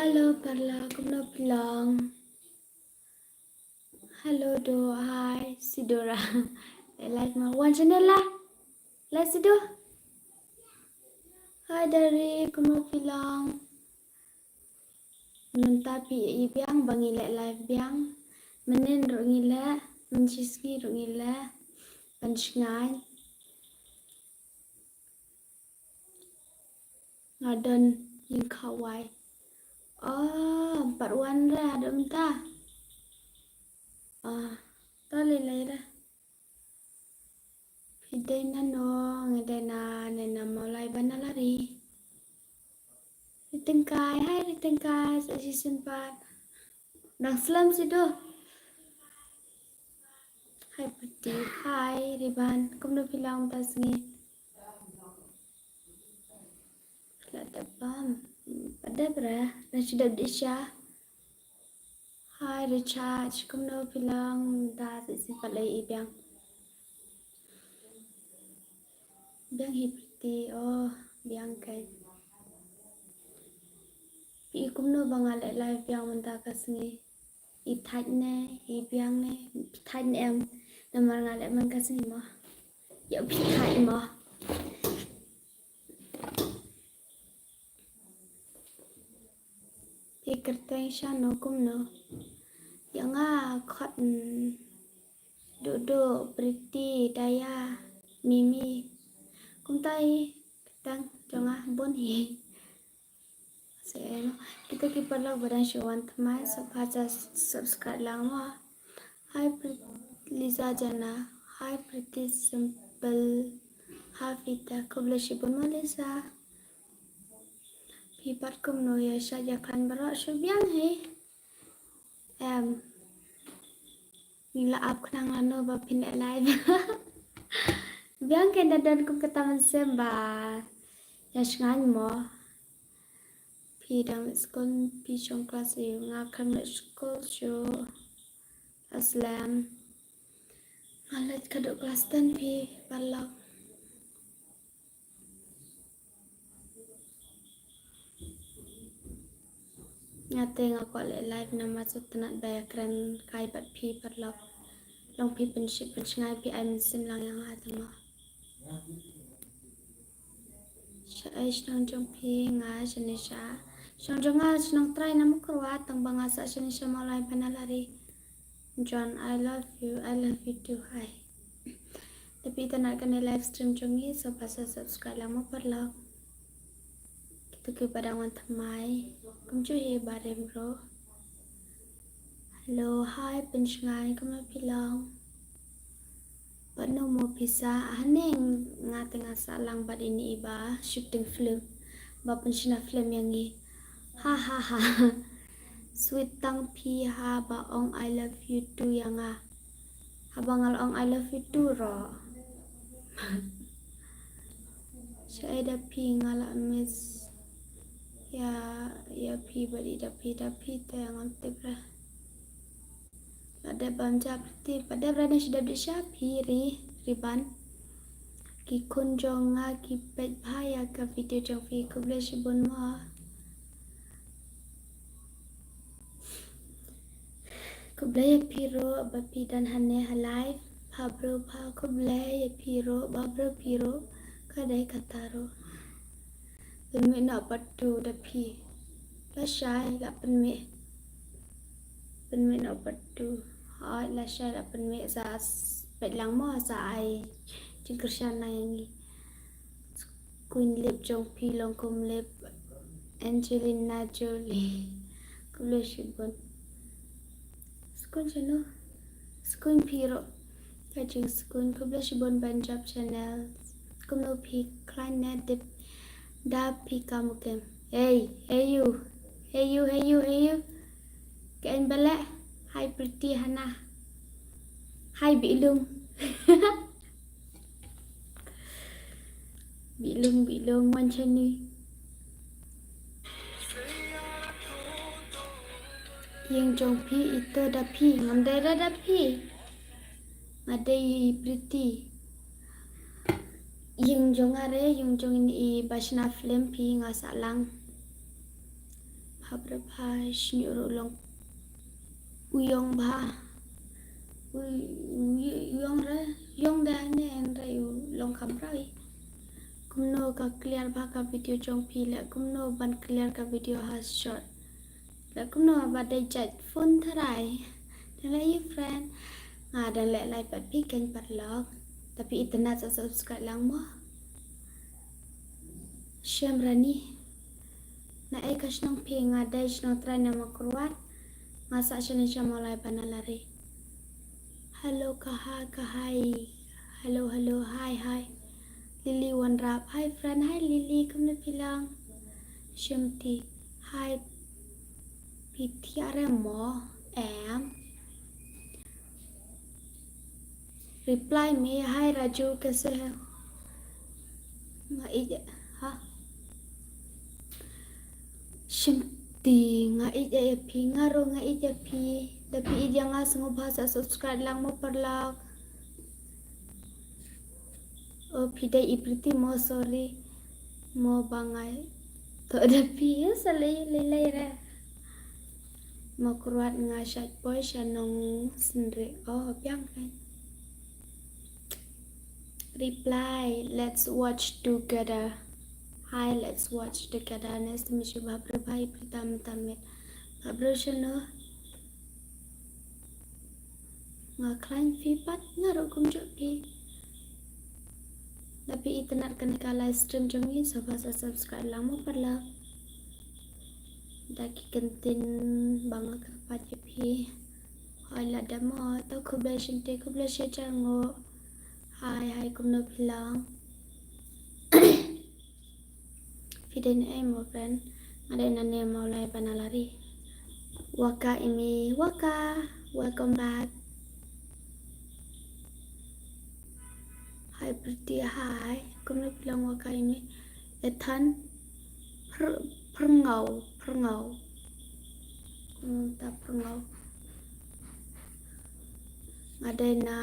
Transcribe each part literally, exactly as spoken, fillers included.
Hello, paralok, kumno phi long? Hello, Do, hi, Sidora. Leh live mo. Wan channel la. La Sido. Hi, Dari, kumno phi long? Mynta phi i biang ba ngi leh live biang. Mynnin ruh ngi leh, mynshisngi ruh ngi leh. Pynshngaiñ. Nga don ïing khawai. Oh, pat wan re haduh mynta. Ah, to lei lei re. Phi dei nano, nga dei na, ne na Mawlai Banalari. Ri Tengkai, hai Ri Tengkai, sa shisien pat. Dang slem Sido. Hai Pati, hai Riban, kumno phi long mynta sngi? Khlad da bam. Pat dep re, na shu dep dih sha. Hai Richard, kumno phi long mynta, sa shisien pat lei i biang. Biang hi Priti, oh, biang kai. Phi i kumno ba nga leh live biang mynta ka sngi? I thait ne, i biang ne, phi thait ne em? Namar nga leh man ka sngi mo. Ïa phi thait mo. Phi kyrteng shano kumno? Ïa nga khot, mm, Dudu, Priti, Daya, Mimi. Kumta hi kyrteng jong nga bun hi. Sa ïa no. Kita ki paralok ba dang shu wan thymmai, sa pha sa subscribe lang mo. Hi Pri-, Liza Jana. Hi Priti Simple. Hi Fita. Khublei shibun mo Liza. Phi pat kumno, ïa shait ïa khlaiñ baroh? Shu biang hi. Em. Ngi la ap khnang lano ba phin leh live. Biang kein da don kum kata mynsiem ba ïa shngaiñ mo. Phi dang leit skul, phi shong klas aiu? Nga khlem leit skul shuh. Aslem. Nga leit ka dei klas ten phi paralok. Nga te nga kwah leh live namar sngewtynnat ba ïa kren kai bad phi paralok. Long phi pynshit pynshngaiñ phi ai mynsiem lang ïa nga te mo. Shaei shnong jong phi? Nga shane sha. Shnong jong nga shnong trai na Mawkyrwat, tang ba nga sah shane sha Mawlai Banalari. John, I love you, I love you too. Hi. Te phi itynnad kane live stream jong ngi, sa pha sa subscribe lang mo paralok. Kito kiba dang wan thymmai. Kumjuh hi barim ruh. Hello, hi Pynshngaiñ, kumno phi long? Bad no mo phi sah? Haneng nga te nga sah lang bad ine iba shooting film. Ba pynshna film ïa ngi. Ha ha ha. Sweet tang phi haba ong I love you too ïa nga. Haba nga la ong I love you too ruh. Shaei da phi, nga la miss ïa, ïa phi bad i da phi, da phi te ngam tip re. La dep bam ja Priti, pat dep re ne shu dep dih sha phi ri, Riban. Ki khun jong nga ki peit bha ïa ka video jong phi, khublei shibun mo. Khublei ïa phi ruh ba phi don hangne ha live. Pha bro pha khublei ïa phi ruh, ba bro phi ruh. Ka dei kata ruh. Pynmih noh part two da phi. Lashai la pynmih. Pynmih noh part two. Hooid lashai la pynmih, sa s-, peit lang mo, sa ai jingkyrshan na ïa ngi. Skun lip jong phi long kum lip Angelina Jolie. Khublei shibun. Skun shano? Skun phi ruh. Ka jingskun, khublei shibun Banjab Channel. Kumno phi khlaiñ ne dep da phi kam u kem? Hey, hey you. Hey you, hey you, hey you. Ka en bale. Hi Priti Hana. Hi Bilung. Bilung, Bilung, wan shane. Ïing jong phi ito da phi, ngam dei da da phi. Nga dei Priti. Ïing jong nga re, ïing jong ine i ba shna film phi nga sah lang. Hap re bha, shñiuh ruh long u yong bha. U, u, u yong re, yong da ne en re u long kam roi. Kumno ka clear bha ka video jong phi le, kumno ban clear ka video ha short. Le kumno ba dei jait phone tharai. Dang le ïa friend. Nga dang le lai pat phi kein paralok. Tapi itynnat sa subscribe lang mo. Shem Rani. Na ei ka shnong phi? Nga dei shnong trai na Mawkyrwat. Nga sah shane sha Mawlai Banalari. Hello ka ha ka hai. Hello, hello, hi, hi. Lily Wanrap. Hi friend, hi Lily, kumno phi long? Shemti. Hi. Phi thiah re mo? Em. Reply me, hi Raju, kaise ho? Nga ïeit, ha? Shemti, nga ïeit ïa phi, nga ruh nga ïeit ïa phi. Da phi ïeit ïa nga sngewbha sa subscribe lang mo paralok. O phi dei i Priti mo, sorry. Mo ba nga ïeit. To da phi ïa sa lei lei lei re. Mawkyrwat nga shait poi sha Nongsynriah. O biang kan. Reply, let's watch together. Hi, let's watch together. Nice to meet you. Bye bye, Prita Mtamit. Bye bye, Shano. Nga khlaiñ phi pat, nga ruh kumjuh phi. Da phi itynnat kane ka live stream jong ngi, sngewbha sa subscribe lang mo paralok. Da ki kyntien ba nga kyrpad ïa phi. Hoi lada mo, to khublei shynti, khublei shihajar nguh. Hi, hi, kumno phi long? Phi dei na ei mo friend? Nga dei na ne Mawlai Banalari. Waka Imi, Waka, welcome back. Hi Priti, hi. Kumno phi long Waka Imi? Ethan Pr-, Prngau, Prngau. Hmm, ta Prngau. Nga dei na,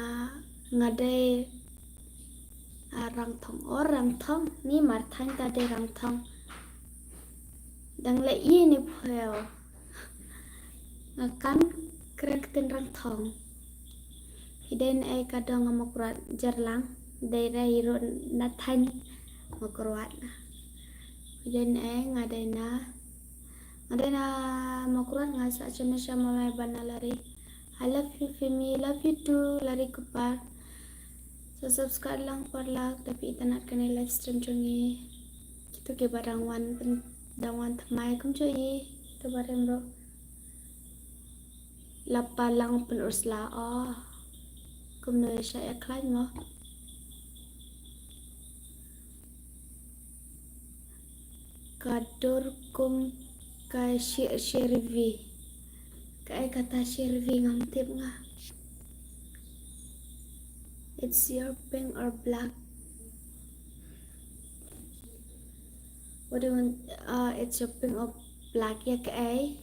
nga dei, ah, Rangthong. O Rangthong, ni marthang ta dei Rangthong. Dang le i ni pheo. Nga kan kren ktien Rangthong. Phi dei na ei ka dong ha Mawkyrwat? Jarlang. Dei re i ruh na thaiñ Mawkyrwat. Phi dei na ei? Nga dei na, nga dei na Mawkyrwat, nga sah shane sha Mawlai Banalari. I love you Fimi, love you too Lari Kupar. Sa subscribe lang paralok, da phi itynnat kane live stream jong ngi. Kito kiba dang wan pyn, dang wan thymmai kumjuh i, to ba rem ruh. Lapa lang pyn ursla o. Kumno ïa sha ïa khlaiñ mo. Ka dur kum ka shi-, shirvi. Kaei kata shirvi ngam tip nga. It's your pink or black. What do you want? Uh, it's your pink or black, ïa kaei?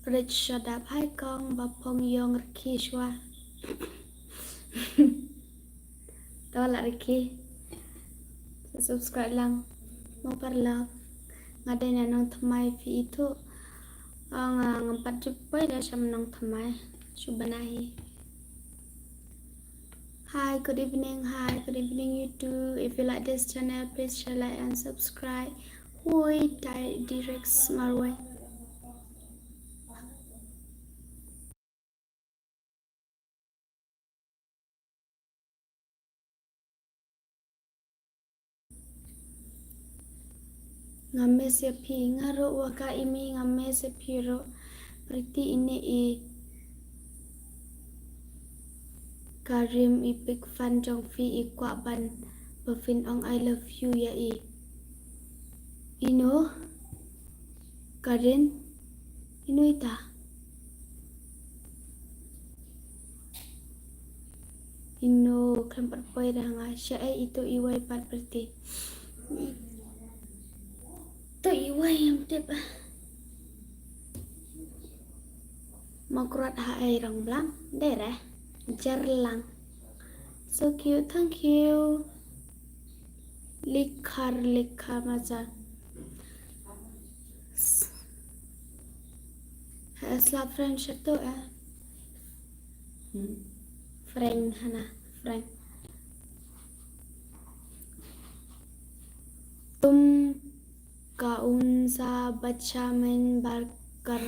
Rich Shadap, hi kong, ba phong ïong rkhi shwa. To la rkhi. Subscribe lang. Mo paralok. Nga dei na Nongthymmai phi ithuh. Nga ngam pat ju poi da sha Nongthymmai. Shu bana hi. Hi, good evening. Hi, good evening, you too. If you like this channel, please share, like, and subscribe. Hui, Di-, Direct Marwei. Nga miss ïa phi, nga ruh Waka Imi, nga miss ïa phi ruh. Priti ine i Karim i big fan jong phi, i kwah ban ba phin ong I love you ïa i. Ino? Karim? Ino ita? Ino khlem pat poi da nga, shaei ito iwei pat Priti. To iwei em tip. Mawkyrwat haei Rangblang, dei re. Jarlang. So cute, thank you. Likhar, Likhar Majan. Eh, slap friend satu eh. Hmm. Friend hana, friend. Tum kaun sa bacha main bar kar.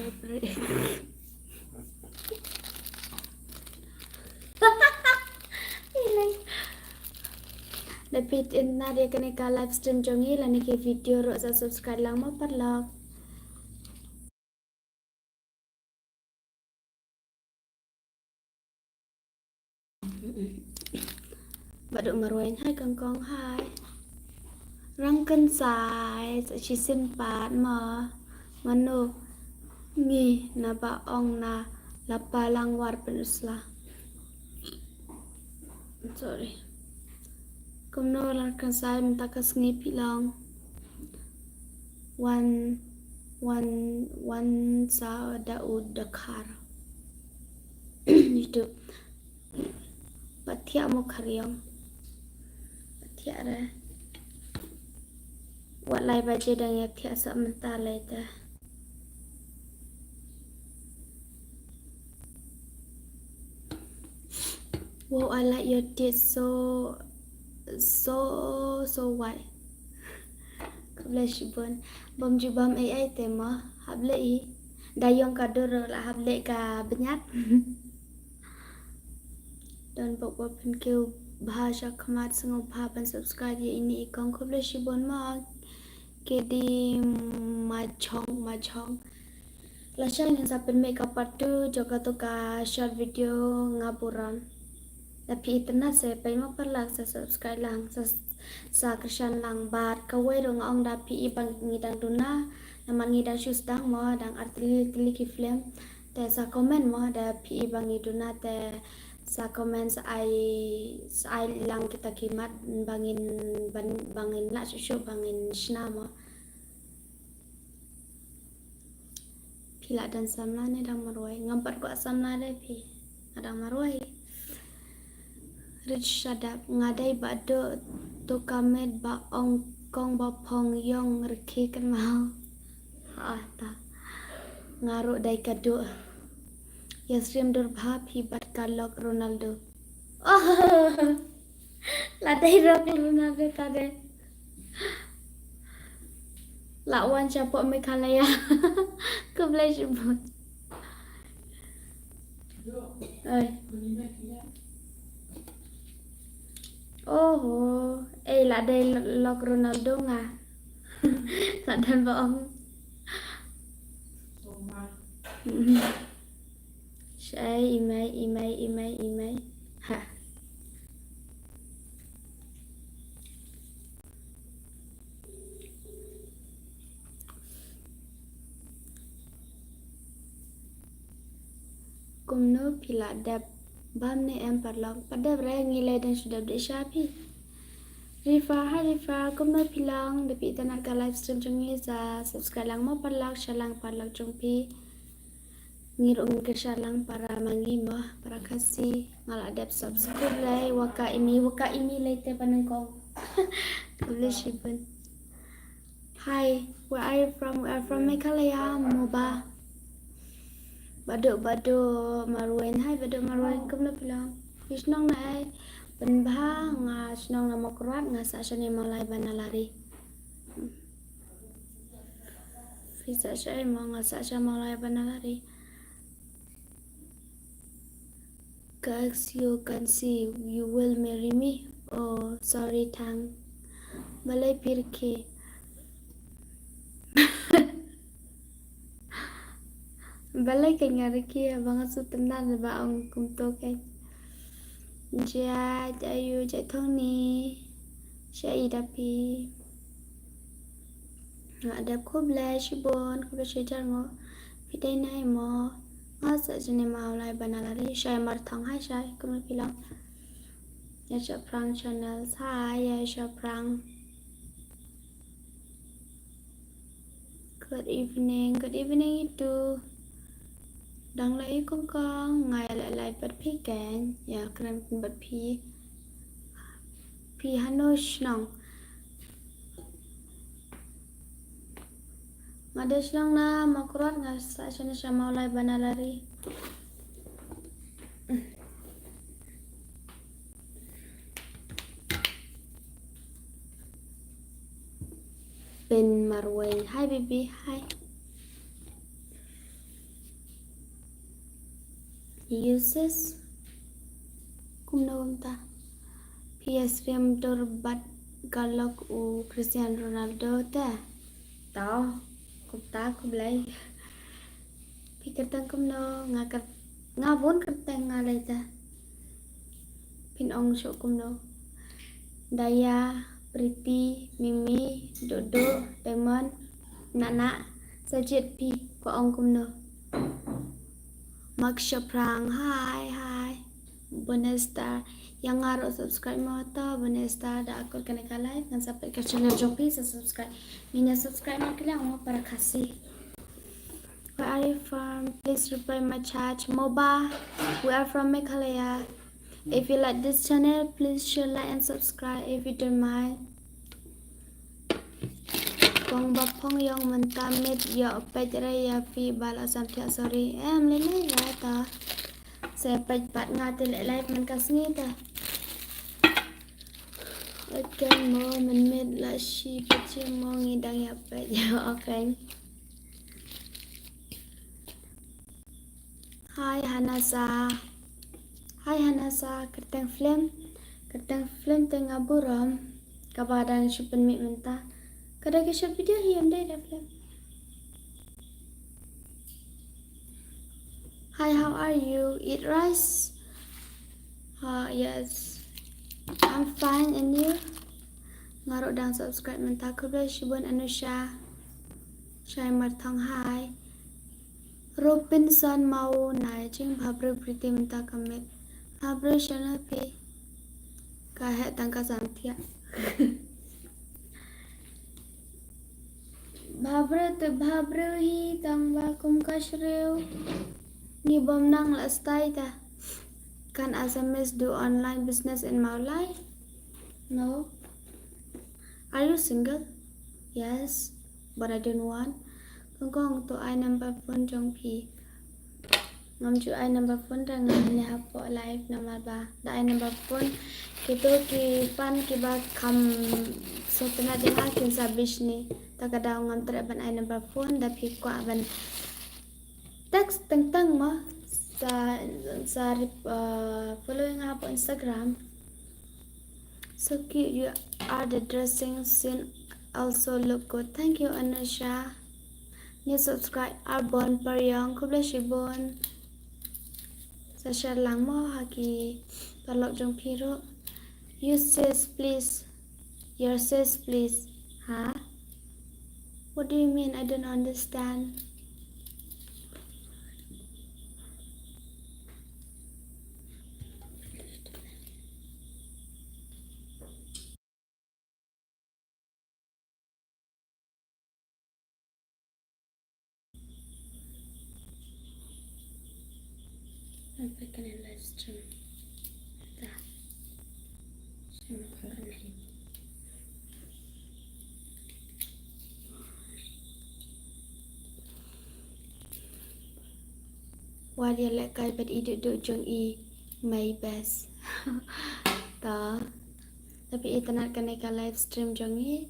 Da phi ïa kane ka live stream jong ngi lane ki video ruh sa subscribe lang mo paralok. Bad u marwei hai kangkong hai. Rangkynsai sa shisien pat mo. Mano ngi naba ong na la palang war pynusla. Sorry. Kumno Rangkynsai mynta ka sngi phi long. Wan wan wan sa da u dakhar. Itu. Pathiah mo khariong. Pathiah re. Wat lai baje dang ïa thiah sa mynta lai ta. Wow, I like your teeth so so so white. Khublei shibun. Bam ju bam ai ai te ma hap leh i. Da ïong ka dur la hap leh ka bniat. Don bok bok phin kiew bha sha khmat sngewbha ban subscribe ïa ini i kong khublei shibun ma. Kedi majong majong. Lashai ngin sa pynmih ka part two jong kato ka short video nga buran. Da phi itynnad sa peit mo paralok sa subscribe lang sa sa kyrshan lang bad kawei ruh nga ong da phi i ba ngi dang duna namar ngi dang shu sdang mo dang ar tylli tylli ki film. Te sa comment mo da phi i ba ngi duna te sa comment sa ai sa ai lang kita ki mat ba ngin ban ba ngin lah shuh shuh ba ngin shna mo. Phi la dang samla ne dang marwei? Ngam pat kwah samla de phi. Nga dang marwei. Rich shadap nga dei ba duk tu ka met ba ong kong ba phong yong rikhi kan mau. Ha ta. Nga ruh dei ka duk. Ïa stream dur bha phi bad ka lok Ronaldo. Oh. La dei lok Ronaldo ta de. La wan shapoh Meghalaya. Khublei shibun. Oi. Oho. Eh, la dei lok Ronaldo nga. La dei ba ong. Shai i mei i mei i mei i mei. Ha. Kumno phi la dep bam ne em paralok? Pat dep re ngi lei dang shu dep de sha phi. Rifa, hi Rifa, kumno phi long? Da phi itynnad ka live stream jong ngi sa subscribe lang mo paralok, share lang paralok jong phi. Ngi ruh ngin kyrshan lang para ma ngi mo, para Khasi, nga la dep subscribe lei, wa ka imi, wa ka imi lei te ba nyngkong. Khublei shibun. Hi, where are you from? We are from Meghalaya, Moba. Badu, badu, Marwei, hi, badu, Marwei, kumno phi long? Phi shnong na ei? Pynbha, nga shnong na Mawkyrwat, nga sah shane Mawlai Banalari. Phi sah sha ei mo, nga sah sha Mawlai Banalari. Ka ask you can see, you will marry me? Oh, sorry, thang. Balei phi rkhie? Balei ka nga rkhie, ba nga shu tyndan ba ong kumto ka. Jia, jia yu, jia thong ni. Sha i da phi. Nga dep khublei shibun, khublei shihajar nguh. Phi dei nai mo. Nga sah jane Mawlai Banalari, shai Marthong, hi shai, kumno phi long. Ïa Shaphrang Channel, hi, ïa Shaphrang. Good evening, good evening itu. Dang la i kong kong, nga ïa la live bad phi ken, ïa kren bad phi. Phi hano shnong? Nga dei shlong na Mawkyrwat, nga sah shane sha Mawlai Banalari. Pin Marwei. Hi baby, hi. Uses. Kumno kumta? P S Riam dur bad galok u Cristiano Ronaldo te. Tau. Kumta kumlei. Phi kyrteng kumno? Nga kyr-, nga bun kyrteng nga lei te. Phin ong shuh kumno? Daya, Pretty, Mimi, Dodo, Diamond, Nana, Sajid, phi ko ong kumno? Mak Shaprang, hi, hi. Bonesta, ïa nga ruh subscribe mo to, Bonesta, da akut kane ka live, ngan sa peit ka channel jong phi, sa subscribe. Ngin ïa subscribe mo ki liang mo para Khasi. Where are you from? Please reply my chat. Moba, we are from Meghalaya. If you like this channel, please share, like and subscribe if you don't mind. Kong ba phong ïong mynta miet ïoh peit re ïa phi ba la sam thiah, sorry. Em lei lei ïa ta. Sa peit pat nga te leh live man ka sngi ta. Okay mo mynmiet la shi peit shi mo ngi dang ïa peit. Okay. Hi Hanasa. Hi Hanasa, kyrteng film. Kyrteng film te nga burom. Kaba dang shu pynmih mynta. Ka dei ka short video hi, ym dei da film. Hi, how are you? Eat rice? Ah, yes. I'm fine, and you? Nga ruh dang subscribe mynta, khublei shibun Anusha. Shai Marthong, hi. Robinson Mawna, jing bhabriew Pretty mynta ka miet. Bhabriew shano phi? Ka heh tang ka sam thiah. Bhabriew te bhabriew hi tang ba kum ka shriew. Ngi bym nang la stai ta. Can Assamese do online business in Mawlai? No. Are you single? Yes, but I don't want. Kong kong to ai number phone jong phi. Ngam ju ai number phone da ngam ne hapoh live namar ba da ai number phone kito ki fan kiba kham sngewtynnat ïa nga kin sa bishni. Ta ka daw ngam treh ban ai number phone, da phi kwah ban text teng teng mo sa, sa rep-, uh, follow ïa nga hapoh Instagram. So cute you are, the dressing scene also look good. Thank you Anusha. New subscribe Arbon Paryong, khublei shibun. Sa share lang mo ha ki paralok jong phi ruh. You sis please. Your sis please. Ha? What do you mean? I don't understand. Namar kane live stream. Da. Shim kane. Wat ïa lehkai bad i duh duh jong i, my best. Ta. Lada phi itynnad kane ka live stream jong i.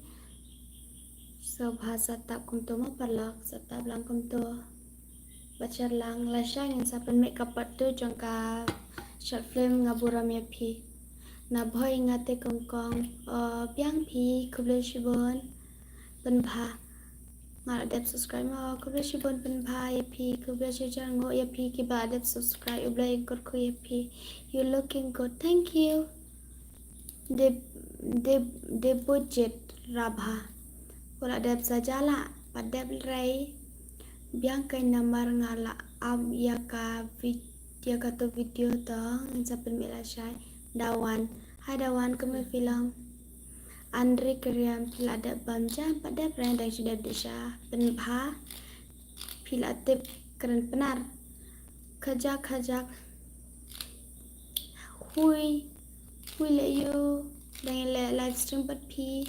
So bha sa tap kumto mo paralok, sa tap lang kumto. Bad share lang, lashai ngin sa pynmih ka part two jong ka short film Nga Burom Ïa Phi. Na Bhoi Nga Te Kong Kong, o biang phi, khublei shibun. Pynbha. Nga la dep subscribe mo, khublei shibun pynbha ïa phi, khublei shihajar nguh ïa phi kiba la dep subscribe, U Blei un kyrkhu ïa phi. You looking good, thank you. Deb-, Deb-, Debojit Rabha. Ko la dep sa jala, pat dep rei. Biang kai namar nga la ap ïa ka vid-, ïa kato video to, ngin sa pynmih lashai. Dawan. Hi Dawan, kumno phi long? Andre Kriam, phi la dep bam ja, pat dep rei, dang shu dep dih sha. Pynbha. Phi la tip kren Pnar. Khajak khajak. Hui. Hui leh ïoh. Dang ïaleh live stream pat phi.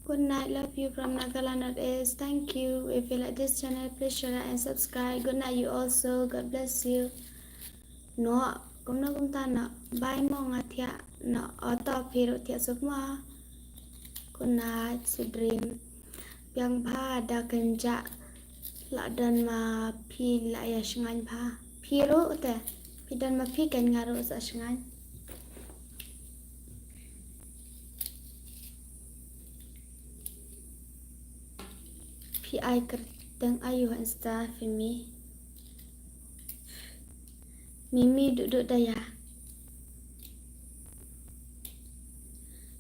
Good night, love you from Nagaland Northeast. Thank you. If you like this channel, please share and subscribe. Good night, you also. God bless you. No, kumno kumta na. Bye mo nga thiah na. Auto phi ruh thiah suk mo. Good night, sweet dream. Biang bha da kynjah. La don ma phi la ïa shngaiñ bha. Phi ruh te. Phi don ma phi kan nga ruh sa shngaiñ. Phi ai kyrteng aïu ha Insta phi mi. Mimi Dukduk Daya.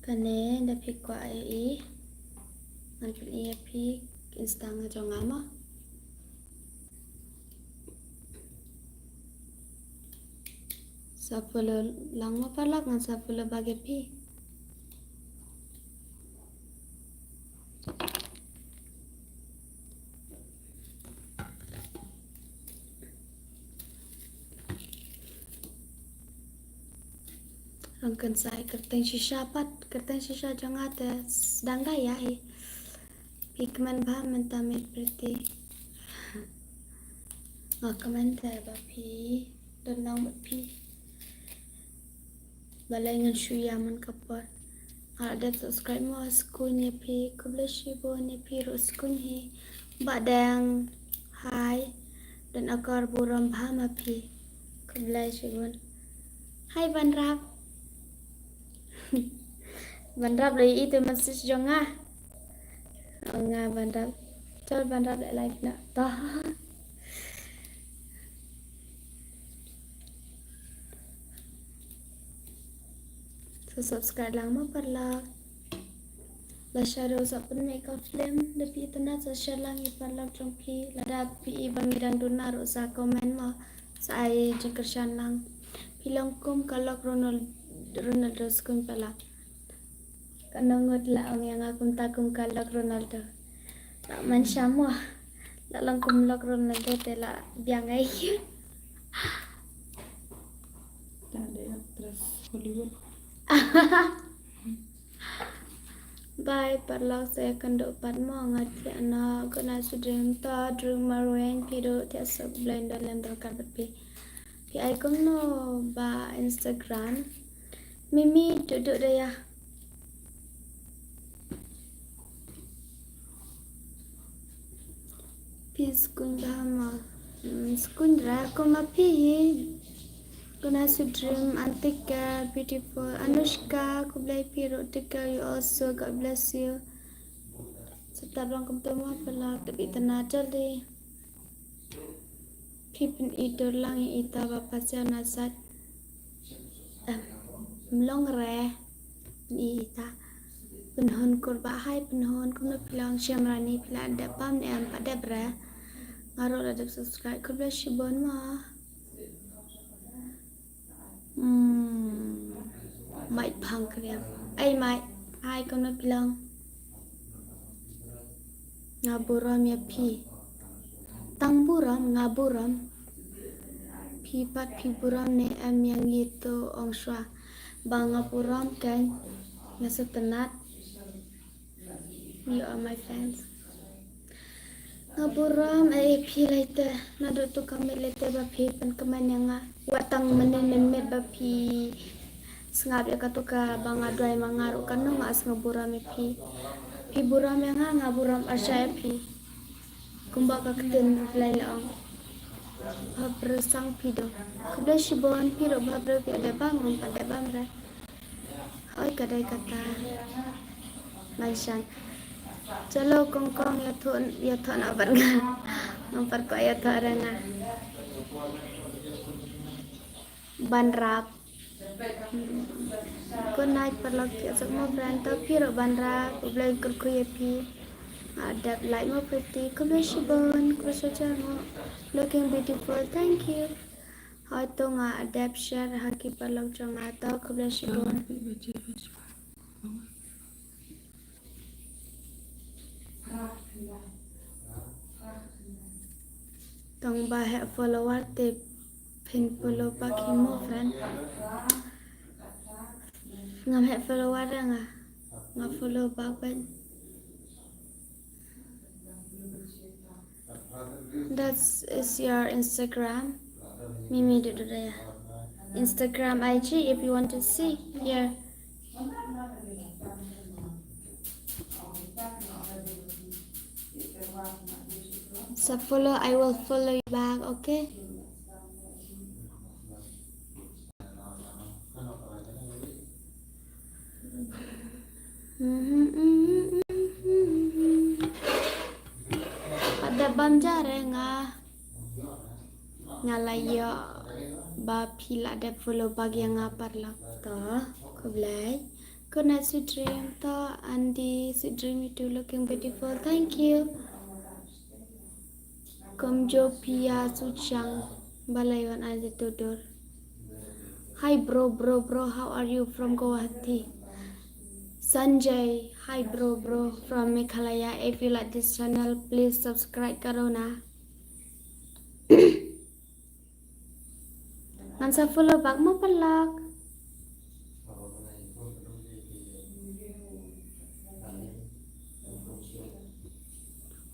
Kane da phi kwah ïa i. Ngan pyni ïa phi Insta nga jong nga mo. Sa follow lang mo paralok, ngan sa follow back ïa phi. Ong kan sa ai kyrteng shisha pat, kyrteng shisha jong nga te sdang da ïa hi. Phi kmen bha mynta me Pretty. Nga kmen te ba phi don nang bad phi. Balei ngan shu ïa man ka por. Nga la dep subscribe mo, skuiñ ïa phi, khublei shibun ïa phi ruh skuiñ hi. Bah Deng, hi. Don akor burom bha ma phi. Khublei shibun. Hi Banrap. Banrap la ïohi te message jong nga. Ong nga Banrap. Chal Banrap leh live na. Toh. Sa subscribe lang mo paralok. Lashai ruh sa pynmih ka film da phi itynnad sa share lang ïa paralok jong phi. Lada phi i ba ngi dang duna ruh sa comment mo. Sa ai jingkyrshan lang. Phi long kum ka lok Ronald-, Ronaldo skuiñ paralok. Kano ngut la ong ïa nga kumta kum ka lok Ronaldo. La man sham mo. La long kum lok Ronaldo te la biang ai. Ta dei actress Hollywood. Bye paralok, sa ïakynduh pat mo, nga thiah noh. Good night sweet dream. To Dream Marweiñ, phi ruh thiah suk, Blei un don lem dorkar bad phi. Phi ai kumno ba Instagram? Mimi Dukduk Daya. Phi skuiñ bha mo. Hmm, skuiñ ra kum ma phi hi. Good night sweet dream, Antika, beautiful. Anushka, khublei phi ruh Antika, you also, God bless you. Sa tap lang kumta mo paralok, tap itynnad jylliew. Phi pyni dur lang ïa ita ba pasian na sait. Em, mlong re. Pyni ita. Pynhun kur ba hai pynhun kumno phi long shem rani phi la dep bam ne em pat dep re. Nga ruh la dep subscribe, khublei shibun mo. Hmm. Mike Phangkriang. Ai Mike, hai kumno phi long? Nga burom ïa phi. Tang burom, nga burom. Phi pat phi burom ne em, ïa ngi to ong shuwa. Ba nga burom kan, nga sngewtynnat. You are my fans. Nga burom eh ïa phi lehse, naduh tu ka miet lehse ba phi pynkmen ïa nga. Wat tang mynnin mynmiet ba phi sngap ïa katu kaba nga duwai ma nga ruh kano nga sngew burom ïa phi. Phi burom ïa nga, nga burom arshah ïa phi. Kumba ka ktien U Blei la ong. Bhabriew sang phi do. Khublei shibun, phi ruh bhabriew, phi dep bam, ngam pat dep bam re. Hooid, ka dei kata. Ban shan. Chalo kong kong, ïathuh, ïathuh noh bad nga. Ngam pat kwah ïathuh re nga. Ban rap. Good night paralok, thiah suk mo friend. To phi ruh ban rap, U Blei un kyrkhu ïa phi. Nga dep like mo Pretty. Khublei shibun, khublei shibun mo. Looking beautiful, thank you. Hooid to nga dep share ha ki paralok jong nga, to khublei shibun. Tang ba heh follower te phin follow back hi mo friend. Ngam heh follower re nga. Nga follow back bad. That is your Instagram. Mimi Dududaya. Instagram I G if you want to see here. So follow, I will follow you back, okay? Pat da bam jare nga. Nga la ïoh ba phi la dep follow back ïa nga paralok to. Khublei. Good night, sweet dream to. Andy, sweet dream, you too looking beautiful. Thank you. Kumjuh phi ïa suchang balai wan ai jatuh dur. Hi bro, bro, bro, how are you from Guwahati? Sanjay, hi bro, bro, from Meghalaya. If you like this channel, please subscribe karo na. Ngan sa follow back mo paralok.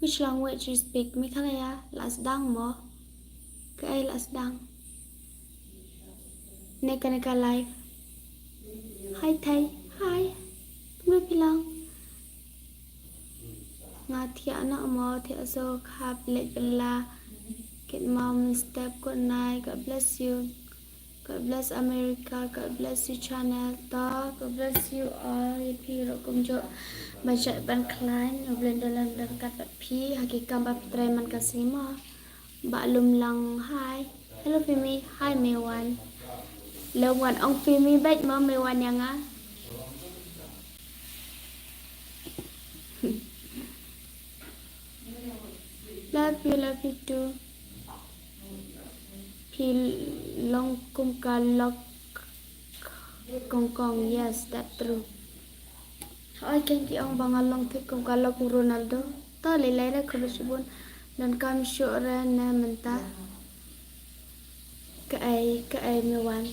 Which language you speak? Meghalaya, la sdang mo? Kaei la sdang? Ne kane ka live. Hi Thai, hi. Kumno phi long? Nga thiah noh mo, thiah suk, hap leit bylla. Kit mo mynstep, good night, God bless you. God bless America, God bless you channel. To, God bless you all. Ïa phi ruh kumjuh ban shait ban khlaiñ, U Blei un don lang don ryngkat bad phi ha ki kam ba phi trei man ka sngi mo. Bah Lumlang, hi. Hello Fimi, hi Mewan. Lem wan ong Fimi beit mo, Mewan ïa nga. Love you, love you too. Phi long kum ka lok kongkong, yes, that true. Hooid, kein ki ong ba nga long thik kum ka lok Ronaldo. To lei lei re, khublei shibun. Donkam shuh re ne mynta. Kaei, kaei Mewan?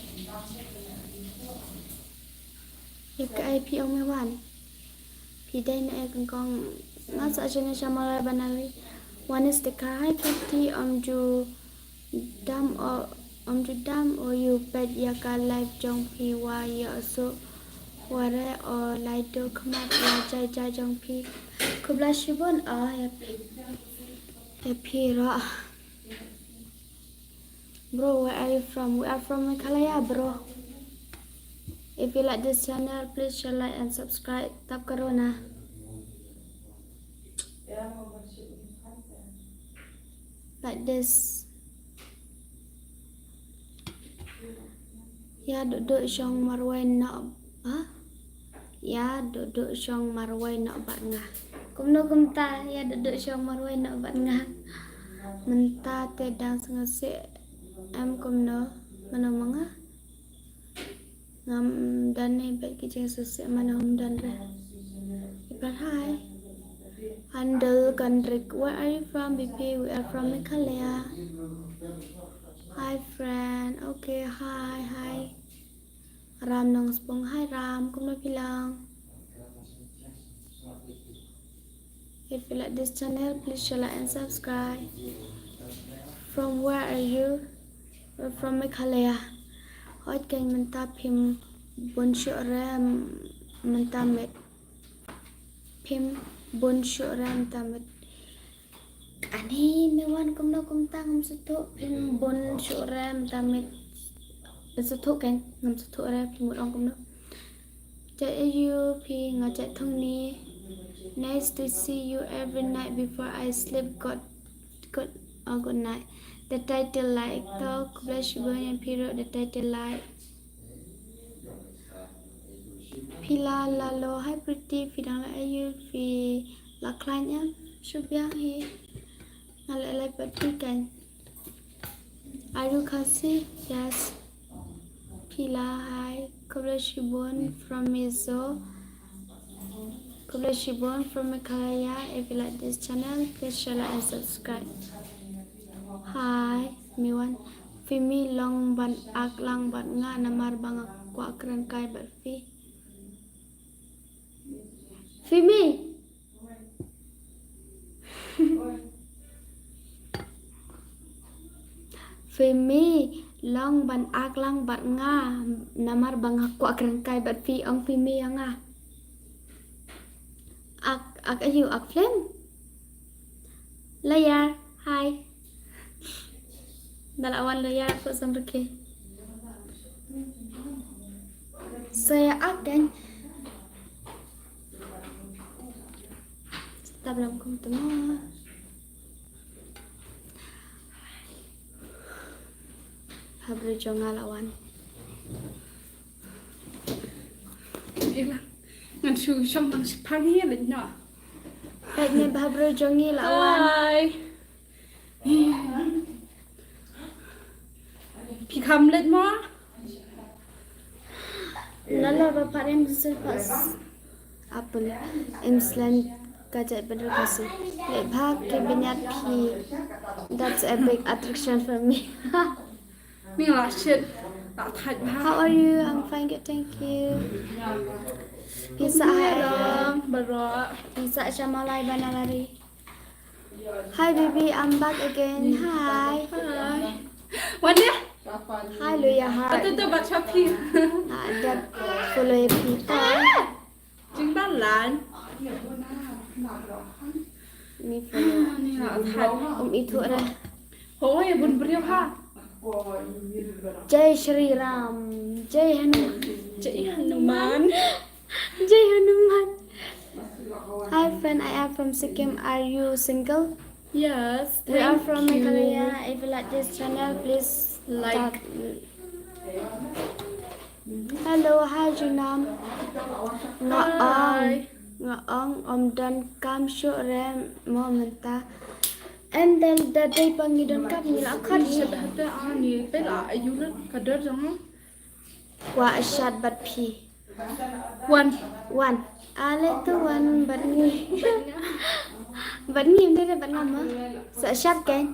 Ïa kaei phi ong Mewan? Phi dei na ei kongkong? Nga sa shane sha Mawlai Banari. Wan is the car. Hi Kathy, ym ju dam o, ym ju dam o, ïoh peit ïa ka live jong phi, wa ïoh suk ware o, lai do khmat, wa jai jai jong phi. Khublei shibun o ïa phi, ïa phi ruh. Bro, where are you from? We are from Meghalaya, bro. If you like this channel, please share, like and subscribe. Tap karo na. Like this. Ïa duh duh shong marwei noh, ha? Ïa duh duh shong marwei noh bad nga. Kumno kumta, ïa duh duh shong marwei noh bad nga. Mynta te dang sngewsih em kumno, mano ma nga? Ngam don ne bad ki jingsngewsih, mano ym don re. Ipan hi. Handle Kandrik, where are you from, B P? We are from Meghalaya. Hi friend. Okay, hi, hi. Ram Nongspung, hi Ram, kumno phi long? If you like this channel, please share, like and subscribe. From where are you? We're from Meghalaya. Hooid, kein mynta phim bun shuh re mynta miet. Phim bun shuh re mynta miet. Ani Mewan, kumno kumta, ngam sngewthuh, phim bun shuh re mynta miet. Ngam sngewthuh kein, ngam sngewthuh re phim bun ong kumno. Jai aiu phi, nga jai thongni. Nice to see you every night before I sleep. Good, good, oh, good night. The title like, to, khublei shibun ïa phi ruh, the title like. Phi la lalo, hi Pretty, phi dang la aiu, phi la khlaiñ em? Shu biang hi. Nga la leh pat phi kein. Are you Khasi? Yes. Phi la hi. Khublei shibun from Mizo. Khublei shibun from Meghalaya. If you like this channel, please share, like and subscribe. Hi, Mewan. Fimi long ban act lang bad nga namar ba nga kwah kren kai bad phi. Fimi. Phi me long ban ak lang bad nga, namar ba nga kwah kren kai bad phi, ong phi me ïa nga. Ak, ak ayu, ak film. Layar, hi. Dala wan layar ko samrke. Saya akan. Tablam kum tuma. Habru jonga lawan. Ila. Ngan shu shong bang shipang hi lek no. Lek ne habru jongi lawan. Hi. Phi kham lek mo? Nala ba parim sul pas. Apple. Im slen kajat bedru kasi. Lek bha ki benyat phi. That's a big attraction for me. Ni la shit. La thait bha. How are you? I'm fine, good, thank you. Pisa hai. Barok. Pisa shamalai banalari. Hi baby, I'm back again. Hi. Hi. Wan dia? Hi Luya, hi. Patu tu bak Shopee. Ada follow pita. Jingbalan. Ni follow. Ni la thait. Um itu ada. Hoi, bun briew ha. Jai Shri Ram. Jai Hanuman. Jai Hanuman. Jai Hanuman. Hi friend, I am from Sikkim. Are you single? Yes. We are from Meghalaya. If you like this channel, please like. Hello, hi Junam. Nga ong, nga ong ym don kam shuh re mo mynta. Em dal da dei ba ngi don kam ngi la khot hi. Shat hata ani pe la ayu na ka dor jong. Kwah shat bad phi. Wan. Wan. Ale tu wan bad ngi. Bad ngi ym dei re bad nga ma. Sa shat kein.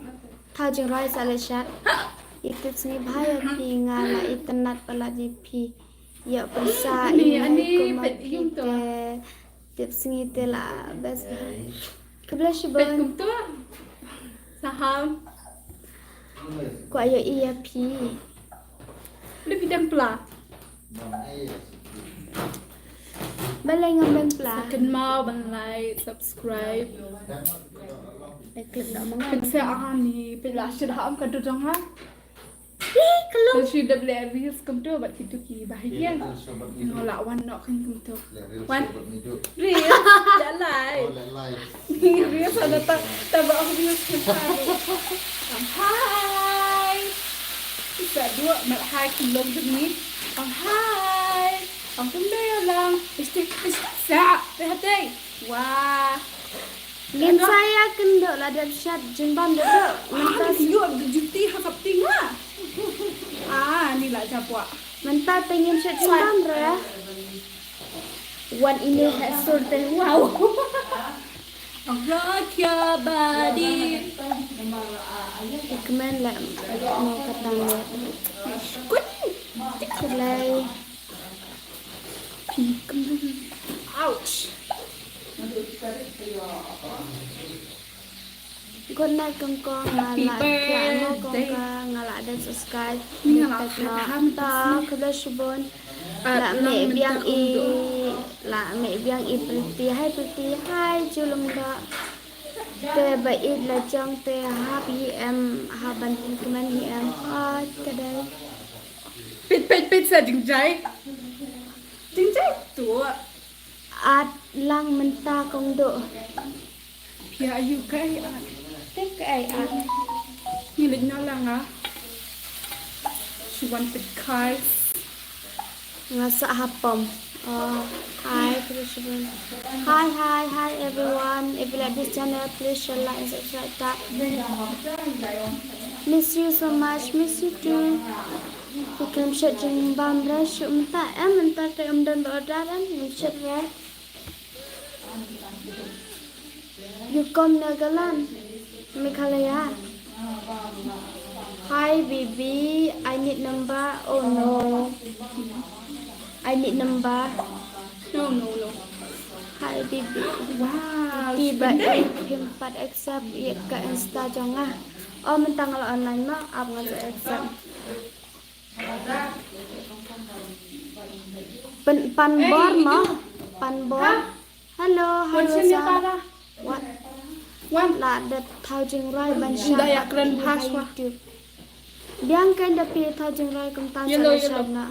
Thaw jingrwai sa leh shat. Ïa tips ngi bha ïa phi nga la itynnad palat ïa phi. Ïa pyrsa ani, ani pet ïum to. Tips ngi te la best bha. Khublei shibun. Pet kum to. Saham. Kwah ïohi ïa phi. Leh phi dang pla. Balei ngam dang pla? Sa kynmaw ban like, subscribe. Leh klik da ma nga. Pynsa ani, pynla shit ha am ka dudong ha. Ih, ka long. Shi dep leh reels kumto bad kito ki bahagian. Nga la wan noh kan kumto. Wan. Reels da lai. Reels ada ta, ta ba reels kumto. Hai. Sa dua mat hai kum long demi. Hai. Ang kumne lang. Isti, isti sa. Te hati. Wah. Ngin sa ïa kynduh la dep shat jingbam dep duh. Mynta sa ïoh da juti ha kap ting la. Ah, ni la japwa. Mynta te ngin shat jingbam re. Wan ini ha sur te. Wow. Rock your body. Ikmen la mo katang le. Kut. Selai. Ouch. Good night kong kong, nga la kong kong, nga la da subscribe. Ni nga la subscribe. Ta khublei shibun. La meh biang i, la meh biang i Pretty. Hi Pretty, hi Julum da. Te ba id la jong te hap hi em, hap ban kmen hi em. Oi, ka dei. Pit, pit, pit sa jingjai. Jingjai tu. At lang mynta kong duh. Pia ayu kai at. Te kai at. Ni leh na lang ah. She wanted kai. Nga sa hapom. Oh, hi, hi, hi, everyone. If you like this channel, please share, like, and subscribe. Miss you so much. Miss you too. Phi khlem shet jingbam re shuh mynta em, mynta te ym don ba order em, ngim shet re. You come Nagaland, Meghalaya. Hi baby, I need number. Oh no. I need number. No, no, no. Hi baby. Wow. Tiba eh him pat accept ïa ka Insta jong nga. Oh, mynta nga la online ma, ap nga sa accept. Pan, Panbor ma, Panbor. Hello, hello sa. Wat. Wan. La dep thaw jingrwai ban share ha YouTube. Biang kan da phi thaw jingrwai kumta sa la share na.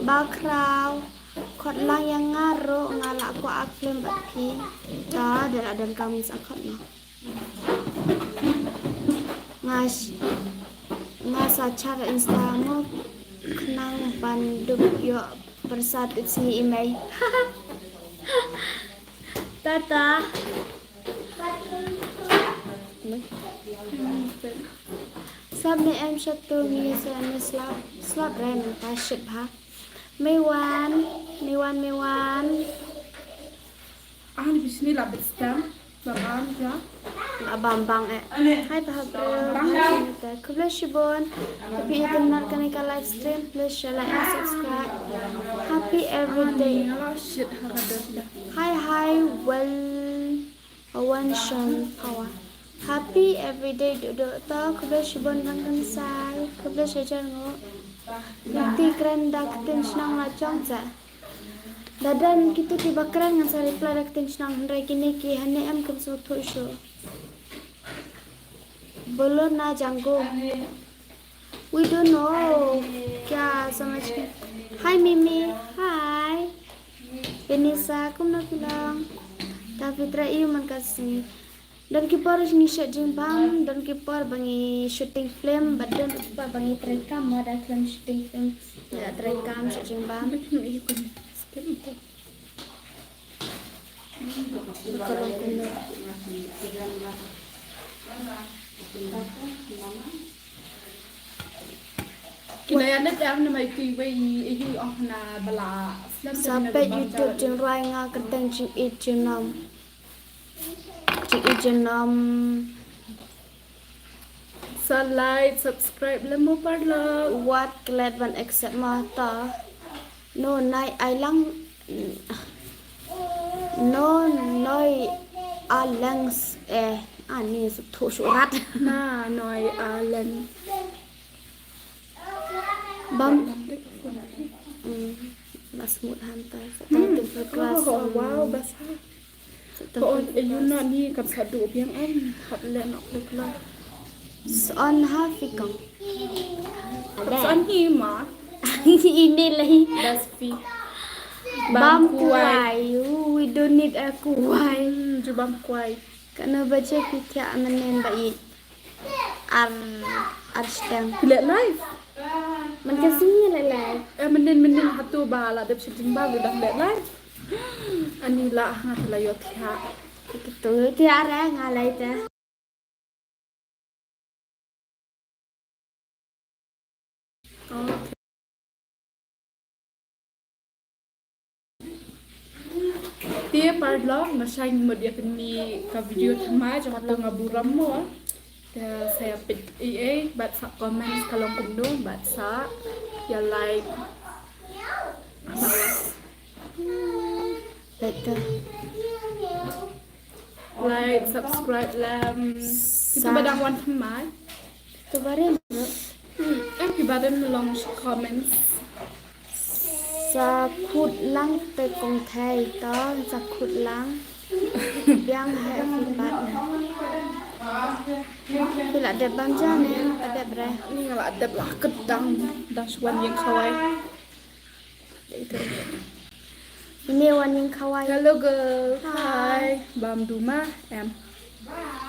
Bakhraw. Khot lang ïa nga ruh, nga la kwah act film bad phi. Ta da la donkam sa khot na. Nga s-, nga sa chat Insta mo khnang ban dup ïoh persat itsni i mei. Tata. Slap ne em shatu ngi sa ne slap, slap re mynta shit bha. Meiwan, Meiwan, Meiwan. Ah, ni bisni la bit stem. Bang an ja. Abang bang eh. Hai pa hapro. Bang ya. Khublei shibun. Happy internet kane ka live stream. Please share, like and subscribe. Happy everyday. Ni ala shit ha ka dot da. Hi hi well. Awan shong power. Happy everyday duh duh to. Khublei shibun bang kan sai. Khublei shajar ngo. Nati kren da ktien shnong la jong sa. Da don kito kiba kren ngan sa reply da ktien shnong, hynrei kine ki hane em kim sngewthuh shuh. Bolo na janggo. We don't know kya samajh ke. Hi Mimi, hi. Benisa, kumno phi long? Ta phi trei ïa u man ka sngi. Don ki por ngi shet jingbam, don ki por ba ngi shooting film, bad don ki por ba ngi trei kam, ma da film shooting film, da trei kam shet jingbam. Ka long kumno. Ki la ïa net em na mai ki wei i hi ong na ba la slem. Sa peit YouTube jingrwai nga kyrteng Jingïeit Jingnom. Jingïeit Jingnom. Sa like, subscribe lem mo parlok. Wat klet ban accept mo ta. No nai ai lang. No noi a lang eh ani suk thu surat. Na noi a lang. Bam. Hmm. Mas mut hantar. Hmm. Title for class. Oh, wow, bas. Ko on e yun na ni kam sa du biang am hap le nok le kla. Son ha fi kong. Kam son hi ma. Ini lagi. Das fi. Bam kuai. We don't need a kuai. Hmm, ju bam kuai. Kana baje pi thiah manen ba i. Ar, ar steng. Let live. Man ka sing let live. Eh, mending, mending hatu ba la dep shooting ba udah let live. Ani la nga la yo thiah. Kitu thiah re nga lai te. Te parlok, ma shang mut ïa kane ka video thymmai jong ka nga burom mo. Te sa ïa peit ei ei bad sa comment ka long kumno bad sa ïa like. Like, subscribe lem. Kita badang wan thymmai. Kita barim. Hmm, em ki barim long comments. Sa khut lang te kong thai to, sa khut lang. Biang he ki bat. Ki la dep bam ja ne, la dep re. Ni la dep la kedang, dang shuan ïing khawai. Ini wan ïing khawai. Hello girl. Hi. Bam duma em.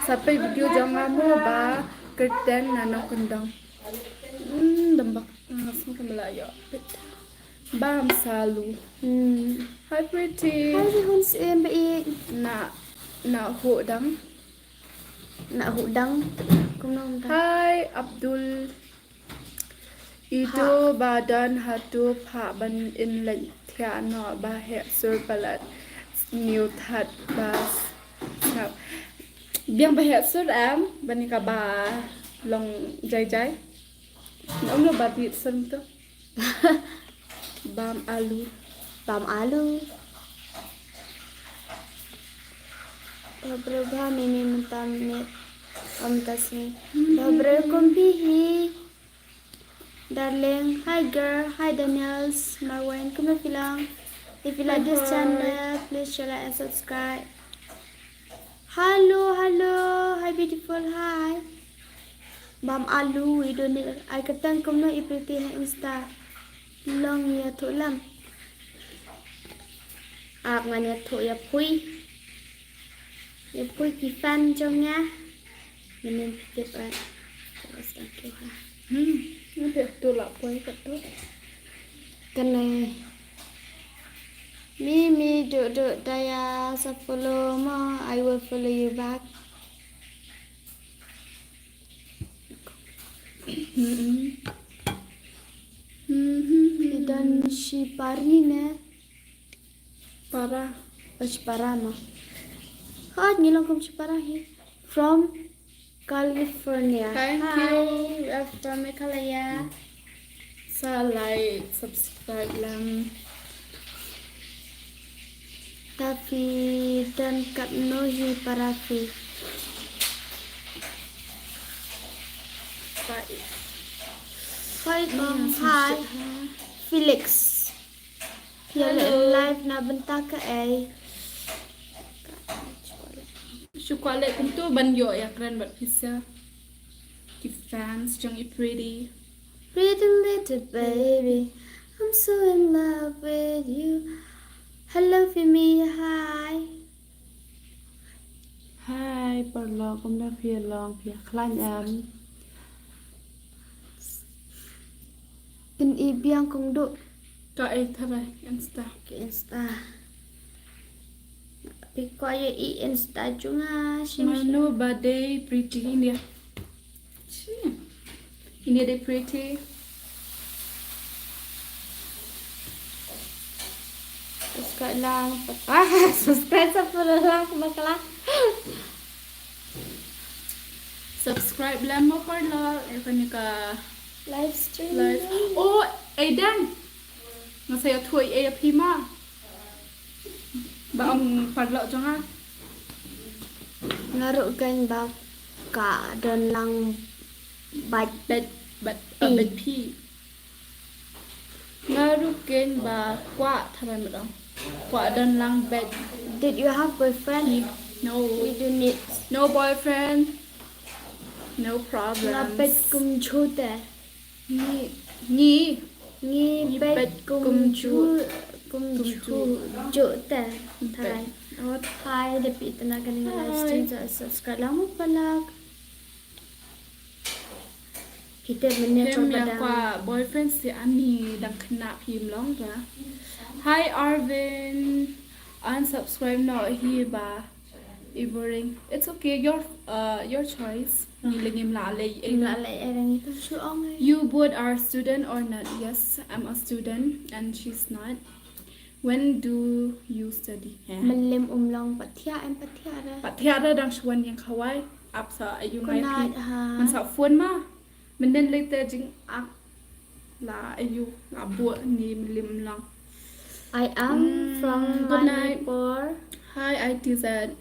Sa peit video jong nga mo ba kyrteng na nongkyndong. Hmm, dembak. Nga sngew kumba la ïoh. Bam salu. Hmm. Hi pretty. Hi, hun sim ba i. Na, na hu dang. Na hu dang. Kumno dang. Hi Abdul. Itu ba don hatu pha ban in leng thiah noh ba heh sur palat sniew that ba sngap. Biang ba heh sur em ban ka ba long jai jai. Om lo ba bit sur tu. Bam alu. Bam alu. Ba bro ba mimi mentam mit. Om Tasni. Dobre kumpi hi. Darling, hi girl, hi Daniels, Marwin, kumno phi long? If you like this channel, please share, like and subscribe. Hello, hello, hi beautiful, hi. Bam alu, i don ni ai kyrteng kumno i Pretty ha Insta. Long ïathuh lem. Ap ngan ïathuh ïa phi. Ïa phi ki fan jong nga. Mynnin phi tip ai. Thank you ha. Hmm, nga phi tu la phi ka tu. Kane. Mimi duk duk daya sa follow mo. I will follow you back. Hmm. Hmm. Phi don shi para ne? Para. Oh, shi para mo. Hot ngi long kum shi para hi. From California. Thank you. We are from Meghalaya. Sa like, subscribe lang. Ta phi don katno hi para phi. Bye. Hi, kong. Hi. Felix. Phi ïa leh live na bynta kaei? Shu kwah leh kumto ban ïoh ïa kren bad pisa. Ki fans jong i Pretty. Pretty little baby, I'm so in love with you. Hello, Fimi, hi. Hi, paralok, kumno phi long, phi khlaiñ em? Phin i biang kong du. Ka e tharai Insta. Ka Insta. Phi kwah ïa i Insta jong nga shim. Mano ba dei Pretty India. Shi. Ini dei Pretty. Subscribe lang. Ah, subscribe sa pura lang bakla. Subscribe lang mo paralok. Ïa kane ka live stream. Live. Oh, Aidan. Nga sa ïathuh ïa phi ma. Ba ong paralok jong nga. Nga ruh kein ba ka don lang bad bad bad phi. Nga ruh kein ba kwah tharai ma dong. Kwah don lang bad. Did you have boyfriend? No. We do need. No boyfriend. No problem. Nga bad kumjuh te. Ngi ngi ngi bad kumjuh kumjuh te. Thai. Thai da phi tana kane nga live stream sa subscribe lang mo paralok. Kita mynne ko ïa kwah boyfriend si ani dang kena phi mlong ra. Hi Arvin, unsubscribe no hi ba. Ivoring. It's okay, your uh your choice. Ngi le ngim la lei. Ngim la lei, eh, ngi tu shu ong. You both are student or not? Yes, I'm a student and she's not. When do you study? Mylliem um long, pat thiah em pat thiah re. Pat thiah re dang shu wan ïeng khawai. Ap sa ayu ngai phi. Man sa phone ma. Mynnin lei te jingak la ayu la buh ni mylliem lang. I am from Manipur. Hi I T Z.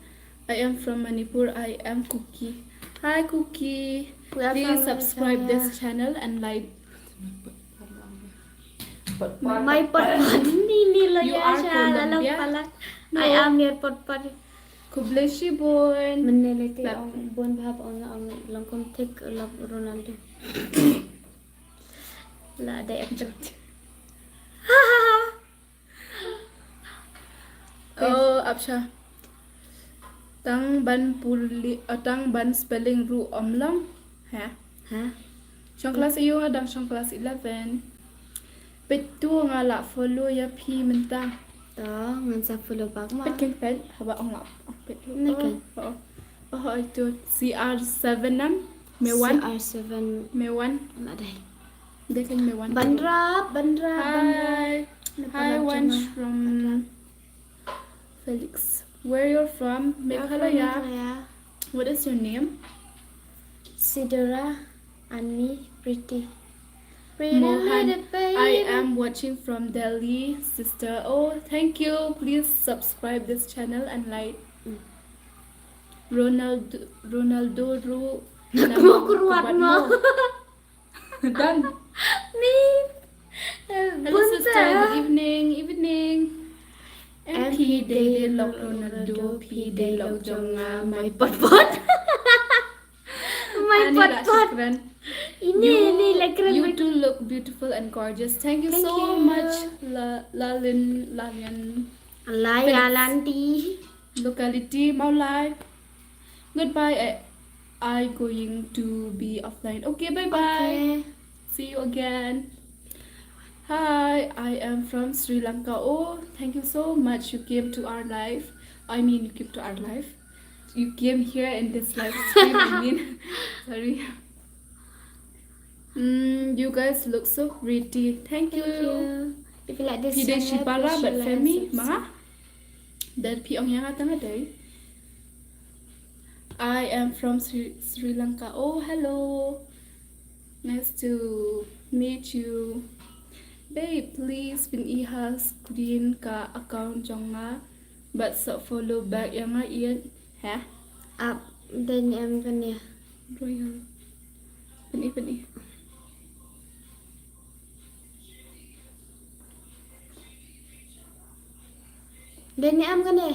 I am from Manipur. I am Kuki. Hi Kuki. Please subscribe this channel and like. My pot pot ni ni lo ya sha la long pala. I am your pot pot. Khublei shibun. Mynne lei te ong bun bha ba ong ong long kum thik love Ronaldo. La dei actor. Oh, apsha. Tang ban puli, uh, tang ban spelling ruh um long. Ha? Ha? Shong class eight, dang shong class eleven. Peit tu nga la follow ïa phi mynta. To, ngan sa follow back ma. Peit keng peit, haba ong la peit. Neken. Oh, oh. Oh, itu C R seven nam. Mewan. C R seven. Mewan. Nada. Dia kan Mewan. Banrap, Banrap, Banrap. Hi. Hi, Wansh from Felix. Where you're from? Meghalaya. What is your name? Sidora. And me, Pretty. Pretty Mohan, I am watching from Delhi, sister. Oh, thank you. Please subscribe this channel and like. Mm. Ronaldo, Ronaldo ruh. Mo kyrwat mo. Done. Ni. Hello sister, good evening. Evening. M P dei dei lok Ronaldo, P dei lok jong nga, mai pot pot. Mai pot pot. Ini ini lekren. You two look beautiful and gorgeous. Thank you so much. La Lalin Lalin. Lai Alanti. Locality Mawlai. Goodbye. I, I going to be offline. Okay, bye bye. Okay. See you again. Hi, I am from Sri Lanka. Oh, thank you so much. You came to our live. I mean, you came to our live. You came here in this live stream. I mean, sorry. Mm, you guys look so pretty. Thank you. If you like this channel, please share, like, and subscribe. Phi dei shipara bad family ma? Dei phi ong ïa nga tang dei. I am from Sri, Sri Lanka. Oh, hello. Nice to meet you. Babe, please pyn-i ha screen ka account jong nga. Bad sa follow back ïa nga ïa. Heh? Ap, dei ne em kane. Royal. Pyn-i, pyn-i. Dei ne em kane.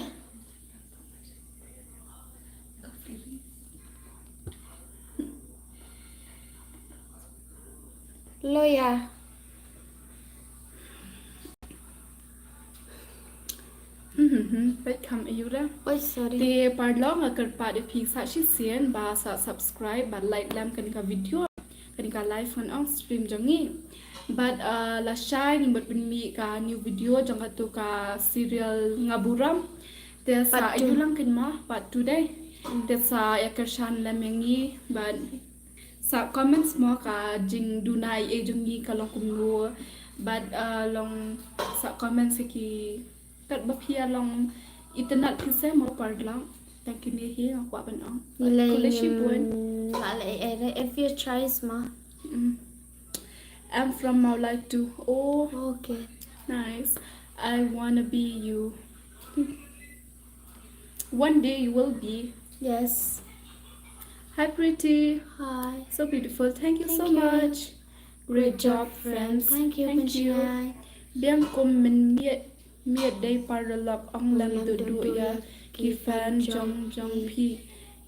Loya. Hmm, hmm, hmm. Peit kham ïa u da. Oi, sorry. Te parlok nga kyrpad ïa phi sa shisien ba sa subscribe bad like lem kane ka video, kane ka live ngan ong stream jong ngi. Bad, uh, lashai ngim pat pynmih ka new video jong katu ka serial Nga Burom. Te sa ïa u lang kynmaw part two dei. Hmm. Te sa ïa kyrshan lem ïa ngi bad sa comments mo ka jingduna ei ei jong ngi ka long kumno. Bad, uh, long sa comments ki kat ba phi ïa long itynnad phi se mo parlok. Tang kine hi nga kwah ban ong. Ngi lei khublei shibun. La lei eh, if you try ma. Mm. I'm from Mawlai too. Oh. Okay. Nice. I wanna be you. One day you will be. Yes. Hi, pretty. Hi. So beautiful. Thank you so much. Great job, friends. Thank you, Pynshai. Biang kum mynmiet, miet dei paralok ong lem duh duh ïa ki fan jong jong phi.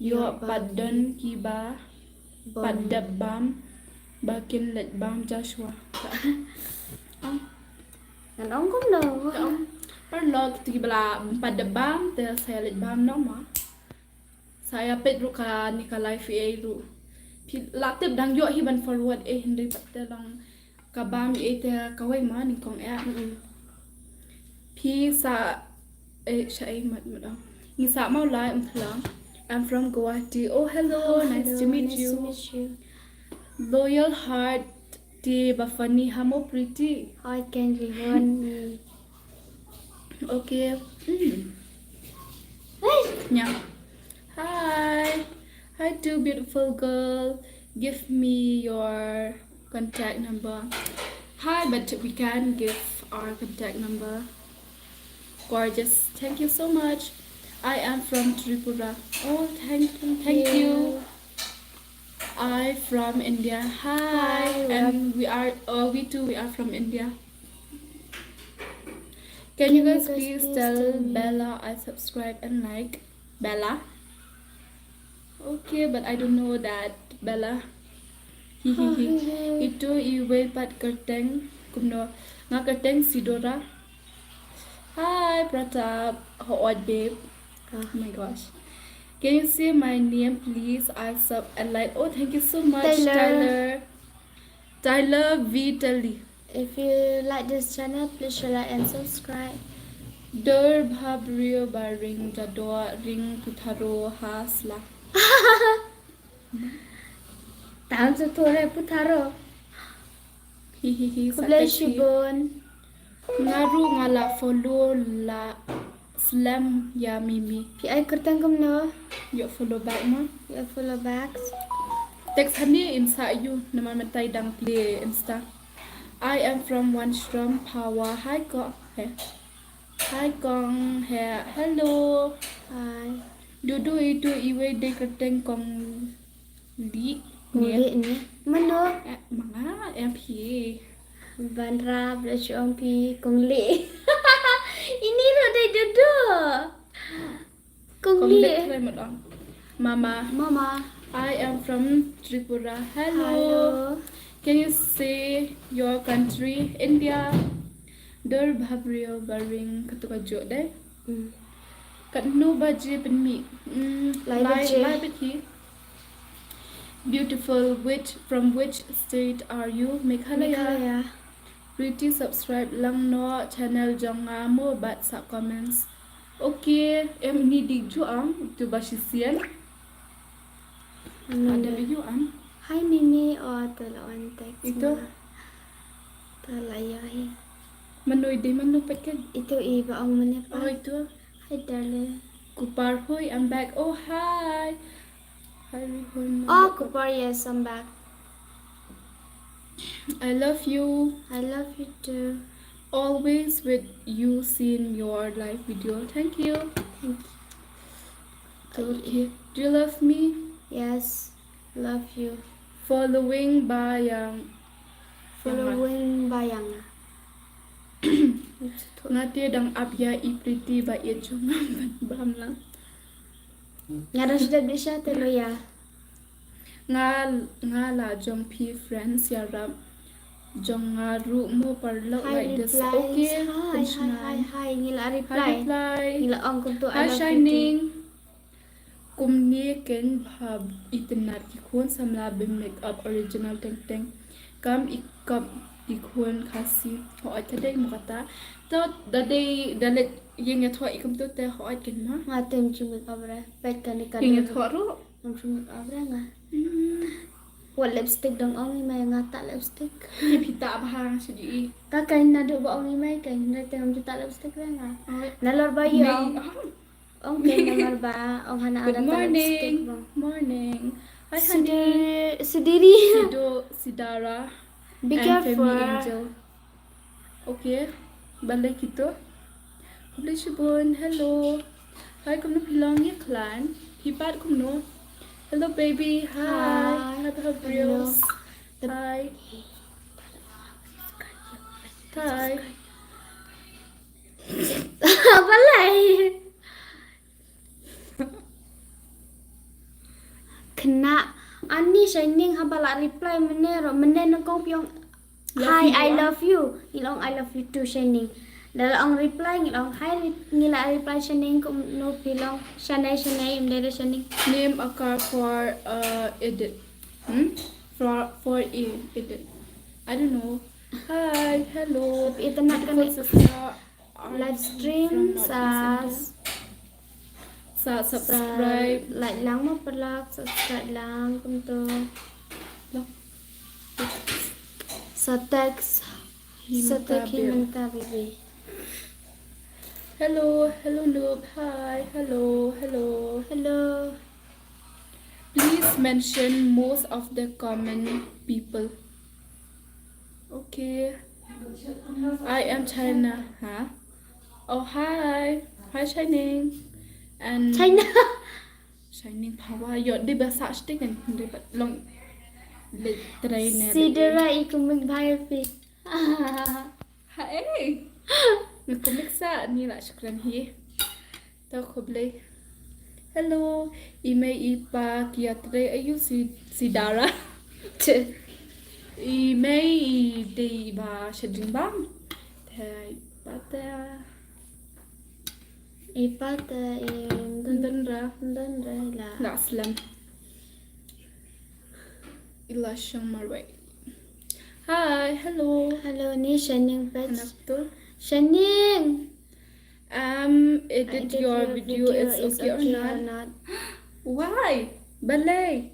Ïoh pat don kiba pat dep bam ba kin leit bam Joshua. Ngan ong kumno? Paralok kito kiba la pat dep bam te sa ïa leit bam noh ma. Sa ïa peit ruh kane ka live ei ei ruh. Phi la tip dang ïoh hi ban forward eh, hynrei pat te long ka bam ei ei te kawei ma nyngkong eh. Mm-mm. Phi sa eh, sha ei mat mat ong. Ngi sa Mawlai Umphlang. I'm from Guwahati. Oh, hello. Nice to meet you. Loyal heart. Te ba funny ha mo pretty. Hi, Candy Honey. Okay. Mm. Hey. Nya. Hi. Hi, too beautiful girl. Give me your contact number. Hi, but we can give our contact number. Gorgeous. Thank you so much. I am from Tripura. Oh, thank, thank you. I from India. Hi. And we are, uh, we too, we are from India. Can you guys please tell Bella I subscribe and like? Bella? Okay, but I don't know that, Bella. Hi, hi, hi. Ito iwei pat kyrteng kumno? Nga kyrteng Sidora. Hi, Pratap. How are you, babe? Oh my gosh. Can you say my name, please? I sub and like. Oh, thank you so much, Tyler. Tyler Vitelli. If you like this channel, please share, like, and subscribe. Dur bha briew ba ring jadoh ring putharo ha sla. Tam sa thore putharo. Hi, hi, hi. Khublei shibun. Nga ruh nga la follow la slem ïa Mimi. Phi ai kyrteng kumno? Ïoh follow back ma. Ïoh follow back. Text hangne in sa ïoh namar mynta dang plie Insta. I am from Wanshrom, Pawa. Hi ko he. Hi kong he. Hello. Hi. Dudu itu iwei de kyrteng kong Li. Kong Li ni. Mano? Eh, manga em phi. Ban rap da shu ong phi kong Li. Ini ro dei Dudu. Kong Li. Mama. Mama. I am from Tripura. Hello. Hello. Can you say your country? India. Dur bhabrio baring katuka jode. Mm. Katno baje pynmih? Mm, lai baje. Lai baje. Beautiful. Which, from which state are you? Meghalaya. Meghalaya. Pretty, subscribe lang noh channel jong nga mo bad sa comments. Okay, em ni dik ju ang tu ba shisien. Ada video am. Hi Mimi, oh tu la wan text. Itu. Tu la yo hi. Mano ide mano paket. Itu i ba ong mane pa. Oh itu. Hi darling. Kupar hoi, I'm back. Oh hi. Hi Rihun. Oh Kupar, yes, I'm back. I love you. I love you too. Always with you, seen your live video. Thank you. Thank you. Okay. Do you love me? Yes, love you. Following ba yang. Following ba yang. Nga te dang ap ïa i Pretty ba ïa jong nga bam lang. Nga da sdep di sha te lo ïa. Nga nga la jong phi friends ïa rap. Jong nga ruh mo parlok like this. Okay. Hi, hi, hi, hi. Ngi la reply. Reply. Ngi la ong kumtu. Hi Shining. Kumne ken bha itynnat ki khun samla bym make up original teng teng. Kam i kap i khun Khasi. Hooid ka dei mo kata. To da dei da leit ïeng ïathoh i kumtu te hooid ken ma. Nga tem ju make up re. Pet kane ka. Ïeng ïathoh ruh. Ngam ju make up re nga. Wat lipstick dang ong i mai nga ta lipstick. Phi ta bha nga shu ji i. Ka kan naduh ba ong i mai kan na te ngam ju ta lipstick re nga. Nalor ba ïa ong. Ong te namar ba ong hana ada ta lipstick. Good morning. Morning. Hi honey. Sudiri. Sudiri. Sido Sidara. Be careful. Angel. Okay. Balei kito. Khublei shibun. Hello. Hi kumno phi long ïa khlaiñ. Phi pat kumno. Hello baby. Hi. Hi. Hi. Hi. Hi. Balei. Kena ani Shining haba la reply mene ro mene nangkong phi ong hi I love you. Ngi long I love you too Shining. Da la ong reply ngi long hi ngi la reply Shining kumno phi long Shining Shining im dere Shining. Name a car for uh, edit. Hmm? For for a edit. I don't know. Hi, hello. Ita nak kena sister. Live stream sa sa subscribe like lang ma paralok subscribe lang kumto. Sa text sa text hi mynta baby. Hello, hello noob. Hi, hello, hello. Hello. Please mention most of the common people. Okay. I am China. Huh? Oh, hi. Hi, Shining. And China. Shining Power. Yo, di ba sa shtick and di ba long di trainer. Sidera i kumik bhai pi. Hi. Kumik sa ni la shukran hi. To khublei. Hello. I mei i pa ki ïatrei aïu si Sidara. I mei i dei ba shading bam. Te i pa te. I pa te i Dendra. Dendra la. La slem. Ila shang marwei. Hi, hello. Hello, ni Shining pet. Anak tu. Shining. Um, edit your video, it's okay or not? Why? Balei?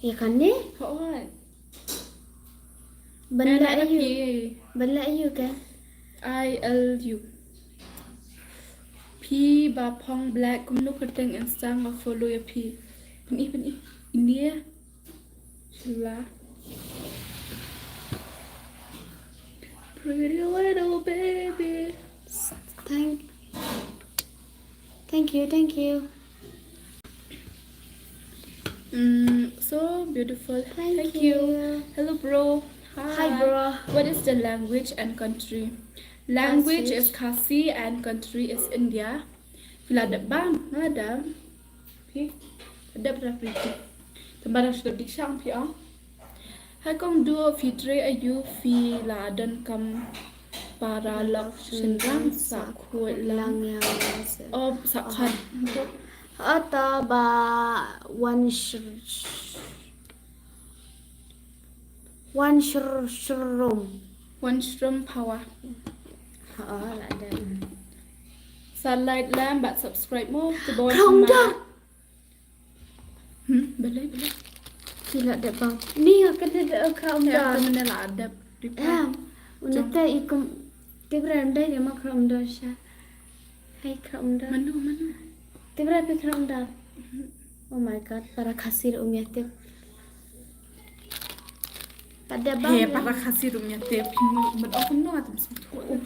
Ya kan ni? Hooid. Balei aïu? Balei aïu kan? I L U. Phi ba phong black kumno kyrteng Insta nga follow ïa phi. Pyni pyni. Ini. Shala. Pretty little baby. Thank, thank you, thank you. Mm, so beautiful. Thank you. Hello, bro. Hi, bro. What is the language and country? Language is Khasi and country is India. Phi la dep bam, nga dep. Phi? Dep da phi. Tang ba da shu dep dik shang phi ong. Hai kong duh, phi trei aïu, phi la donkam para lok shynrang sa khuid lang. Oh, sa khan. Ata ba wan shir wan shir shrum. Wan shrum power. Ha, la da. Sa like lang bad subscribe mo. Khraw umdor. Hmm, balei, balei. Ki la dep bam. Ni ka dep khraw umdor. Ka mene la dep. Em, una te ikum tibra ndai ne ma khraw umdor sha. Hai khraw umdor. Manu, manu. Tibra pe khraw umdor. Oh my God, para Khasi ruh um ïa tip. Pada bang. He, para Khasi ruh um ïa tip. Phin mut ong kumno atem sum.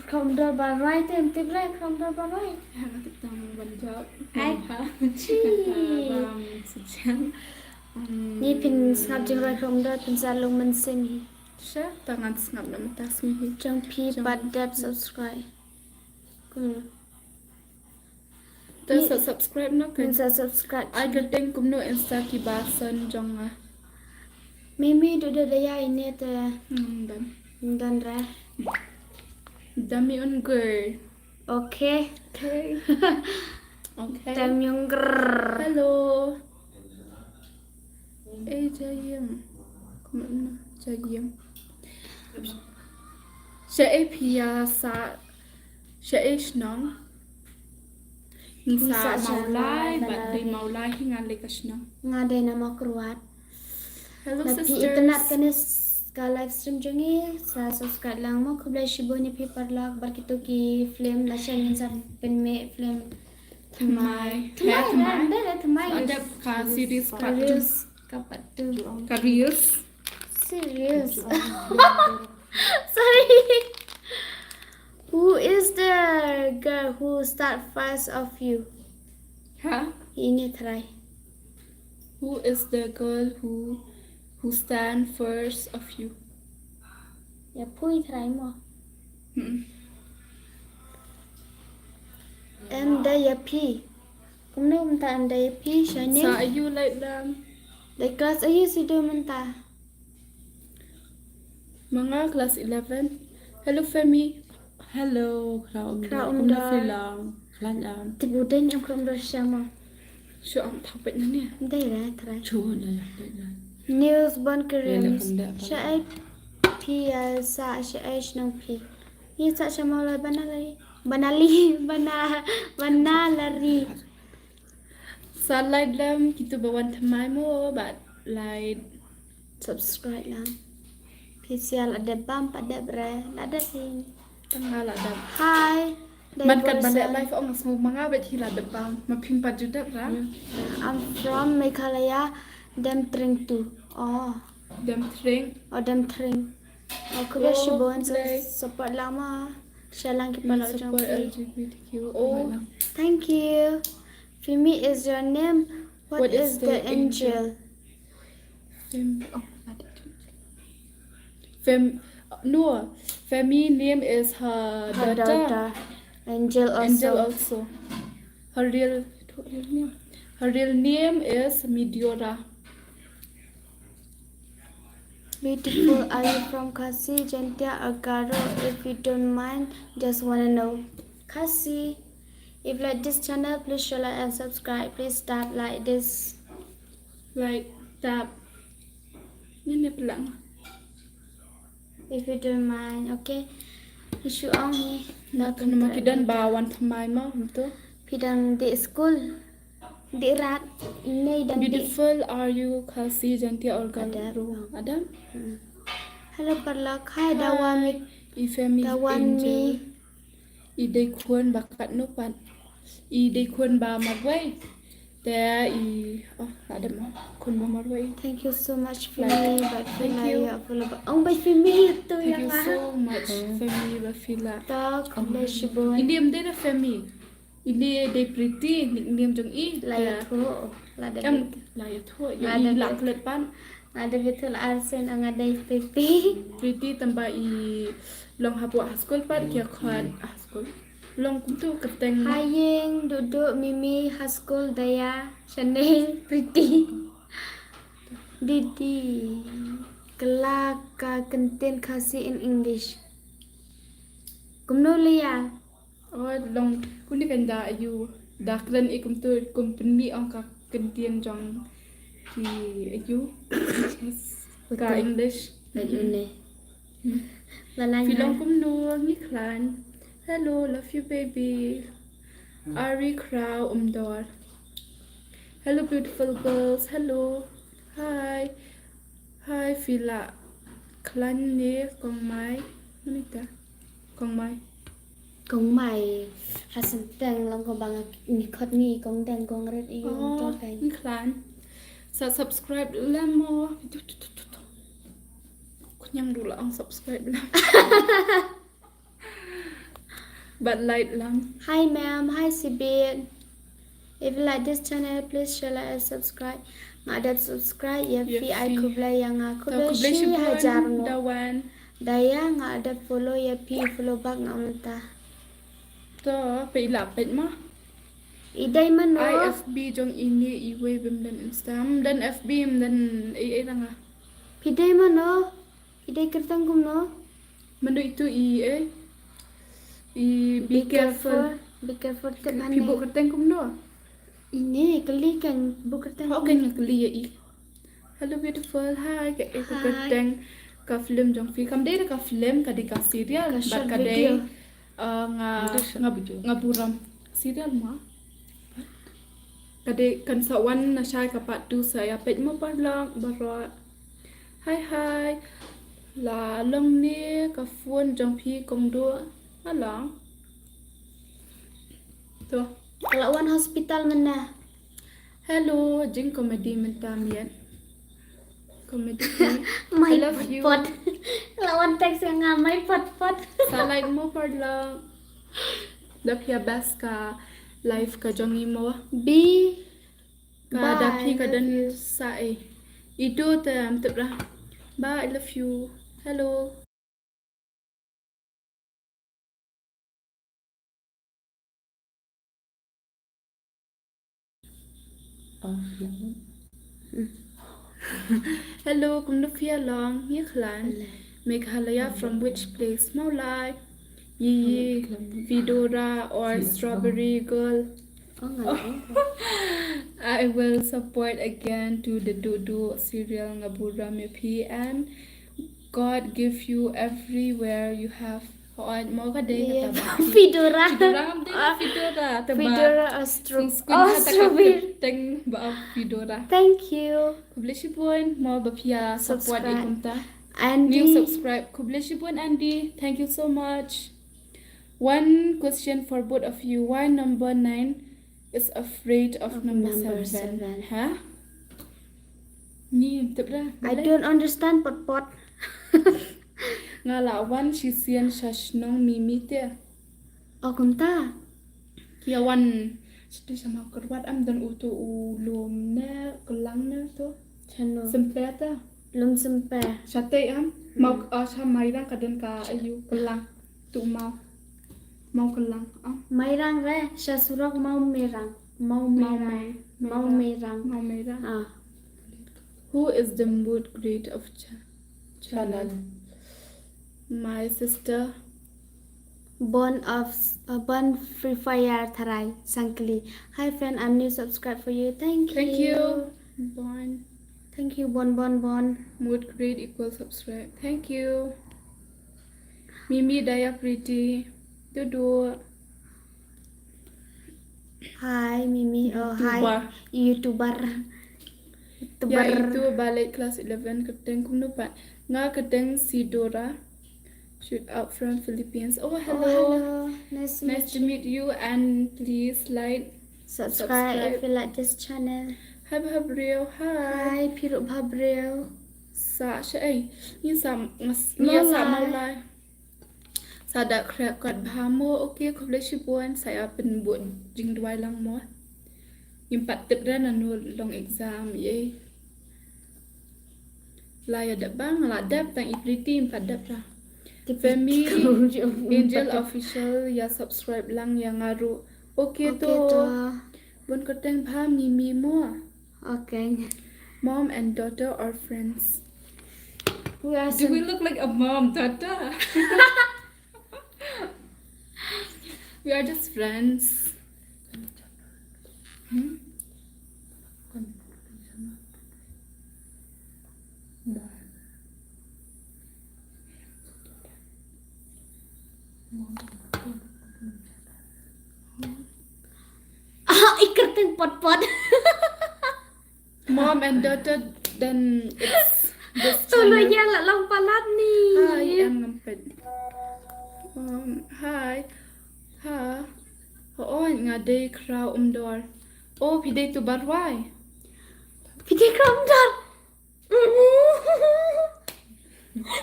Khraw umdor ba roi te, tip roi khraw umdor ba roi. Ha, nga tip tang ban jop. Ai. Chi. Bam sujiang. Ni phin sngap jingroi khraw umdor phin sa long mynsiem hi. Sha, ta ngan sngap na mynta sngi hi. Jong phi pat dep subscribe. Kumno? Te sa subscribe noh. Sa subscribe. Ai ka teng kumno Insta ki ba san jong nga. Mimi duda daya ine te. Hmm, done. Done re. Dami un gui. Okay. Okay. Okay. Dami un grrr. Hello. Eh, Jayim. Kumno Jayim. Sha e phi ïa sa sha e shnong. Ngi sa Mawlai, bad dei Mawlai hi nga lei ka shnong. Nga dei na Mawkyrwat. Hello sisters. Phi itynnad kane ka live stream jong ngi sa subscribe lang mo, khublei shibun ïa phi paralok bad kito ki film la sha ngin sa pynmih film. Thymmai. Thymmai. Thymmai. Ka series ka part two. Ka reels. Serious. Sorry. Who is the girl who start first of you? Ha? Ini try. Who is the girl who who stand first of you? Ïa phi try mo. Hmm. Em da ïa phi. Kumno mynta em da ïa phi, Shining? Sa aïu leit lang? Dei class aïu shu dei mynta? Ma nga class eleven. Hello Femi. Hello, khraw umdor. Khraw umdor. Kumno phi lang? Khlaiñ am? Te bu dei em khraw umdor sha ma. Shu am thapet na ne. Dei ra trai. Shu na ya dei na. News bon krim. Sha ai phi sa sha ai shnong phi. Ni sa sha Mawlai Banali. Banali, bana, bana lari. Sa like lang kito ba wan thymmai mo bad like. Subscribe lang. Phi sa la dep bam pat dep re, la dep hi. Tang la dep. Hi. Man kat ban dep live ong smu ma nga bad hi la dep bam. Ma phim pat ju dep ra. I'm from Meghalaya, Demtring tu. Oh. Demtring. Oh, Demtring. Oh, khublei shibun support lang ma. Share lang ki paralok jong phi. L G B T Q. Oh, thank you. Fimi is your name. What is the angel? Fem, oh, not angel. Fem, no, Femi name is her daughter. Angel also. Angel also. Her real, her real name is Midiora. Beautiful, are you from Khasi, Jaintia or Garo? If you don't mind, just wanna know. Khasi. If you like this channel, please share, like and subscribe. Please tap like this. Like, tap. Ni ni pelang. If you don't mind, okay. Shu ong hi. Dak nama ki don ba wan thymmai ma, betul? Phi dang dei school. Dei rat. Nei dang dei. Beautiful are you, Khasi, Jaintia or Garo? Adam. Hello paralok. Hi, da wan mi. I Femi, da wan mi. I dei khun ba katno pat. I dei khun ba marwei. Te i, oh, la dep mo. Khun ba marwei. Thank you so much Fimi, bad Fila ïa follow ba. Ong bad Fimi tu ïa nga. Thank you so much Fimi bad Fila. Ta khublei shibun. Indi em dei da Fimi. Ini dei Pretty, nickname jong i. La ïathuh, la da em, bit. La ïathuh, nga i da la bit. Klet pat. Nga da bit la arsen nga dei Pretty. Pretty tangba i long hapoh ha skul pat, ki ïa khot ha skul. Long kumtu kyrteng. Hi Ïing, Dudu, Mimi, ha skul, Daya, Shane, Pretty. Didi, kylla ka kyntien Khasi in English. Kumno Leah? Oh, long kuni kan da ayu. Da kren i kumtu, kum pynmih ong ka kyntien jong ki ayu. Ka English. Ayu ne. Hmm. Phi long kumno, ngi khlaiñ. Hello, love you baby. Ari Crow Umdor. Hello beautiful girls. Hello. Hi. Hi, phi la khlaiñ ne kong Mai. Mano ita? Kong Mai. Kong Mai. Ha Senteng long ko bang ni khot ni kong deng kong ret i. Oh, kong to kan. Ngi khlaiñ. Sa subscribe lem mo. Tu, tu, tu, tu, tu. Kunyam dula ang subscribe lem. Bad like lang. Hi ma'am, hi Sibit. If you like this channel, please share, like and subscribe. Nga dep subscribe ïa phi, ai khublei ïa nga. Khublei shibun hajar nguh. Dawan. Daya, nga dep follow ïa phi, follow back nga mynta. To, phi la peit ma. I dei mano? Ai F B jong ini iwei bym don Insta. Ym don F B, ym don ei ei ranga. Phi dei mano? Phi dei kyrteng kumno? Mano itu i eh? I be careful. Be careful te mane. Phi buh kyrteng kumno? Ine kylli kan buh kyrteng. Okay, nga kylli ïa i. Hello beautiful. Hi, ka eh ka kyrteng ka film jong phi. Kam dei ka film, ka dei ka serial. Ka short video. Bad ka dei, uh, nga nga burom. Serial ma. Ka dei kan sa wan na shai ka part two sa ïa peit mo parlok baroh. Hi hi. La long ne ka phone jong phi kong Duh? Ka long. To. Ka la wan hospital mynne. Hello, jing comedy mynta miet. Comedy. I love you. Mai pot pot. La wan text ïa nga mai pot pot. Sa like mo parlok. Da phi ïa best ka live ka jong i mo. Bi. Ka da phi ka don sa ei. Itu te am tip ra. Bye, I love you. Hello. Hello, kumno phi ïa long? Ngi khlaiñ. Meghalaya, from which place? Mawlai. Yi, Vidura or Strawberry Girl. I will support again to the Dudu serial. Nga burom ïa phi and God give you everywhere you have. Hooid, mo ka dei kata ba. Fedora. Fedora, ngam dei Fedora, te ba. Fedora Astro. Sunscreen ha ta ka kyrteng ba Fedora. Thank you. Khublei shibun, mo ba phi ïa support i kumta. Andy. New subscribe. Khublei shibun Andy. Thank you so much. One question for both of you. Why number nine is afraid of number seven? Ha? Ni tip da. I don't understand pot pot. Nga la wan shisien sha shnong Mimi te. O kumta. Ki ïa wan shatei sha Mawkyrwat, am don uto u lum ne kyllang ne to. Shano? Sympe ta. Lum Sympe. Shatei am. Maw, ah, sha Mairang ka don ka ayu kyllang. Tu maw. Maw kyllang. Ah. Mairang re, sha surok Maw Mairang. Maw Mairang. Maw Mairang. Maw Mairang. Ah. Who is the mood creator of cha-, channel? My sister. Born of, uh, Born Free Fire Tharai Sangkli. Hi friend, I'm new subscribe for you. Thank you. Thank you. Born. Thank you, Born, Born, Born. Mood create equal subscribe. Thank you. Mimi Daya Pretty. Dudu. Hi, Mimi. Oh, hi. YouTuber. YouTuber. YouTuber. Ya, itu balik class eleven, kyrteng kumno pat? Nga kyrteng Sidora. Shout out from Philippines. Oh, hello. Oh, hello. Nice to meet you. Nice to meet you and please like, subscribe if you like this channel. Hi, Bhabreo. Hi. Hi, Piruk Bhabreo. Sa, sha, eh. Ni sa, ngas, ni sa malai. Malai. Sa Ta da khreh kot bha mo. Okay, khublei shibun, sa ïa pynbud jingduwai lang mo. Ngim pat tip re nano long exam ïa. La ïa dep ba nga la dep, tang i Pretty ngim pat dep ra. Femi Angel Official ïa subscribe lang ïa nga ruh. Okay to. Bun kyrteng bha Mimi mo. Okay. Mom and daughter are friends. Do we look like a mom daughter? We are just friends. Hmm? Ah, i kyrteng Potpot. Mom and daughter, then it's this channel. Tolong ya lah long palat ni. Hi, em ngam peit. Um, hi. Ha. Hooid, nga dei Khraw Umdor. Oh, phi dei tu Barwai. Phi dei Khraw Umdor.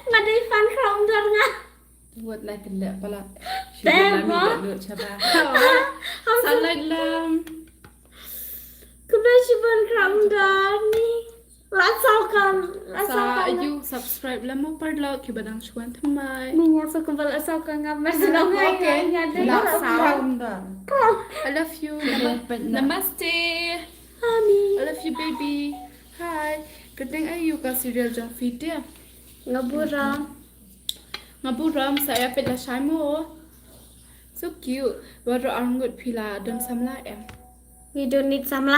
Nga dei fan Khraw Umdor nga. Wat lai kynda pala. Te mo. Sa lai lam. Khublei shibun Khraw Umdor ni. La saw kan, la saw kan. Sa ïa subscribe lam mo paralok kiba dang shu wan thymmai. Ni nga saw kan, la saw kan ngam mas nong hai. Okay. La saw. I love you. Namaste. Honey. I love you, baby. Hi. Kyrteng aïu ka serial jong phi te? Nga burom. Nga burom, sa ïa peit lashai mo. So cute. Baroh arngut phi la don samla em? We don't need samla.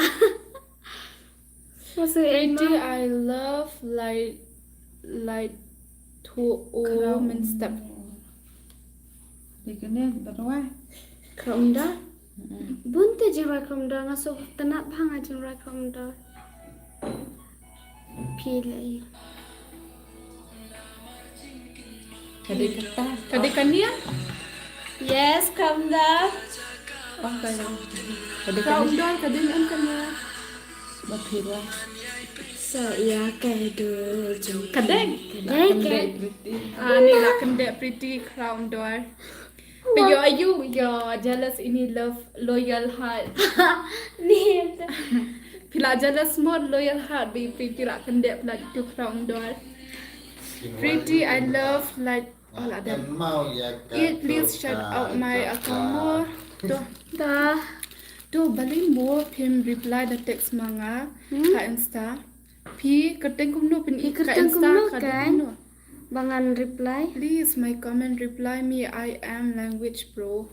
Pretty, I love light, light to all men step. Dei kane Barwai. Khraw Umdor. Bun te jingrwai Khraw Umdor, nga sngewtynnat bha nga jingrwai Khraw Umdor. Phi lei. Ka dei kata. Ka dei kane? Yes, Khraw Umdor. Oh, ka dei. Ka dei Khraw Umdor, ka dei em kane. Ba phi la. Sa ïa ka dei jong. Ka dei. Ka dei. Ani la kyndit Pretty Khraw Umdor. Ba ïoh aïu, ïoh jealous ini love loyal heart. Ni. Phi la jealous mo loyal heart ba i Pretty la kyndit phi la tu Khraw Umdor. Pretty, I love like all of them. It please shout out my account mo. To. Da. To balei mo phim reply da text ma nga ha Insta. Phi kyrteng kumno phin i ka Insta ka dei kumno? Ba ngan reply. Please my comment reply me, I am language bro.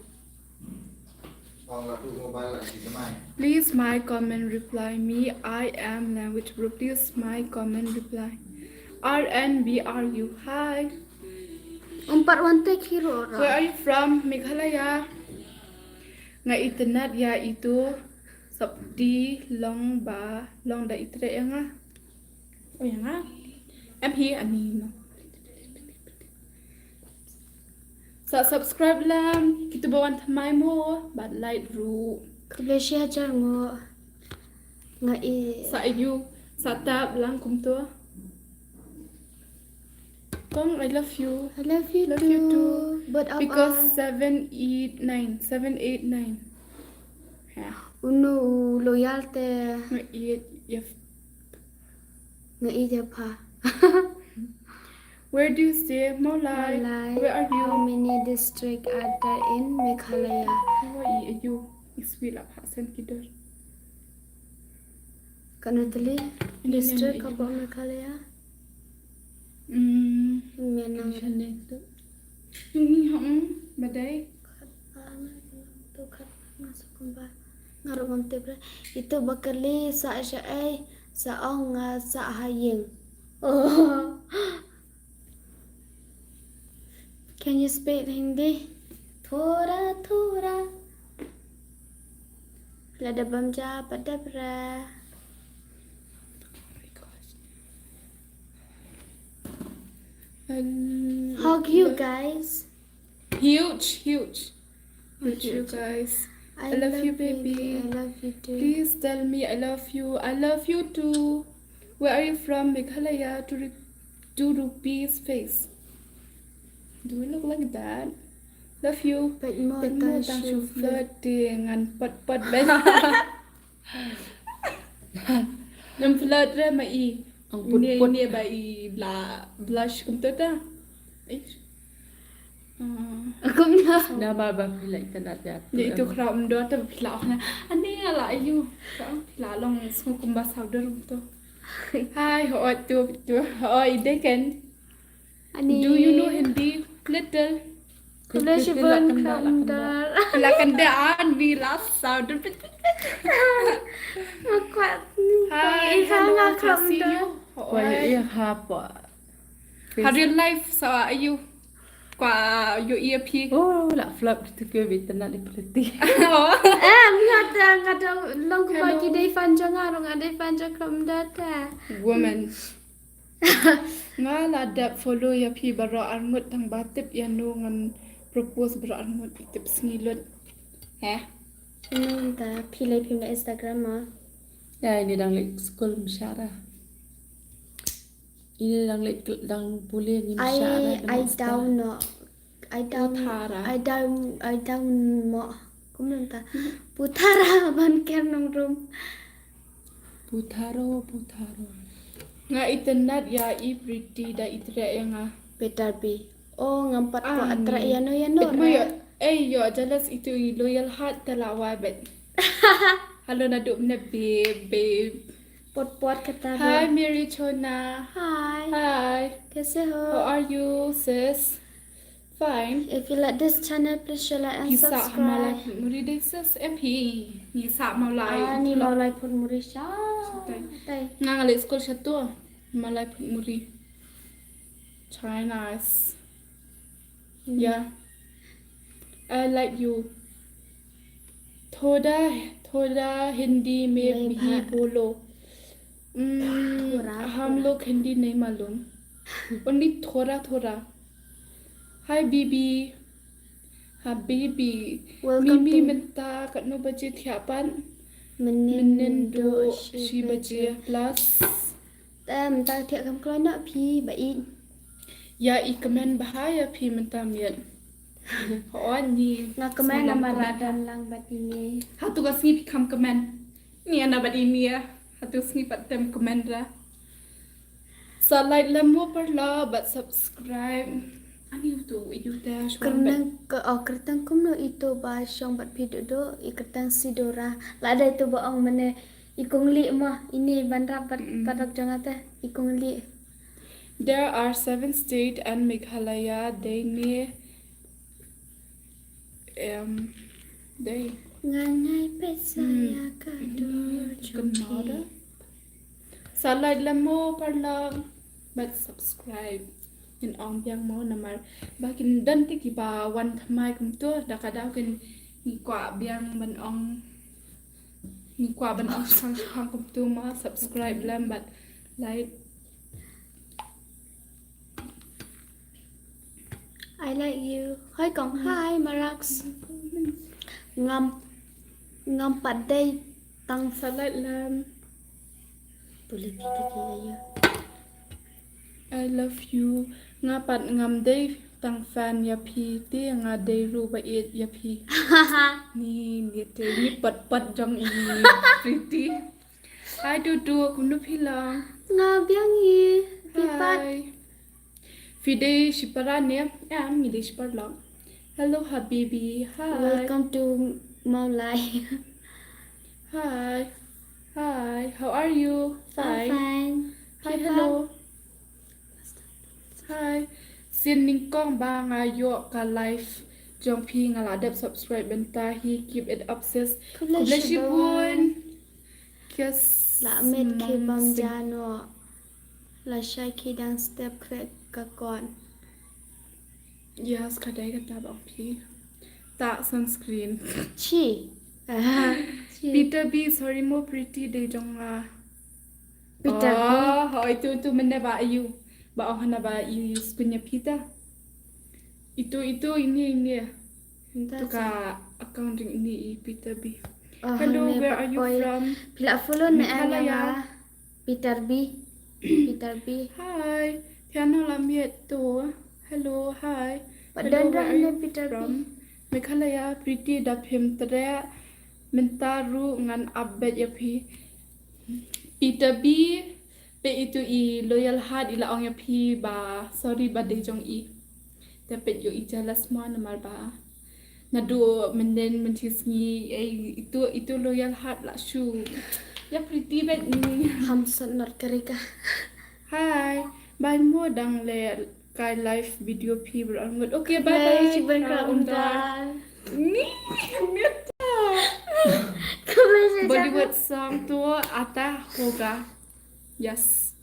Please my comment reply me, I am language bro. Please my comment reply. R N B R U. Hi. Um pat wan te khiro ra. Where are you from? Meghalaya. Nga itynnad ïa itu. Sopti long ba long da i trei ïa nga. Oh, ïa nga. Em hi ani no. Sa subscribe lang, kito ba wan thymmai mo, bad like ruh. Khublei shi hajar mo. Nga i. Sa ïa, sa tap lang kumto. Kong, I love you. I love you too. Love you too. But because seven, eight, nine. Seven, eight, nine. Ha. Unu loyal te. Nga i, ïa. Nga i ïa pha. Where do you stay? Mawlai. Mawlai. Where are you? How many district are there in Meghalaya? Hawaii, ayu. Iswi la pha sen kidor. Kano tylli district ka pha Meghalaya? Mm. Menang. Ni hong badai. Khat ba nga tu khat ba nga sukum ba. Nga ruh ngam tip re. Itu ba kylli sa sha ai sa ong nga sa ha ïing. Oh. Can you speak Hindi? Thora thora. Lada bam ja pat dep re. Hug you guys. Huge, huge. Huge, you guys. I love you, baby. I love you too. Please tell me I love you. I love you too. Where are you from? Meghalaya. Two, ru- two rupees face. Do we look like that? Love you. Peit mo Peit mo tang tang shu shu flirt te ngan pat pat bad. Ngam flirt re ma i. Ang put Ni put. ni ba i bla blush kumta ta. Ish. Ah. Kum na. Na ba ba phi la itynnad ïa. Ni itu khraw mdo ta phi la ong na. Ani nga la ayu. Ka phi la long sngew kumba sawdor kumta. Hi, ho tu tu. Ho i deken. Ani. Do you know Hindi? Little. Khublei shibun kham dar. La kanda an bi la sawdor. Ma kwah ni. Hi, Ih ha hello, nga can kham see dar. You. Kwa ïa ha pa. Ha real life sa ayu. Kwa yo ia phi. Oh, la flop tu ke bi tena di peleti. Oh. Eh, nga da nga da long ko ba Hello. Ki dei fan jong nga, nga dei fan jong kham dar ta. Woman. Nga la dep follow ïa phi baroh arngut tang ba tip ïa no ngan propose baroh arngut tip sngi lut. Heh. Nang ta phi lei phim na Instagram ma. Ya ini dang lek school mshara. Ini dang lek dang pule ni mshara. I I down no. I down Puthara. I down I down mo. Kum nang ta. Puthara ban ker nong rum. Putharo, putharo. Nga itynnad ïa i Pretty da i treh ïa nga. Better be. Oh, ngam pat ko Ah, atra ni. Ïa no ïa no. Bet mo ïa, eh, yo jealous itu i loyal heart ta la wa bet. Hello na duk ne babe, babe. Pot pot kata. Hi Mary Chona. Hi. Hi. Kaise ho? How are you, sis? Fine. If you like this channel, please share, like, and Isa malai subscribe. muri dei sis em hi. Ni sa malai. Ah, ni malai phun muri sha. Tai. Nga ngalai school sha tu. Malai phun muri. China. Yeah. I like you. थोड़ा थोड़ा हिंदी में भी बोलो। हम लोग हिंदी नहीं मालूम। Only थोड़ा थोड़ा। Hi Bibi. Habibi. Mimi mynta katno baje thiah pat? Mynnin duh shi baje plus. Te mynta thiah kam kloi noh phi ba ïeit. Ïa i kmen bha ïa phi mynta miet. Hooid ni. Nga kmen namar la don lang bad ine. Hato ka sngi phi kham kmen. Ni ana bad ine. Hato sngi pat tem kmen ra. Sa like lem mo parlok bad subscribe. Ani uto i uta shong bad. Kyrteng ka, oh, kyrteng kumno ito ba shong bad phi duh duh, i kyrteng Sidora. Lada ito ba ong mane i kong Lieh mo, ine ban rap bad parlok jong nga te, i kong Lieh. There are seven state and Meghalaya, dei ne, em, dei. Nga ngai pesa ïa ka dur jong phi. Sa like lem mo parlok bad subscribe. Ngin ong biang mo namar ba kin don te kiba wan thymmai kumto, da ka daw kin ngi kwah biang ban ong, ngi kwah ban ong shang shang kumto mo, subscribe lem bad like. I like you. Hi kong, hi Maraks. Ngam ngam pat dei tang Sa like lem. Pule phi te ki la ïa. I love you. Nga pat ngam dei tang fan ïa phi te nga dei ruh ba ïeit ïa phi. Ni ni te ni pat pat jong i Pretty. Hi Dudu, kumno phi long? Nga biang hi. Phi pat. Hi. Phi dei shipara ne? Em, ngi dei shipara long. Hello Habibi. Hi. Welcome to Mawlai. Hi. Hi. How are you? I'm Fine. Fine. Hi, Phi hello. pat. Hi. Sien nyngkong ba nga ïoh ka live jong phi, nga la dep subscribe bynta hi, keep it up sis. Khublei Khublei shibun. shibun. Kiss. La met ki bam Mong Sing. Jano. La shai ki dang step krek ka kon. Yes, ka dei kata ba ong phi. Ta sunscreen. Chi. Ah, chi. Peter B, sorry mo Pretty dei jong nga. Peter B. Oh, hoi tu tu mynne ba ayu. Ba ong hana ba ayu use punya Peter. Itu itu ini ini. Mynta Tu chi. ka account ini i Peter B. Oh, Hello, hangne where ba are you poi. From? Phi la follow ne em Meghalaya. Nga. Peter B. Peter B. Hi. Thiano la miet tu. Hello, hi. Pat Hello, don where rah are ne you Peter B. From? Meghalaya, Pretty da phim treh mynta ruh ngan update ïa phi. Peter B, peit ito i Loyal Heart i la ong ïa phi ba sorry ba dei jong i. Te peit ïoh i jealous mo namar ba naduh myndien mynshisngi, eh, ito, ito Loyal Heart la shu ïa Pretty bad ni. Hamsat not karika. Hi, bye mo, dang leh kai live video phi baroh arngut. Okay, bye bye. Bye, shibun khrap umdar. Ni, ni ta. Bollywood song to aata hoga. Yes.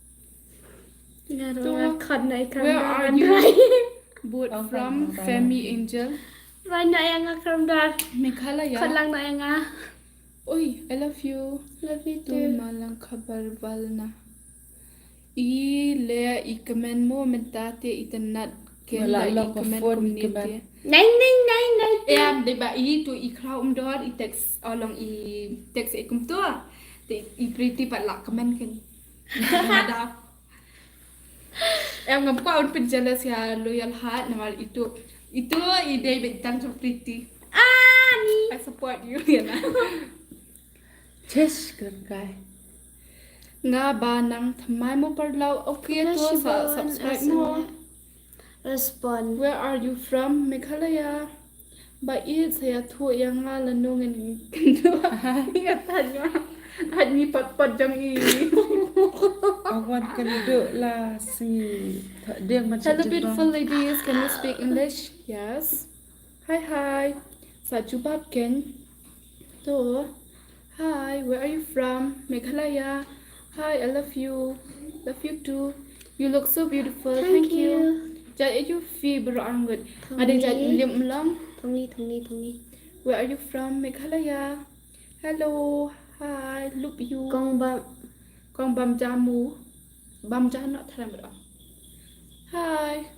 Nga ruh nga khot na i kram dar. Where are you? Both from Femi Angel. Wan na ïa nga kram dar. Meghalaya. Khot lang na ïa nga. Oi, I love you. Love you too. Tu malang khabar wal na. I leh i kmen mo mynta te i tynat ken la i kmen kumne te. Nine nine nine nine. Em, dei ba i tu i khraw umdor i text, oh, long i text i kumto. Te i Pretty pat la kmen ken. Nada. Em, ngam kwah un pyn jealous ïa Loyal Heart namar ito, ito i dei bad tang jong Pretty. Ah, ni. I support you, ïa na. Chesh, good guy. Nga ba nang thymmai mo paralok. Okay, to sa subscribe mo. Respond. Where are you from? Meghalaya. Ba ïeit sa ïathuh ïa nga lano ngin kynduh. Nga tanya. Haj ni pat pat jong i. Awan kynduh la sngi. Hello beautiful ladies, can you speak English? Yes. Hi hi. Sa jubab ken. To. Hi, where are you from? Meghalaya. Hi, I love you. Love you too. You look so beautiful. Thank you. Jait ïa u phi baroh arngut. Nga dei jait Mylliem Mlong. Thongni, Thongni, Thongni. Where are you from? Meghalaya. Hello. Hi, love you. Kong bam. Kong bam jamu. Bam jano tharam ro. Hi.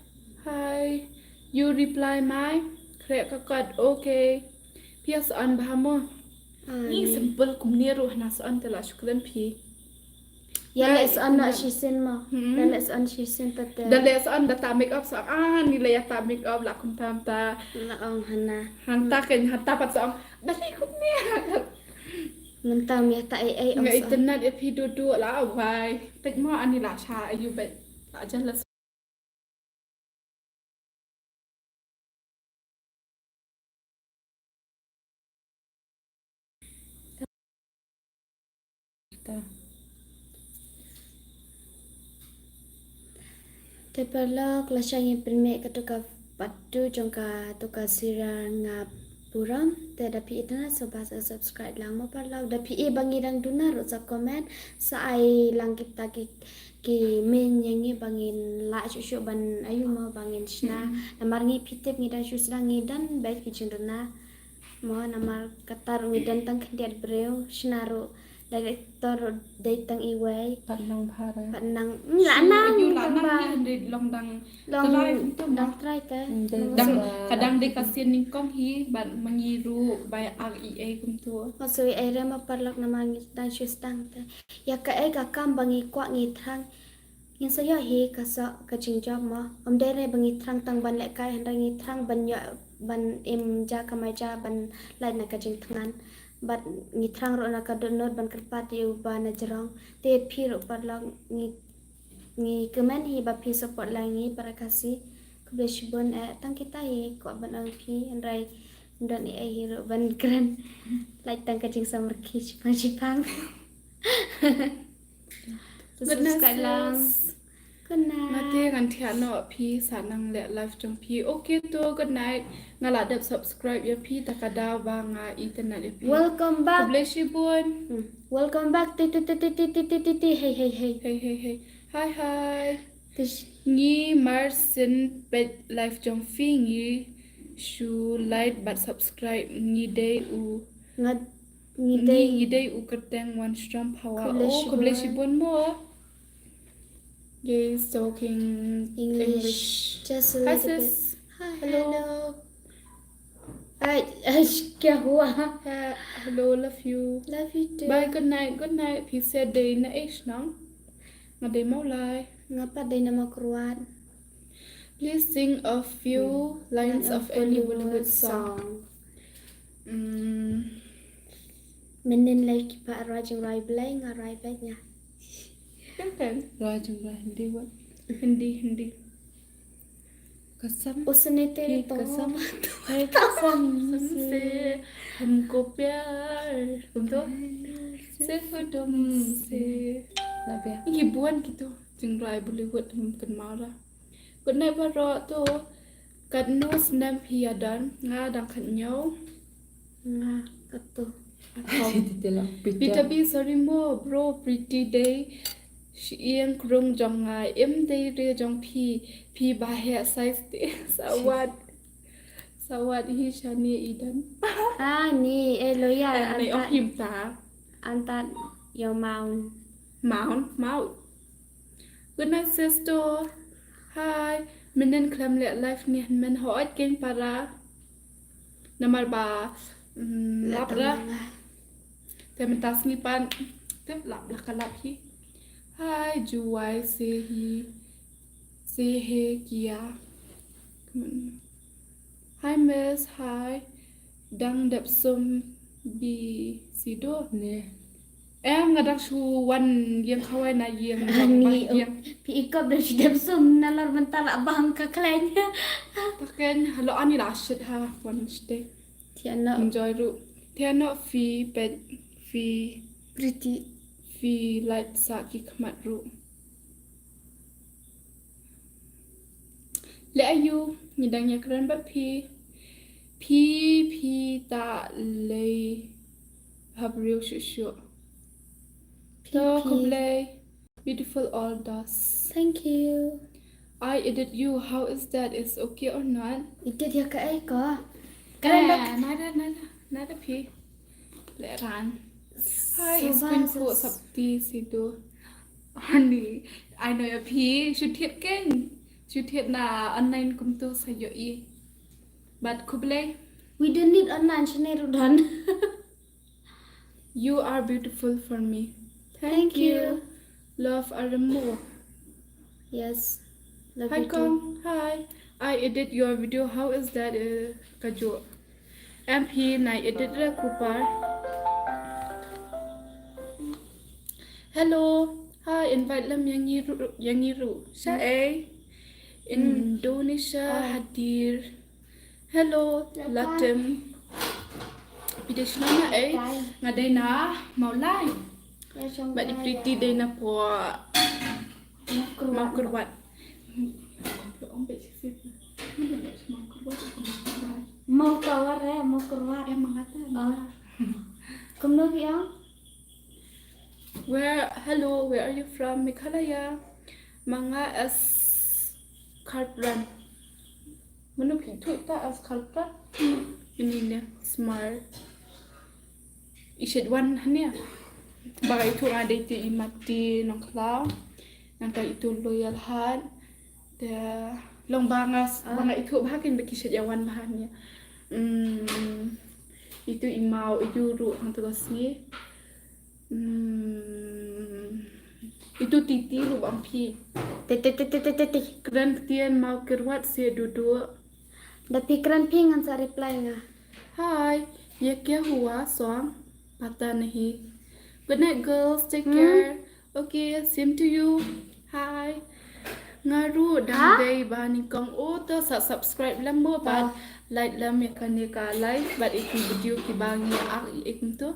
Hi. You reply my. Khreh ka kot. Okay. Phi ïa sa on bha mo. Ni simple kumne ruh hana sa on te la shu kren phi. Ïa leh sa on na shisien mo. Ïa leh sa on shisien te te. Da leh sa on da ta make up sa on. Ah, ni leh ïa ta make up la kumta kumta. La ong hana. Hangta ken hangta pat sa on. Da leh kumne. Mynta ym ïa ta ei ei. Nga internet ïa phi duh duh la wai. Peit mo ani la sha ayu bad la jealous. Te paralok, lashai ngin pynmih kato ka part two jong kato ka serial Nga Burom. Te da phi i tang na sa ba sa subscribe lang mo paralok. Da phi i ba ngi dang duna ruh sa comment. Sa ai lang kita ki, ki min ïa ngi ba ngin lah shuh shuh ban ayu mo ba ngin shna. Namar ngi phi tip ngi dang shu sdang ngi don bad ki jingduna. Mo namar kata ruh ngi don tang khyndiat briew, shna ruh director ruh dei tang iwei. Pat nang bha re. Pat nang, mm, la nang, la nang ba. Ngi hynrei long dang, long dang trai te. Dang, ka dang dei ka sien nyngkong hi, bad ma ngi ruh ba ïa ar ei ei kumto. Nga shu ei ei re ma paralok namar ngi dang shu sdang te. Ïa kaei ka kam ba ngi kwah ngi thrang. Ngin sa ïoh hi ka soh ka jingjop mo. Ym dei re ba ngi thrang tang ban lehkai hynrei ngi thrang ban ïoh ban im ja kamai ja ban lait na ka jingthngan. Bad ngi thrang ruh na ka dohnud ban kyrpad ïa uba na jrong. Te phi ruh paralok ngi, ngi kmen hi ba phi support lang ngi para Khasi. Khublei shibun eh tang kita hi kwah ban ong phi hynrei ym don ei ei hi ruh ban kren. Lait tang ka jingsamrkhie shipang shipang. Good night, sis. Good night. Nga te ngan thiah noh phi sa nang leh live jong phi. Okay to, good night. Nga la dep subscribe ïa phi ta ka daw ba nga internet ïa phi. Welcome back. Khublei shibun. Hmm. Welcome back. Ti ti ti ti ti ti ti ti. Hey hey hey. Hey hey hey. Hi hi. Tish. Ngi mar sien peit live jong phi ngi shu like bad subscribe ngi dei u. Nga Ngi dei, ngi dei u kyrteng Wanstrom Phawa. Oh, khublei shibun mo. Yes, talking English. Just a little bit. Hi, sis. Hi, hello. Ai, ai, kya hua? Hello, love you. Love you too. Bye, good night, good night. Phi sa dei na ei shnong? Nga dei Mawlai. Nga pat dei na Mawkyrwat. Please sing a few lines of any Bollywood song. Mm, Mynnin lai ki ba roi jingroi Blei nga roi bad nga. kan kan. Roi jingroi Hindi wat. Hindi, Hindi. Kasam. Usne tere Ki to. Kasam. Hai kasam. Tumpse humko pyar. Kum to. Sirf tumpse. Lah biar. Ki bun kitu jingroi Bollywood, hmm, kan mara. Good night baroh to. Katno snem phi ïa don? Nga dang khatñiew. Nga katu. Titi lah. Peter B, sorry mo bro, Pretty dei shyieng krung jong nga, im dei re jong phi, phi ba heh size te. Sawat. Sawat hi shane i don. Ah, ni eh loya Ai ong antat him ta. Antat yo maun. Mount, Mount. Good night sister. Hi. Mynnin khlem leh live ne hynmen, hooid kein para. Namar ba mm, lap ra. Te mynta sngi pat te lap la ka lap hi. Hi Juwai, se hi, se he kia. Hi miss, hi. Dang dep sum bi sido. Ne. Em nga dang shu wan ïing khawai na ïing. Ani Ïing. Phi ikop da shi dep sum nalor mynta la bang ka klein. Taken halo ani la shit ha wan shite. Tiano Enjoy ru. Tiano fi pet fi Pretty. fi light sa ki khmat ru. Le ayu ngi dang ïa kren bad phi. Phi phi ta lei hap riu shu shu. To Phi. Khublei. Beautiful all those. Thank you. I edit you. How is that? Is okay or not? Edit ïa kaei ko? Karen bak. Nada, nada, nada phi. Le ran. Hi, is Queen Ko Sapti Sido. Honey, I know your phi. Should hit ken. Should hit na online kumto sa yo i. But khublei. We don't need online channel rudan. You are beautiful for me. Thank you. Love Aramo. Yes. Love Hi you too. Kong. Hi. I edit your video. How is that? Uh, kajo. M P na edit ra kupar. Hello. Hi. Invite lam yang iru yang iru. Sa eh. Indonesia hadir. Hello, Latem. Phi dei shano na eh? Nga dei na Mawlai. Bad i Pretty dei na po Mawkyrwat. Mawkawar eh, Mawkyrwat. Eh, mangata. Kumno phi ong? Where, hello, where are you from? Meghalaya. Ma nga as Kharpran. Mano phi thuh ta as Kharpran? Ini ne smart. I shet wan hania. Ba i thuh nga dei tu i Mati Nongkhlaw. Nangta itu Loyal Heart. Te long ba nga s- ba nga i thuh ba kin ba ki shet ïa wan ba hania. Hmm. Itu i Maw, itu ruh hangta ka sngi. Hmm. Itu Titi ruh bang phi. Te te te te te te te. Kren ktien Mawkyrwat se dudu. Da phi kren phi ngan sa reply nga. Hi, ye kya hua song? Pata nahi. Good night girls, take care. Okay, same to you. Hi. Nga ruh dang dei ba nyngkong, oh to sa subscribe lem mo bad like lem ïa kane ka live bad ïa ki video kiba ngi ak ïa kumto.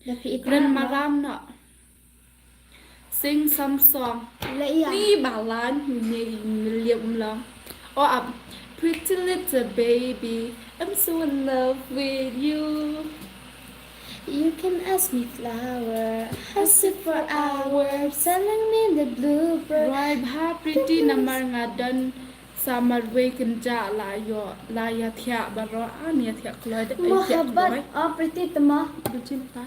Da phi ikren Kren maram na. Sing some song. La ïa. Ni balan ni liam long. Oh up. Pretty little baby, I'm so in love with you. You can ask me flower, ask it for hours, selling me the bluebird. Roi bha Pretty namar nga don sa marwei kynja la ïoh la ïa thiah baroh an ïa thiah kloi de ïa thiah Mohabbat kloi. Oh Pretty tama. Bujin pa.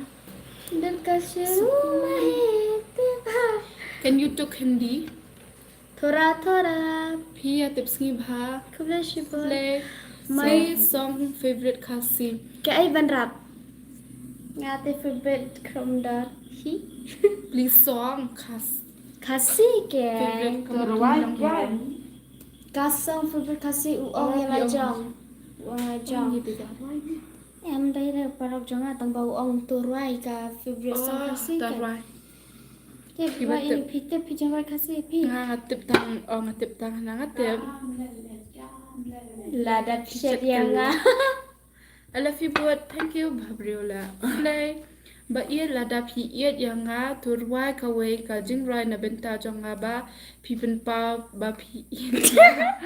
Dil ka shuru hai teba. Can you talk Hindi? Thora thora. Phi ïa tip sngi bha. Khublei shibun. Play My- Say song favorite Khasi. Kaei ban rap? Nga te favorite Chrome Dot. Hi. Please song Khas. Khasi ke. Favorite Khasi. Ka song favorite Khasi u ong ïa la jong. U ong la jong. Em dei re paralok jong nga tang ba u ong to rwai ka favorite song Khasi ka. Te phi ba i phi tip phi jong rwai Khasi phi. Nga nga tip tang, oh nga tip tang na nga tip. Lada phi shet ïa nga. I love you but thank you bhabriew la. Play. Ba ïeit lada phi ïeit ïa nga to rwai kawei ka jingrwai na bynta jong nga ba phi pynpaw ba phi ïeit ïa nga.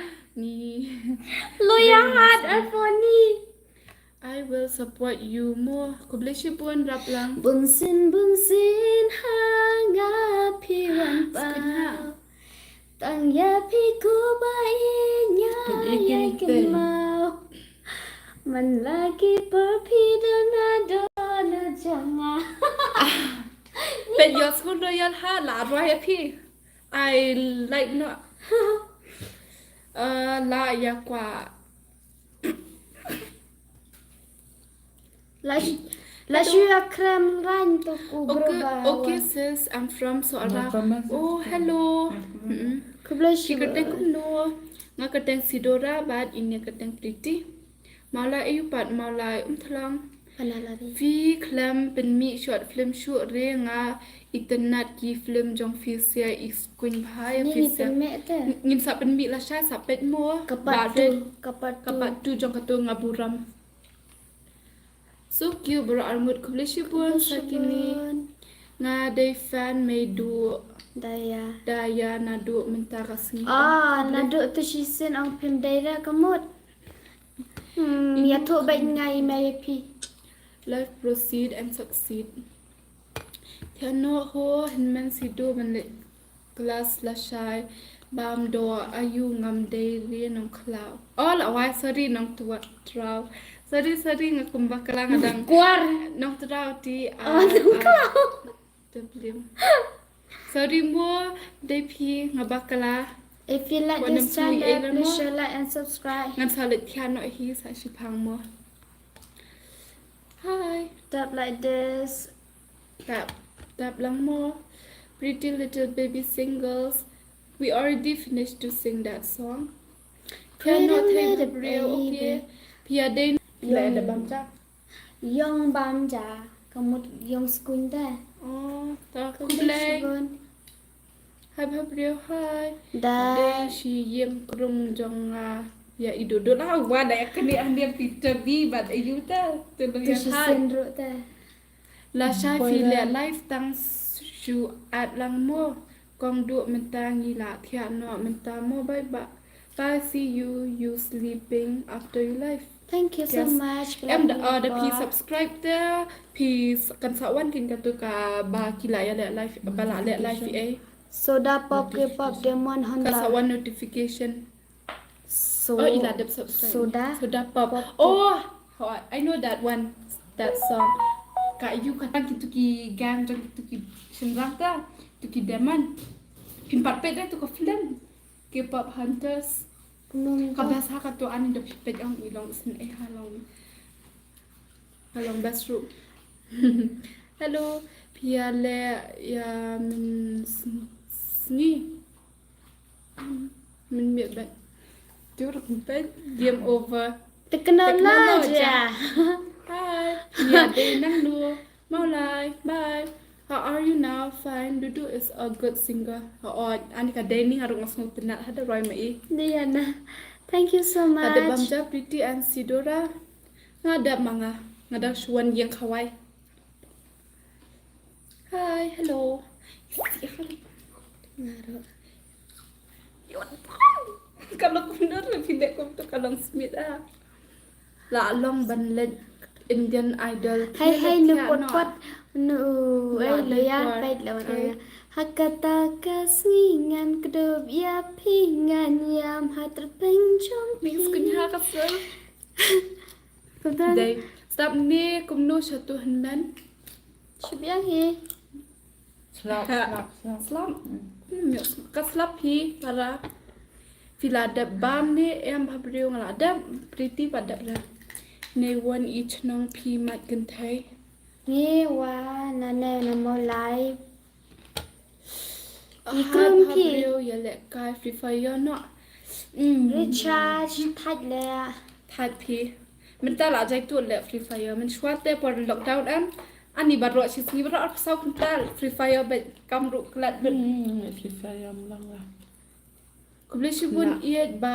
Loya hat a funny. I will support you more. Khublei shibun Raplang. Bun sien bun sien ha nga phi wan paw. Tang ïa phi ko ba ïeit ïa nga ïa kynmaw. Man la ki por phi don na don na jong nga. Peit ïa skul do ïa ha la rwai ïa phi. I like no. Uh, la ïa kwah. La sh- la shu ïa krem rang to ku. Okay, okay sis, I'm from Sohra. Oh, hello. Khublei shibun. Kyrteng kumno? Nga kyrteng Sidora bad ine kyrteng Pretty. Mawlai ayu pat Mawlai Umthlong. Phi khlem pynmih short film shuh re nga itynnat ki film jong phi sia i skuin bha ïa phi sia. Ngin sa pynmih lashai sa peit mo. Ka part two, ka part two jong katu nga burom. So cute bro arngut khublei shibun sakini. Nga dei fan mei du. Daya. Daya naduh mynta ka sngi. Ah, naduh tu shisien ong phim dei ra ka mut. Hmm, ïathuh bad nga i mei phi. Life proceed and succeed. Thiah noh ho hynmen Sidu ban leit klas lashai bam doh ayu ngam dei ri Nongkhlaw. Oh la wai sorry Nongtwa traw. Sorry sorry nga kumba kala nga dang. Kwar. Nongtraw ti. Oh Nongkhlaw. Sorry mo dei phi nga bakla. If you like this channel, please share, like and subscribe. Ngan sa leit thiah noh hi sa shiphang mo. Hi. Tap like this. Tap tap lang mo. Pretty little baby singles. We already finished to sing that song. Thiah noh thei bhabriew okay. Phi ïa dei. Phi la da bam ja. Yong bam ja ka mut yong skuin da. Oh, ta khublei. Hai bhabriew hai. Da. Dei shi ïing krung jong nga ïa i Dudut la wa da kane an dia Peter bi bad ayu ta. Tu shi sen ru ta. Lashai phi leh live tang shu at lang mo. Kong duh mynta ngi la thiah noh mynta mo bye bye. Bye see you, you sleeping after you live. Thank you so much. Em da da phi subscribe te phi kan sa wan kin katu ka ba ki la ïa leh live ba la leh live eh. Soda pop K-pop Demon Honda. Ka sa wan notification. So, oh, ila dep subscribe. Soda. Soda pop. Oh, I know that one. That song. Ka yu ka tang kitu ki gang jong kitu ki shynrang ta. Kitu ki Demon. Phin pat peit da tu ka film. K-pop Hunters. Ka best ha ka tu ani da phi peit ong i long sn eh ha long. Ha long best ru. Hello. Phi ïa leh ïa min sngi. Min miet bad. Tur bad game over. Technology. Hi. Ïa dei nang nu. Maulai. Bye. How are you now? Fine. Dudu is a good singer. Oh, ani ka dei ni nga rung sngewtynnat hada roi ma i. Diana. Thank you so much. Ada bam ja Pretty and Sidora. Nga dap ma nga. Nga dap shuan ïeng khawai. Hi, hello. Ngaro. Ka long kumno le phi dei kum tu ka long smit ah. La long ban leit Indian Idol. Hai hai nu pot pot nu ai lo ya peit lo ya. Ha kata ka sngi ngan kdup ïa phi ngan ïam ha tyrpeng jong phi. Mix kun ha ka sel. Dei. Stop ni kumno shatu hynmen. Shu biang hi. Slap, slap, slap. Slap. Hmm, ka slap hi para. Phi la dep bam ni em bhabriew nga la dep Pretty pat dep la. Ne won i chnong phi mat kynthei. Ni wa na ne na mo lai. Hi bhabriew ïa lehkai Free Fire noh. Mm. Recharge, thait le. Thait phi. Mynta la jai tu le Free Fire. Mynshuwa te por lockdown em. Ani baroh shi sngi baroh arphew saw kynta Free Fire ba kam ruh klet ba. Mm, Free Fire mlang la. Khublei shibun ïeit ba,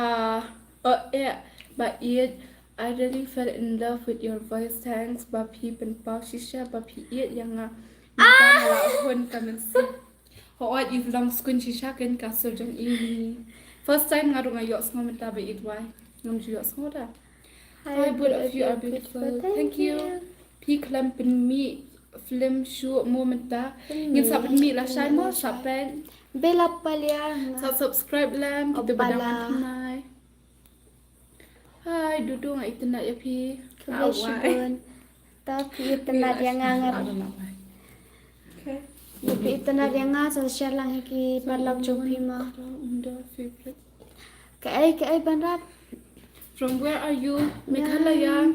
oh, eh, ba ïeit. I really fell in love with your voice. Thanks ba phi pynpaw shisha ba phi ïeit ïa nga. Mynta nga la hun ka mynsiem. Hooid, ïa long skun shisha kein ka sur jong i. First time nga ruh nga ïohsngew mynta ba i duwai. Ngam ju ïohsngew da. Hi, both of you are beautiful. Thank you. Phi khlem pynmih film shuh mo mynta. Ngin sa pynmih lashai mo, sa peit. Bella Palia. Sa subscribe lem, kita ba dang wan thymmai. Hai, Dudu, nga itynnad ïa phi. Khublei shibun. To phi itynnad ïa nga, nga. Okay. Phi itynnad ïa nga, sa share lang ha ki paralok jong phi mo. Unda favorite. Kaei, kaei ban rat. From where are you? Meghalaya.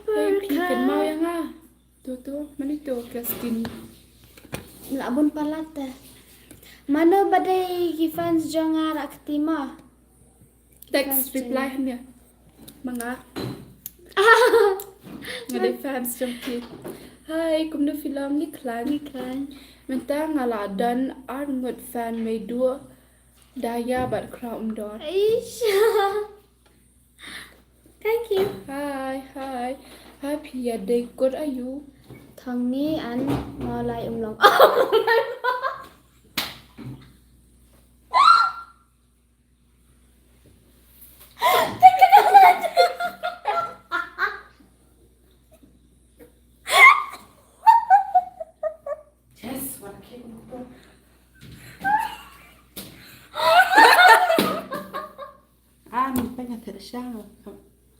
Hey, phi kynmaw ïa nga. To, to, mano to, Christine? La bun palat te. Mano ba dei ki fans jong nga, ra kti mo. Text reply hangne. Ma nga. Nga dei fans jong phi. Hi, kumno phi long? Ngi khlaiñ. Ngi khlaiñ. Mynta nga la don ar ngut fan, Meidu, Daya bad Khraw Umdor. Eish. Thank you. Hi, hi. Hi, phi ïa dei kur aïu? Thong ni an Mawlai Umlong. Yes, one cake. Ah, mi pa nga thet sha.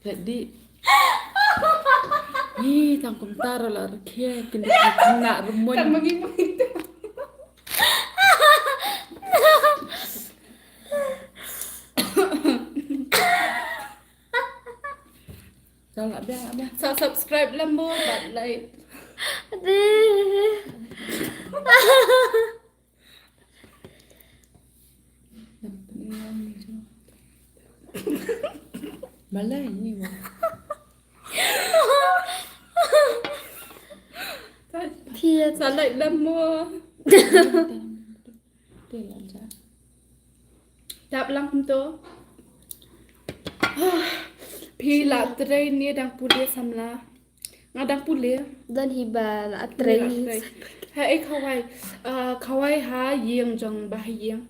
Thet di. Ni tang kumta ra la rkhie kin da kina rmon. Kan mangi mangi tu. Sa la biang, la biang. Sa subscribe lem mo, bad like. Deh. Balai ni mo. Thied. Sa like lem mo. Te la ja. Dap lang kumto. Phi la trei ne dang pule samla? Nga dang pule. Don hi ba la trei. Nga la trei. Ha, eh, khawai. Ah, khawai ha ïing jong ba ha ïing.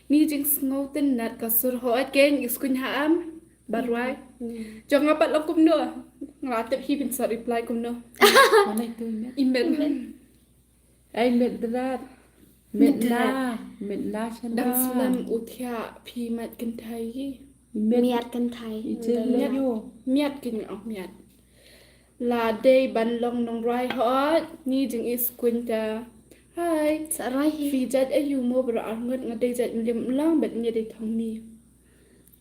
Ni jingsngew tynnat ka sur ho, eh, keiñ i skun ha am. Ba rwai. Hmm. Jong nga pat long kumno. Nga la tip hi phin sa reply kumno. Mana itu email? Email. Ai, met drat. Met na. Met na shan. Dang slem u thiah phi mat kynthai. Met. Miat kynthai. Miat. Miat kynthai, oh, miat. La dei ban long nongrwai hot. Ni jing is kunta. Hai. Sa rwai hi. Phi jait aïu mo bra arngut, nga dei jait Mlim Mlang bad nga dei Thongni.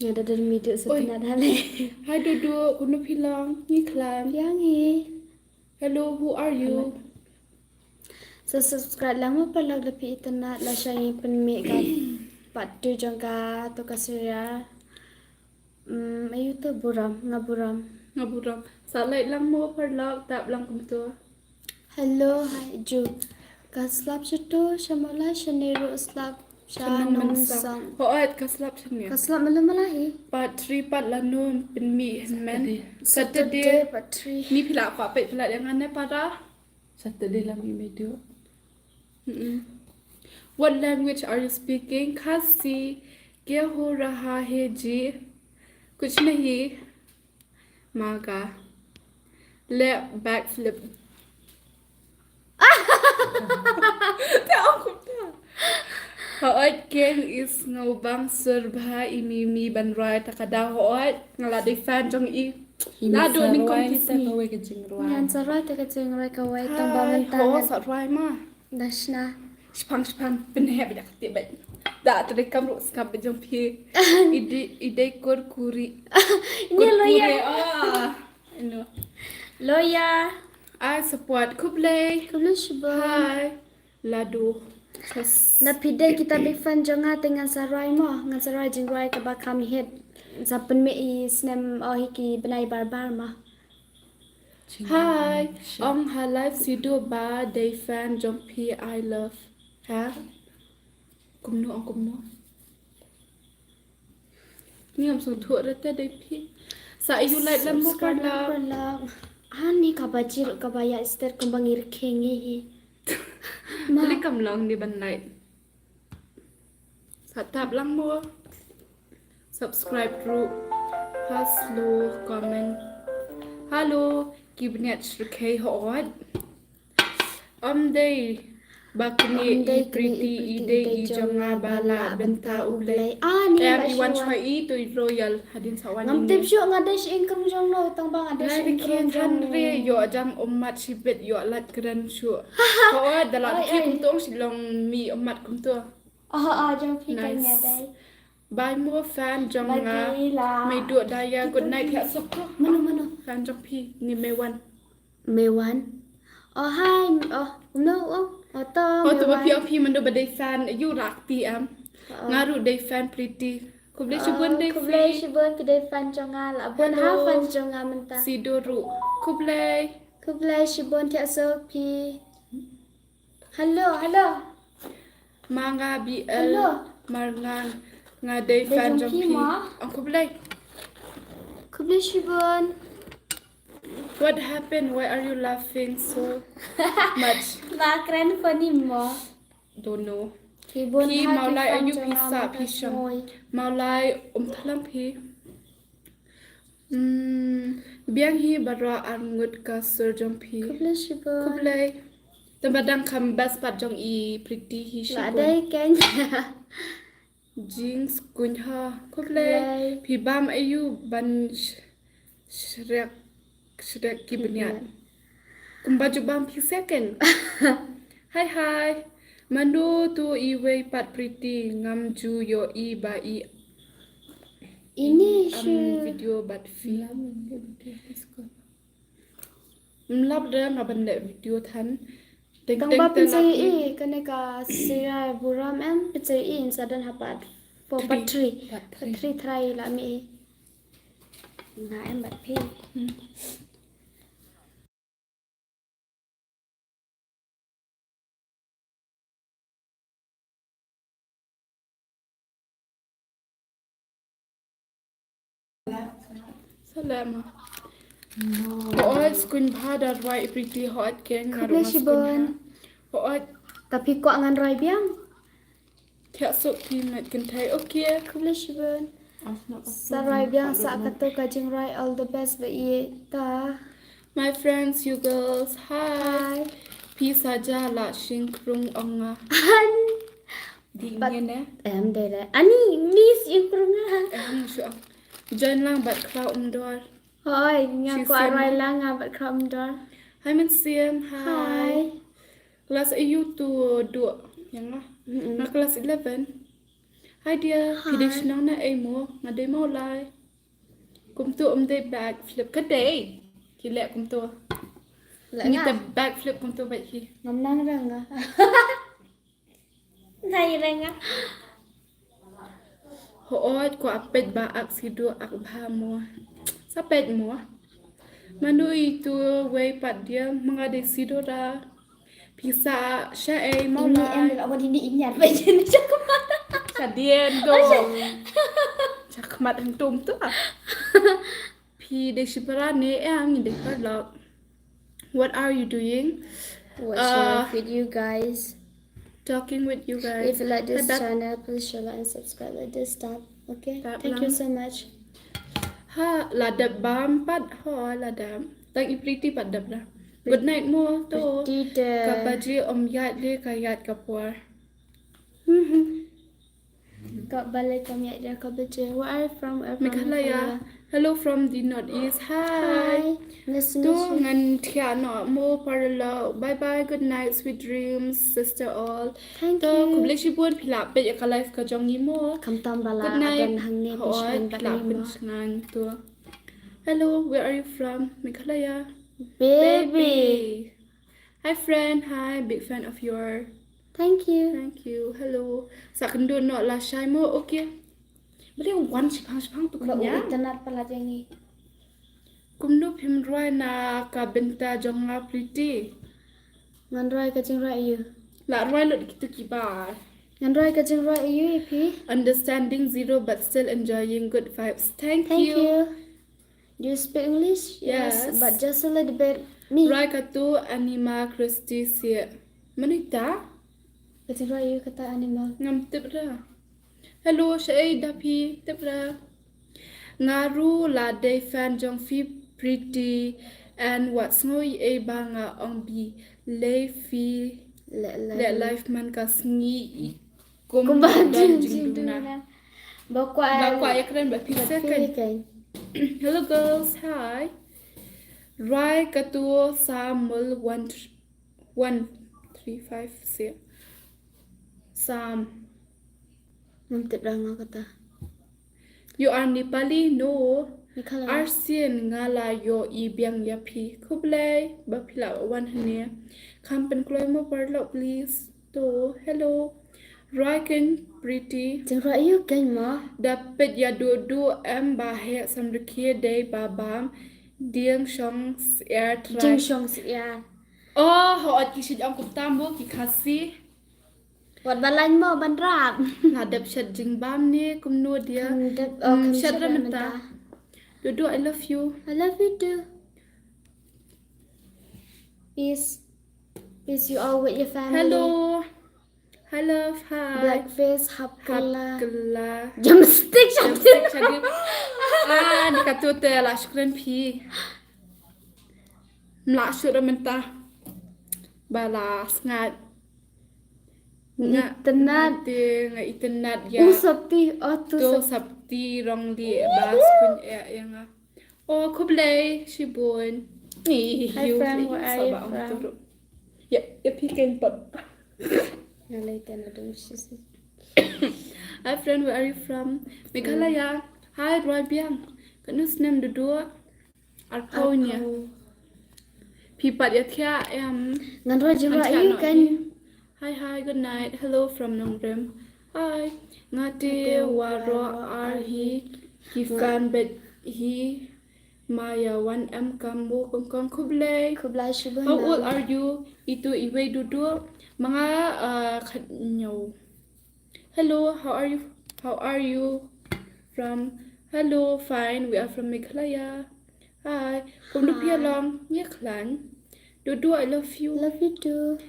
Nga da der midu sa tna dale. Hai Dudu, kumno phi long? Ngi khlaiñ. Yang hi. Hello, who are you? Sa subscribe lang mo paralok da phi itynnad, lashai pynmih ka part two jong ka to ka serial. Mm, aïu to burom, nga burom. Nga burom. Sa like lang mo paralok, tap lang kumto. Hello, hi, ju. Ka slap sha to, sha Mawlai, shane ruh slap. Sha Nongmynsong. Nongmynsong. Hooid, ka slap shane. Ka slap malu malahi. Part three, part lano pynmih hynmen? Saturday. Saturday, part three. Ni phi la kwah peit phi la ïa nga ne para? Saturday la mih mei tu. Mm-mm. What language are you speaking? Khasi. Kya ho raha hai ji? Kuch nahi. Maga. Le backflip. Te ong kumta. Hooid, keiñ i sngew bang sur bha i Mimi ban rwai ta ka daw, hooid. Nga la dei fan jong i. Naduh nyngkong ki sngi. Ngan sa rwai ta ka jingrwai kawei tang ba mynta. Hooid, sa rwai ma. Da shna. Shipang, shipang, pynheh bad ka tip bad. Da treikam ruh skam bad jong phi. I dei, i dei kur kuri. Ini lawyer. Kur kuri, ah. Ino. Lawyer. I support. Khublei. Khublei shibun. Hi. Ladu. Yes. Na phi dei kita big fan jong nga te ngan sa rwai mo, ngan sa rwai jingrwai kaba kham hit. Sa pynmih i snem o hi ki bnai bar bar mo. Hi, ong ha live Sido ba dei fan jong phi, I love. Ha? Kumno, ong kumno? Ni ngam sngewthuh re te dei phi. Sa ïoh like lem mo parlok. Ani kaba jil kaba ïa ster kumba ngi rkhie ngi hi. Ma. Ni kam long ni ban like. Sa tap lang mo. Subscribe ruh. Hello, comment. Hello, ki bniat shrkhei hot. Ym dei ba kine i Pretty, i dei i jong nga ba la bynta U Blei. Ani em ba i wan shwa i to i royal hadien sa wan. Ngam tip shuh nga dei shi ingkung jong no tang ba nga dei shi ingkung jong no. Re ïoh jam ummat shibit ïoh lait kren shuh. Ko da la ki kumtong shi long mi ummat kumto. Ah ah jong phi kan nga dei. Bai mo fan jong nga. Mei duh da ïa good night ïa sok. Mano mano. Fan jong phi ni me wan. Me wan. Oh hi. Oh no. Oh oh to. Oh to ba phi oh phi mano ba dei fan ïa rak ti am. Nga ruh dei fan Pretty. Khublei shibun dei phi. Khublei shibun phi dei fan jong nga la bun ha fan jong nga mynta. Sido ruh. Khublei. Khublei shibun thiah sok phi. Hello, hello. Ma nga B L. Hello. Mar nga nga dei fan jong phi. Ang khublei. Khublei shibun. What happened? Why are you laughing so much? Ma kren funny mo. Don't know. Phi Mawlai ayu phi sa phi shong. Mawlai um thalang phi. Hmm, biang hi bara arngut ka sur jong phi. Khublei shibun. Khublei. Tamba dang kham best pat jong i Pretty hi shibun. La dei ken. Jing skuin ha. Khublei. Phi bam ayu ban shrek shrek ki bniat. Kumba ju bam phi second. Hi hi. Mano to i wei pat Pretty ngam ju ïoh i ba i. Ini shu video bat fi. Mlap da nga ban leh video than. Tang ba pynsa i kane ka sira buram em pynsa i insa don ha part four, part three. Part three try la mi. Nga em bat phi. Salama. Ho'ot skun bha da rwai Pretty ho'ot ken nga rwai skun bha. Ho'ot. Tapi kwah ngan rwai biang. Thiah suk phi met kynthei. Okay. Khublei shibun. Sa rwai biang sa kato ka jingrwai all the best ba ïa ta. My friends, you girls, hi. Phi sa ja la shing krung ong nga. Di ngen eh. Em dei le. Ani miss ing krung nga. Em shu. Join lang bat kra um dor. Hoi, nga kwah rwai lang nga bat kra um dor. Hi Mynsiem, hi. Class ayu to do yang nga. Nga class eleven. Hi dear, phi dei shnong na ei mo, nga dei Mawlai. Kumto um dei backflip ka dei. Ki leh kumto. Ngi te backflip kumto bad hi. Ngam nang rang nga. Nai rang nga. Ho'ot ko apet ba ak sido ak bha mo. Sa pet mo. Manu itu wei pat dia manga dei sido da. Pisa sha ei Mawlai. Ini em la wadi ni inyar ba jin chakmat. Sa dien do. Chakmat hang tum tu. Phi dei shipara ne em ngi dei parlok. What are you doing? Watching with you guys. Talking with you guys. If you like this channel, please share, like, and subscribe. Let this start. Okay. Thank you so much. Ha la dep bam pat ho la dep. Tang i Pretty pat dep da. Good night mo to. Ka baji om yat le ka yat ka por. Ka balei kam ïa ïa ka baje. Where are you from? I'm from Meghalaya. Meghalaya. Hello from the Northeast. Hi. Hi. Nice to meet you. To ngan thiah noh mo paralok. Bye bye. Good night. Sweet dreams, sister all. Thank you. To khublei shibun phi la peit ïa ka live ka jong ngi mo. Khamtam ba la aden hangne. Good night. Hoi, phi la pynshngaiñ to. Hello, where are you from? Meghalaya. Baby. Baby. Hi friend, hi, big fan of your Thank you. Thank you. Hello. Sa kynduh noh la shai mo. Okay. Bale wan shipang shipang tu Ba u kanya. Itynnad pala jeng i. Kumno phim rwai na ka bynta jong nga Pretty. Ngan rwai ka jingrwai ïa u. La rwai lut kitu kiba. Ngan rwai ka jingrwai ïa u ïa phi. Understanding zero but still enjoying good vibes. Thank, Thank you. you. Do you speak English? Yes. But just a little bit. Me. Rwai katu Anima Christy Sia. Mano ita? Ka jingrwai ïa u kata Anima. Ngam tip ra. Hello, shaei da phi tip ra. Nga ruh la dei fan jong phi Pretty and wat sngew ei ba nga ong bi lei phi Le le. le life man ka sngi i. Kumba Don jing jingduna. jingduna. Ba kwah Ba kwah ïa kren ba phi ba second. phi kan. Hello girls, hi. Rwai katu Samuel one three five six. Sam. Ngam tip ra nga kata. You are Nepali? No. Meghalaya. Arsien nga la ïohi biang ïa phi. Khublei ba phi la wan hangne. Kham pynkloi mo paralok please. To, hello. Rwai kein Pretty. Jingrwai ïa u kein mo. Da peit ïa Dudu em ba heh samrkhie dei ba bam. Dieng shong syiar trai. Jingshong syiar. Oh, hooid ki shait ong kumta mo ki Khasi. Wat ba lain mo ban rap. Nga dep shet jingbam ne kumno dia. Kham dep, oh, Mm, kham shet shet ra ra mynta. mynta. Dudu, I love you. I love you too. Peace. Peace you all with your family. Hello. Hi love, hi. Blackface, hap kylla. Hap kylla. Drumstick, Drumstick, shadi. Ah, ni katu te la shukran phi. Mla shukran mynta. Ba la sngat. Nga Itynnad. Te nga itynnad ïa. U sapti, oh tu To sap. Sapti Rongli ba skun ïa ïa nga. Oh, khublei shibun. Ni Hi, yu friend, ni where are sa you ba ong from? Turu. Ya, ya phi kein pat. Nga lei te na dum shi si. Hi friend, where are you from? Meghalaya. Hi, rwai biang. Kano snem Dudu? Arphew nia. Arphew. Phi pat ïathiah em? Ngan rwai jingrwai Ngan thiah ïa u noh kan. hi. Hi, hi, good night. Hello from Nongrim. Hi. Nga te waroh ar hi ki fan bad hi. Ma ïa wan em kam mo kong kong, khublei. Khublei shibun. How old are you? Itu iwei Dudu. Ma nga, uh, khathynñiew. Hello, how are you? How are you from? Hello, fine. We are from Meghalaya. Hi. Kumno phi ïa long? Ïa khlaiñ. Dudu, I love you. Love you too.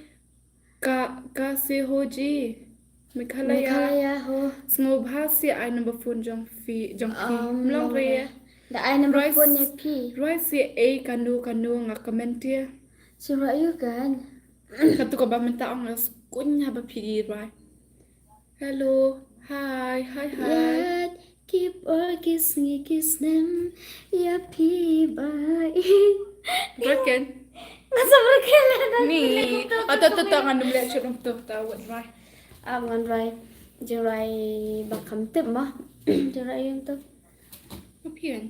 Ka, ka se ho ji. Meghalaya. Meghalaya ho. Sngewbha se ai number phone jong phi, jong phi. Um, Mlong re. Da ai number Rice. Phone ïa phi. Rwai se ei kano kano nga comment ïa. Jingrwai ïa u kan. Katu kaba mynta ong nga skun haba phi rwai. Hello. Hi, hi, hi. Ïa ki por ki sngi ki snem ïa phi ba i. Broken. Nga sa broken la da. Ni. Ata ata ata ngan dum leh shut tu ta wat rwai. Ah, ngan rwai. Jingrwai ba kham tip ma. Jingrwai ïa u tu. Opinion.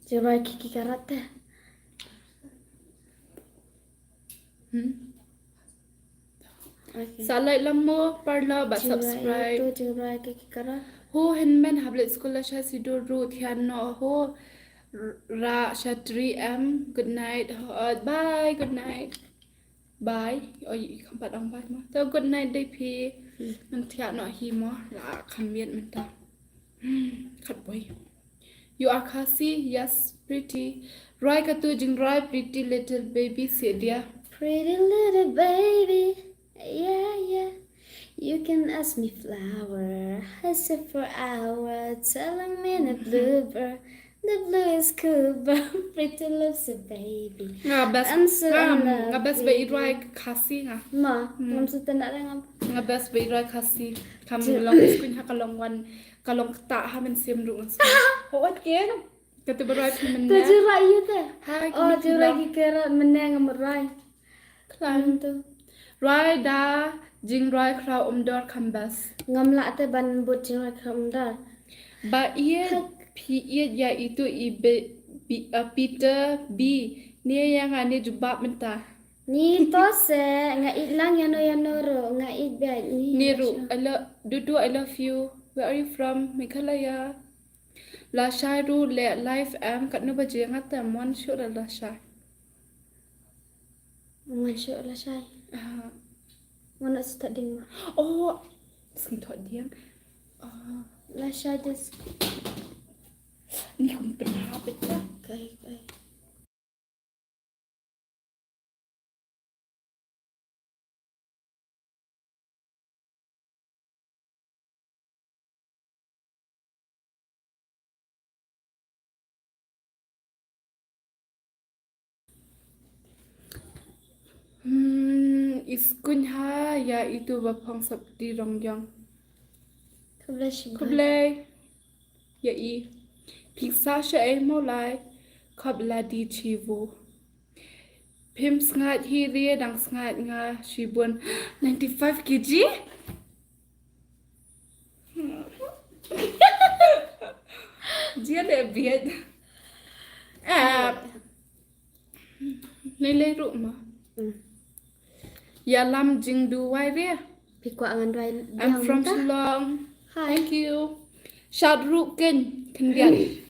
Jingrwai kiki karate. Hmm. Okay. Sa like lang mo paralok bad Jingrwai subscribe. Tu jingrwai kiki karate. Ho hynmen haba leit skul la sha Sidor ruh thiah noh ho. Ra sha three M. Good night. Ho, bye. Good night. Bye. Oi, i kham pat ong bye ma. To good night dei phi. Ngan thiah noh hi mo. La kham miet mynta. Khat boi. You are Khasi? Yes, Pretty. Rwai katu jingrwai Pretty Little Baby se dia. Pretty little baby, yeah, yeah. You can ask me flower, I say for hour, tell a minute bluebird, the blue is cool, but pretty loves a baby. Nga best, I'm so nga, in love nga best ba i rwai Khasi nga. Ma, hmm. Ngam sa tynat ngam. Nga best ba i rwai Khasi. Kam long skun ha ka long wan, ka long kata ha mynsiem ruh ngan skun. Ho ot ken. Katu ba rwai phi mynne. Te jingrwai ïa te. Hai, oh, jingrwai ki kera mynne ngam rwai. Khlaiñ tu. Rwai da jingrwai khraw umdor kham best. Ngam lah te ban bud jingrwai khraw umdor. Ba ïeit phi ïeit ïa itu i be, bi, uh, Peter B. Ne ïa nga ne jubab mynta. Ni to se nga ïeit lang ïano ïano ruh, nga ïeit bad ni. Ni ruh, I love, Dudu, I love you. Where are you from? Meghalaya. Lashai ruh leh live em, katno baje? Nga te mon shuh la Lashai. Mon shuh Lashai. Ah. Mon shuh ta ding ma. Oh, sing thot diang. Ah. Lashai just. Ni kum pernah betul. Kai, kai. Hmm, i skuin ha ïa itu ba phong sap di rong yong. Khublei shibun. Khublei. Ïa i. Phi sa sha ei mo lai. Khop la di chivu. Phim sngaid hi re dang sngaid nga shibun. Ninety-five K G? Jia le biet. Ah. Nei lei ruh ma. Hmm. Ïalam jingduwai re. Phi kwah ngan duwai. I'm from Shillong. Hi. Thank you. Shad ruh ken khyndiat.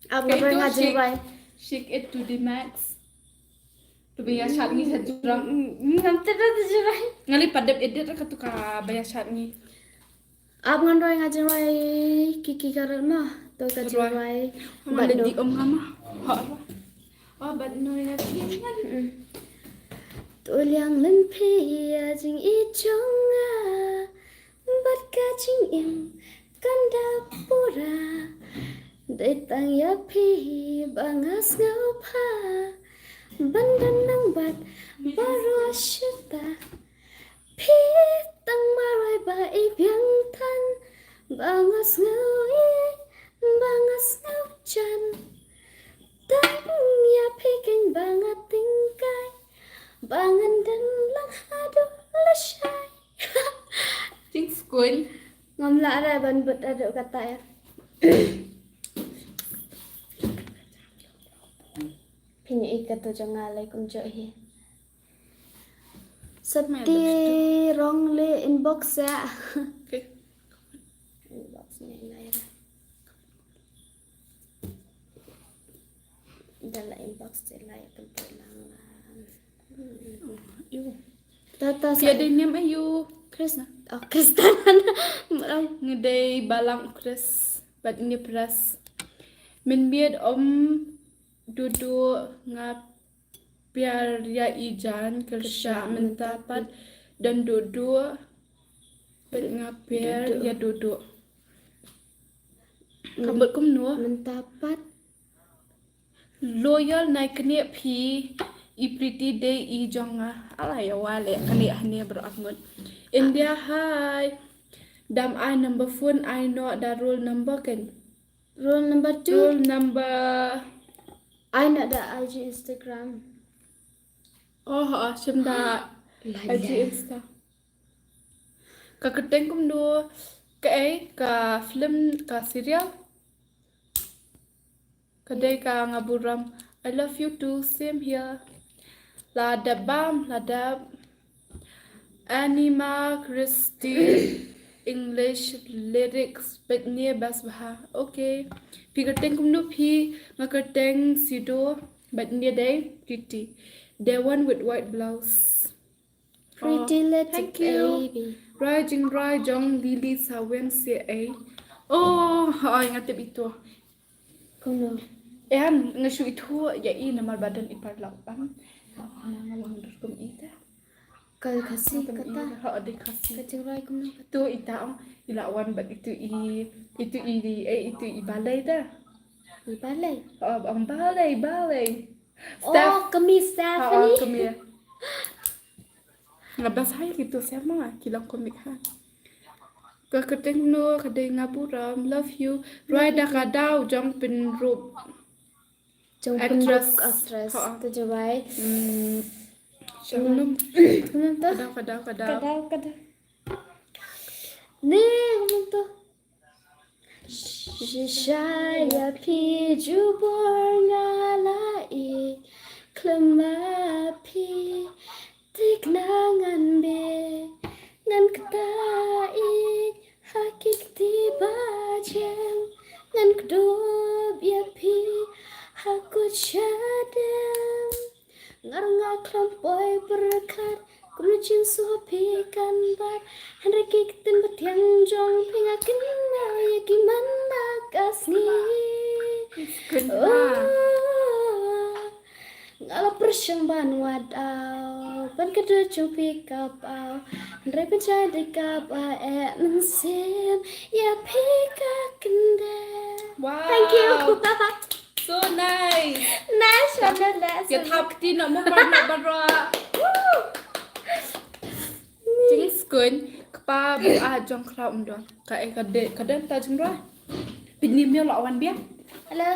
Ap nga duwai nga jingduwai. Shake it to the max. To ba ïa shad ngi sa jrong. Ngam te da jingduwai. Nga lei pat dep edit ka tu ka ba ïa shad ngi. Ap ngan duwai nga jingduwai Kiki Karel ma. To ka jingduwai. Bad no. Di om nga ma. Ha. Oh, bad no ïa ki ngan. To liang lynti ïa jingïeit jong nga. Bad ka jingim kan da pura. Dei tang ïa phi ba nga sngewbha. Ban don nang bad baroh shata. Phi tang marwei ba i biang than. Ba nga sngew i, ba nga sngew jan. Tang ïa phi keiñ ba nga tyngkai. Ba ngan don lang haduh lashai. Jingskun. Ngam lah re ban bud haduh kata ïa. Phi ïohi katu jong nga lei kumjuh hi. Sati rong lei inbox ïa. Okay. Inbox ne ngai ra. Da la inbox te la ïa kan te lang. Ïa dei niam aïu? Krishna. Oh, Krishna. Nga dei balang Chris. Bad ni press. Mynmiet om Dudu nga pyrshah ïa i jan kyrshah mynta pat don Dudu. Bad nga pyrshah ïa Dudu. Ka mut kumno? Mynta pat. Loyal nai kane phi i Pretty dei i jong nga. Ala ïa wa le kane hane bro akmut. India hi. Dam ai number phone ai noh da roll number kan. Roll number two. Roll number. Ai noh da I G Instagram. Oh, oh, shim da I G Insta. Ka kyrteng kumno kaei ka film ka serial. Ka dei ka nga burom. I love you too. Same here. La dep bam, la dep. Anima Christie English lyrics bad ne bas bha. Okay. Phi kyrteng kumno phi? Nga kyrteng Sido bad ne dei Pretty. The one with white blouse. Pretty little baby. Rai jingrai jong Lily Sawen C A. Oh, hai nga tip itu. Kumno? Em, nga shu itu ïa i namar ba don i paralok bam. Nga wan dur kum ita. Ka Khasi kata. Ha, dei Khasi. Ka jingrai kumno? Tu ita ong ila wan bad itu i, itu i, eh, itu i balei da. I balei? Oh, ong balei, balei. Oh, kami Stephanie. Kami. Nga bas hai kitu sama ki long komik ha. Ka kyrteng no ka dei nga burom, love you. Roi da ka daw jong pynrup. Jong pynrup actress. Te jawai. Hmm. Jong num. Num to. Ka daw, ka daw, ka daw. Ka daw, ka daw. Ni num to. Shisha ïa phi jubor nga la i. khlem ba phi, thikna ngan beh, ngan ktah ïeit ha ki kti ba jem, ngan kdup ïa phi ha kut shadem. Nga ruh nga khlem poi pyrkhat kumno jingsngewbha phi kan bat, hynrei ki ktien ba thiang jong phi nga kynmaw ïa ki man la ka sngi. Kynmaw. Oh, nga la pyrshang ban wad aw ban ka dur jong phi ka paw, hynrei pynshai dei kaba eh mynsiem ïa phi ka kyndit. Wow. Thank you. So nice. Nice, Shana, nice. Ïa thap kti na mo bar na bar ra. Woo. Jingskun kpa bu a jong khlaw um don. Ka e ka de ka den ta jingro. Pin ni myo la wan bia. Hello.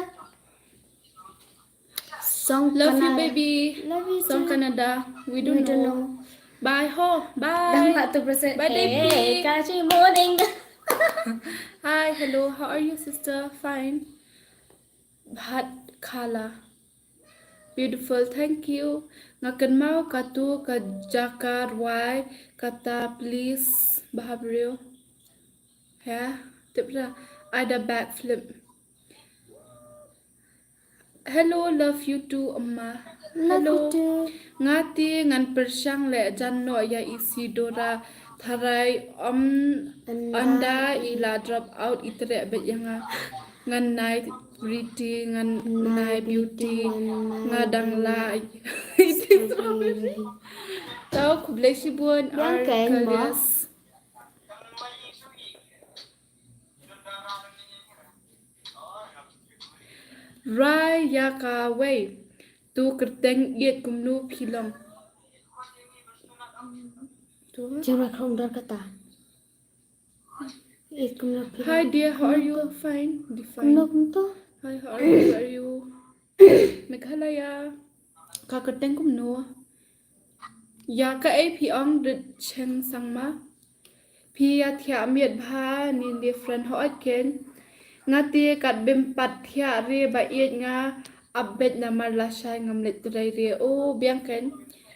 Song Love you, Canada. Baby. Love you Song too. Canada. We don't We don't know. know. Bye ho. Bye. Dang la tu persen. Bye, eh, Devi. Kachi morning. Hi, hello. How are you, sister? Fine. Bhat khala. Beautiful, thank you. Nga kynmaw katu ka jaka rwai kata please bahabriew. Ha, tip ra. Ada backflip. Hello, love you too, Amma. Love you too. Hello. Nga te ngan pyrshang leh jan noh ïa Isidora. Tharai om ynda i la drop out i treh beit ïa nga. Ngan nai pretty, ngan nai beauty, nga dang la. It is strawberry. Tau khublei shibun. Biang keng mo. Arcalius. Rai ïa kawei. Tu kyrteng ïeit kumno phi long. Tu. Jangra khong dor kata. Ïeit kumno phi long. Hi dear, how are you? Fine, be fine. Kumno kumto? Hi, how are you? Are you Meghalaya? Ka kyrteng kumno? Ïa kaei phi ong rit cheng sang ma. Phi ïa thiah miet bha ni different hooid ken. Nga te kat bym pat thiah re ba ïeit nga ap beit namar lashai ngam leit trei re. O biang ken.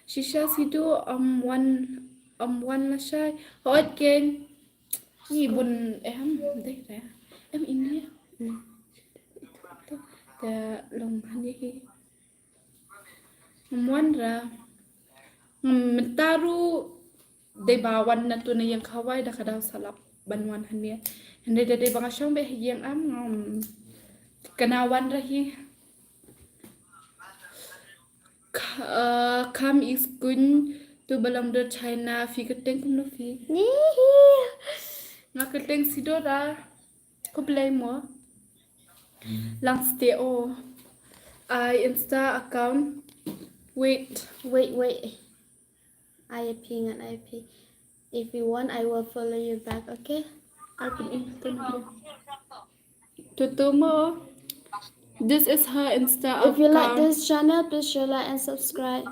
Shisha sidu om wan om wan lashai hooid ken. Ni bun em dei re. Em India. Te long hani hi. Ngam wan ra. Ngam mynta ruh dei ba wan na tu na ïing Hawaii da ka daw salap ban wan hangne. Hynrei da dei ba nga shong beit ha ïing am ngam kane wan ra hi. Ka, uh, kam is kun tu ba long dor China phi kyrteng kumno phi. Ni hi. Nga kyrteng Sidora. Khublei mo. Lang stay o. I Insta account. Wait. Wait, wait. I P ngan I P. If you want, I will follow you back, okay? I'll put in the tutu mo. This is her Insta account. If you like this channel, please share, like, and subscribe.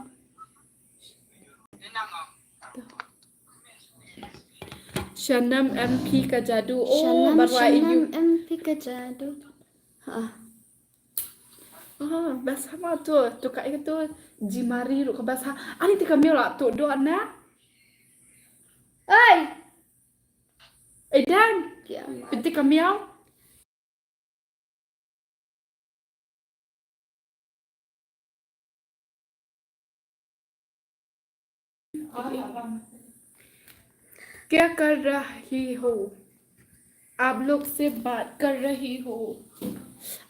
Shanam M P ka jadu. Oh, Shanam, barwa Shanam iyu. M P ka jadu. Ha. Ah, bas sama tu, tu ka itu jimari ru ka bas ha. Ani ti kamiau la tu do na. Oi. Edan. Kiamat. Piti kamiau. क्या कर रही हो? आप लोग से बात कर रही हो।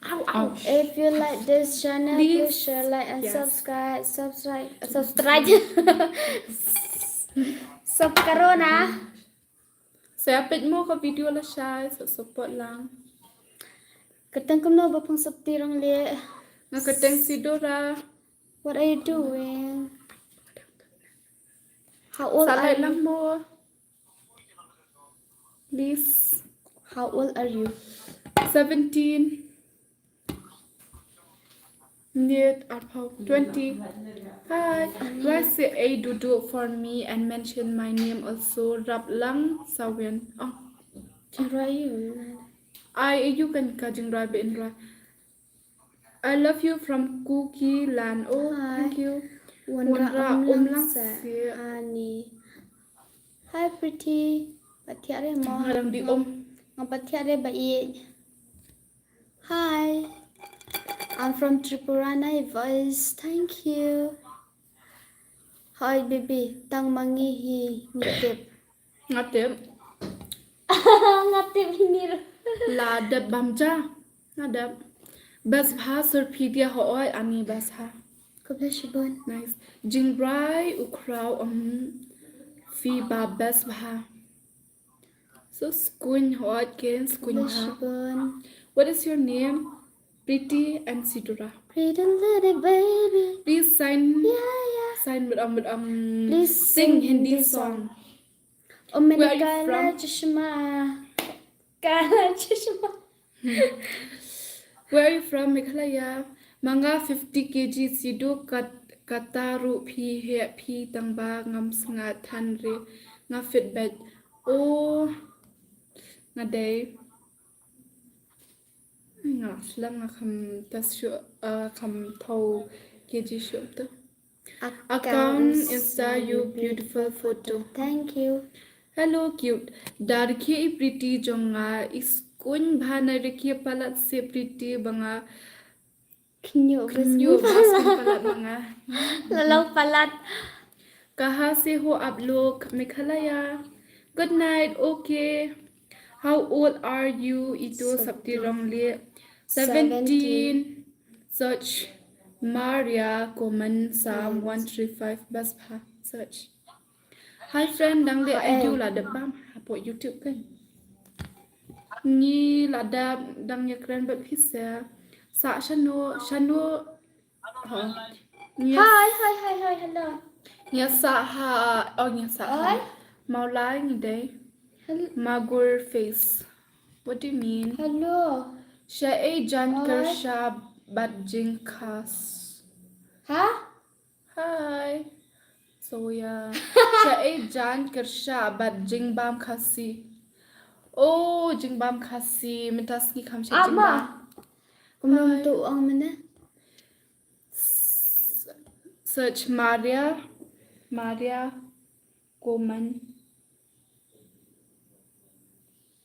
Ow, ow. If you like this channel, please, please share, like, and, yes, subscribe, subscribe, subscribe. Sub karo na. Sa peit mo ka video lashai, sa support lang. Kyrteng kumno ba pang sop tirong le. Nga kyrteng Sidora. What are you doing? How old are you? Sa like lang mo. Please. How old are you? Seventeen. Need arphaw twenty. Hi. Why say a dudu for me and mention my name also? Rap lang sawen. Oh. Jingrwai you. Ai, you can ka jingrwai be in rwai. I love you from Kuki Land. Oh, hi. Thank you. Wanrah um lang se ani. Hi, Pretty. Pat thiah re mo. Nga dang di um. Nga pat thiah re ba i. Hi. I'm from Tripura, nice voice. Thank you. Hi, baby. Tang ma ngi hi ngi tip. Nga tip. Nga tip hi ni ru. La dep bam ja. Nga dep. Best bha sir phi dia ho oi ani best ha. Khublei shibun. Nice. Jingrai u khraw um phi ba best bha. So skuin ho oi ken skuin bha. Khublei shibun. What is your name? Pretty and Sidura. Pretty little baby. Please sign. Yeah, yeah. Sign with um with um. Please sing Hindi song. Oh, maine kala chashma. Kala chashma. Where are you from, Meghalaya? Ma nga fifty K G Sidu kat kata ruh phi he phi tang ba ngam snga than re nga fit bad. Oh, nga dei. Nga slang nga kham tas shu, uh, kham thau K G shu tu. Account Insta, you beautiful photo. Thank you. Hello cute. Da rkhie i Pretty jong nga i skuin bha na rkhie palat se Pretty ba nga. Khynñiuh bas khynñiuh bas khynñiuh palat ma nga. Lalau palat. Kaha se ho aap log? Meghalaya. Good night. Okay. How old are you? Itu Sapti Rongle. Seventeen. Search Maria Common Psalm one three five. Best bha. Search. Hi friend, dang leh aïu la dep bam hapoh YouTube kan. Ngi la dep dang ïakren bad phi sa. Sa shano, shano. Ha. Hi, hi, hi, hi, hello. Ngi sa ha, oh ngi sa ha. Hi. Maulai ngi dei. Hello. Magur face. What do you mean? Hello. Sha ei jan kyrsha bad jingkhas. Ha? Hi. So yeah. Sha ei jan kyrsha bad jingbam Khasi. Oh, jingbam Khasi. Mynta sngi kham sha jingbam. Kumno mynta u ong mynne? Search Maria. Maria Common.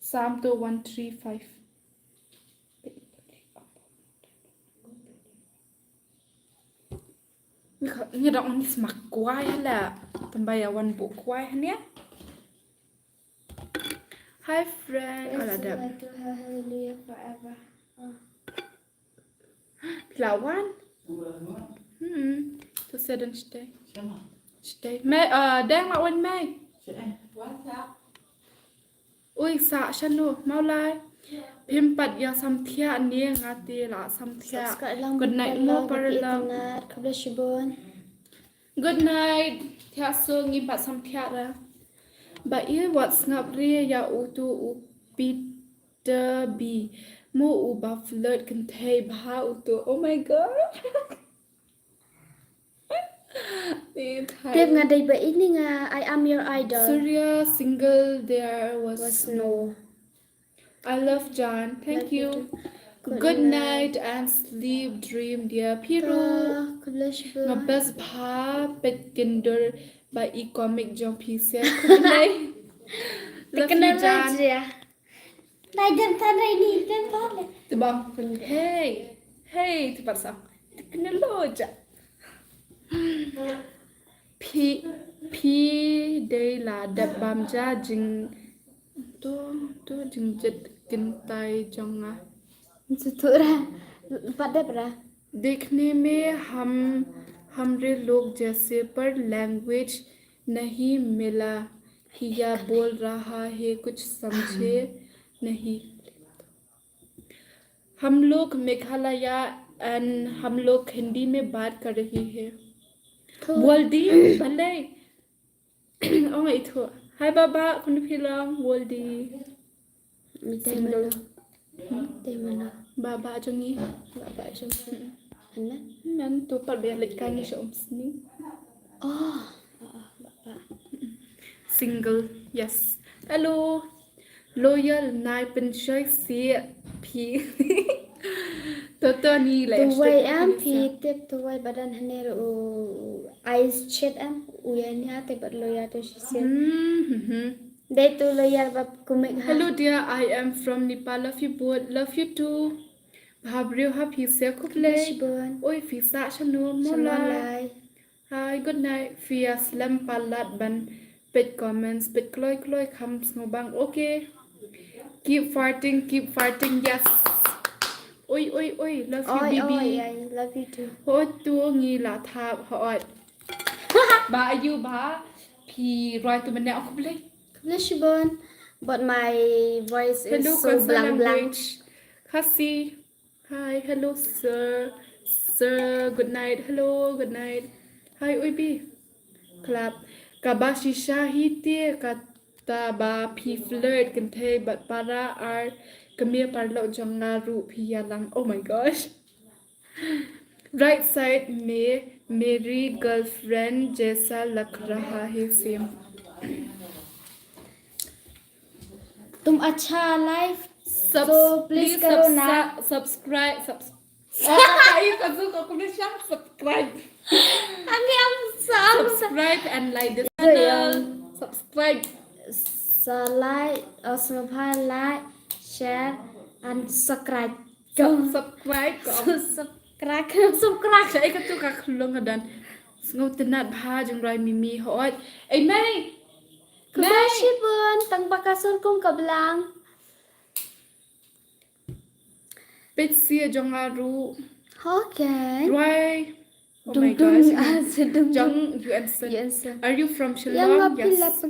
Psalm two one three five. Ngi dang on smak kwai la. Tamba ïa wan buh kwai hane. Hi friend. Ala dep. Hallelujah forever. Phi la wan? Hmm. To sedan stay. Stay. Mei, uh, dang la wan mei. Ui, sa shano, Maulai. Phim pat ïa samthiah ne nga te la samthiah. Good night mo paralok. Khublei shibun. Good night. Thiah so ngi pat samthiah ra. Ba i wat sngap re ïa utu u Peter B. Mo u ba flirt kynthei bha utu. Oh my God. Tip nga dei ba ini nga, I am your idol. Surya single, there was no. I love Jan. Thank you. Good night and sleep dream dear. Phi ruh. Nga best bha pet kyndur ba i comic jong phi se. Good night. Love you Jan. Nai dem tan rai ni dem tan le. Tibang. Hey. Hey, tipat sa. Teknoloja. Phi, phi dei la dep bam ja jing to, to jingjet kyntai jong nga. Sutura. Pat dep ra. देखने में हम हमरे लोग जैसे पर लैंग्वेज नहीं मिला। हिया बोल रहा है कुछ समझे नहीं। हम लोग मेघालय and हम लोग हिंदी में बात कर रही है। Woldi balei? Oh itu. Hi baba, kun phi long Woldi. Single. Baba jong ngi. Baba jong ngi. Nan tu pat biar lek kangi sha um sini. Oh. Single, yes. Hello. Loyal nai pynshoi si phi. Toto ni la. Tuwei em phi tip tuwei ba don hangne ruh u Ice Chet em u ïa nia te bad lawyer to shisien. Hmm, hmm, hmm. Dei tu lawyer ba kumik ha. Hello dear, I am from Nepal. Love you both. Love you too. Bha briew ha phi se khublei. Shibun. Oi phi sah shano mo lai. Hi, good night. Phi ïa slem palat ban peit comments, peit kloi kloi kham sngewbang. Okay. Keep farting, keep farting. Yes. Oi, oi, oi. Love you, baby. Oi, I love you too. Ho tu ngi la thap ho. Ba ayu ba phi roi tu mene aku boleh. Khublei shibun. But my voice is so blang blang. Khasi. Hi, hello, sir. Sir, good night. Hello, good night. Hi, Uibi. Clap. Kaba shisha hi te kata ba phi flirt kynthei bad para ar kmie paralok jong nga ruh phi ïalang. Oh my gosh. Right side में मेरी गर्लफ्रेंड जैसा लग रहा है सेम। तुम अच्छा लाइव। So please करो ना। Subscribe। Subscribe। Subscribe। Subscribe। Subscribe and like this channel. Subscribe. Sa like, uh, subscribe, like, share and subscribe. Subscribe. Subscribe. Subscribe. Sa ïa katu ka khlong hadan. Sngewtynnat bha jong rai mimi hot. Ei mei. Khublei shibun tang ba ka sur kum ka blang. Peit sia jong nga ruh. Okay. Rai. Oh my gosh. Jong Yuan Sen. Are you from Shillong? Yes.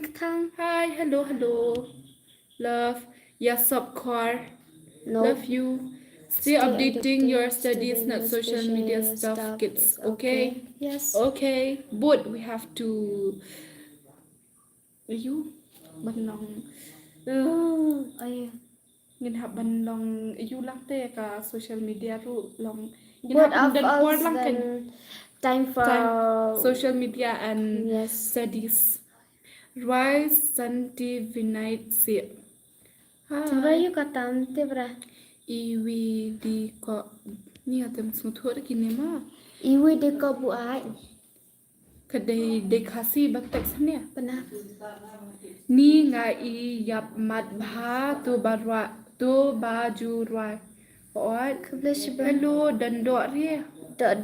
Hi, hello, hello. Love. Yes, of course. Love you. Stay updating your studies, not social media stuff, kids. Okay. Yes. Okay. But we have to. Ayu. Ban long. Ayu. Ngin hap ban long ayu lang te ka social media ruh long. Ngin hap ban don por lang kan. Time for social media and studies. Rai Santi Vinay se. Hi. Rai yu katam te bra. Iwi di ko ni atem smuthur kini ma. Iwi di ko bu ai. Ka dei, dei Khasi ba text hane. Pynah. Ni nga i ïap mat bha to ba rwai, to ba ju rwai. Ot. Khublei shibun. Hello, don dor re. Dor.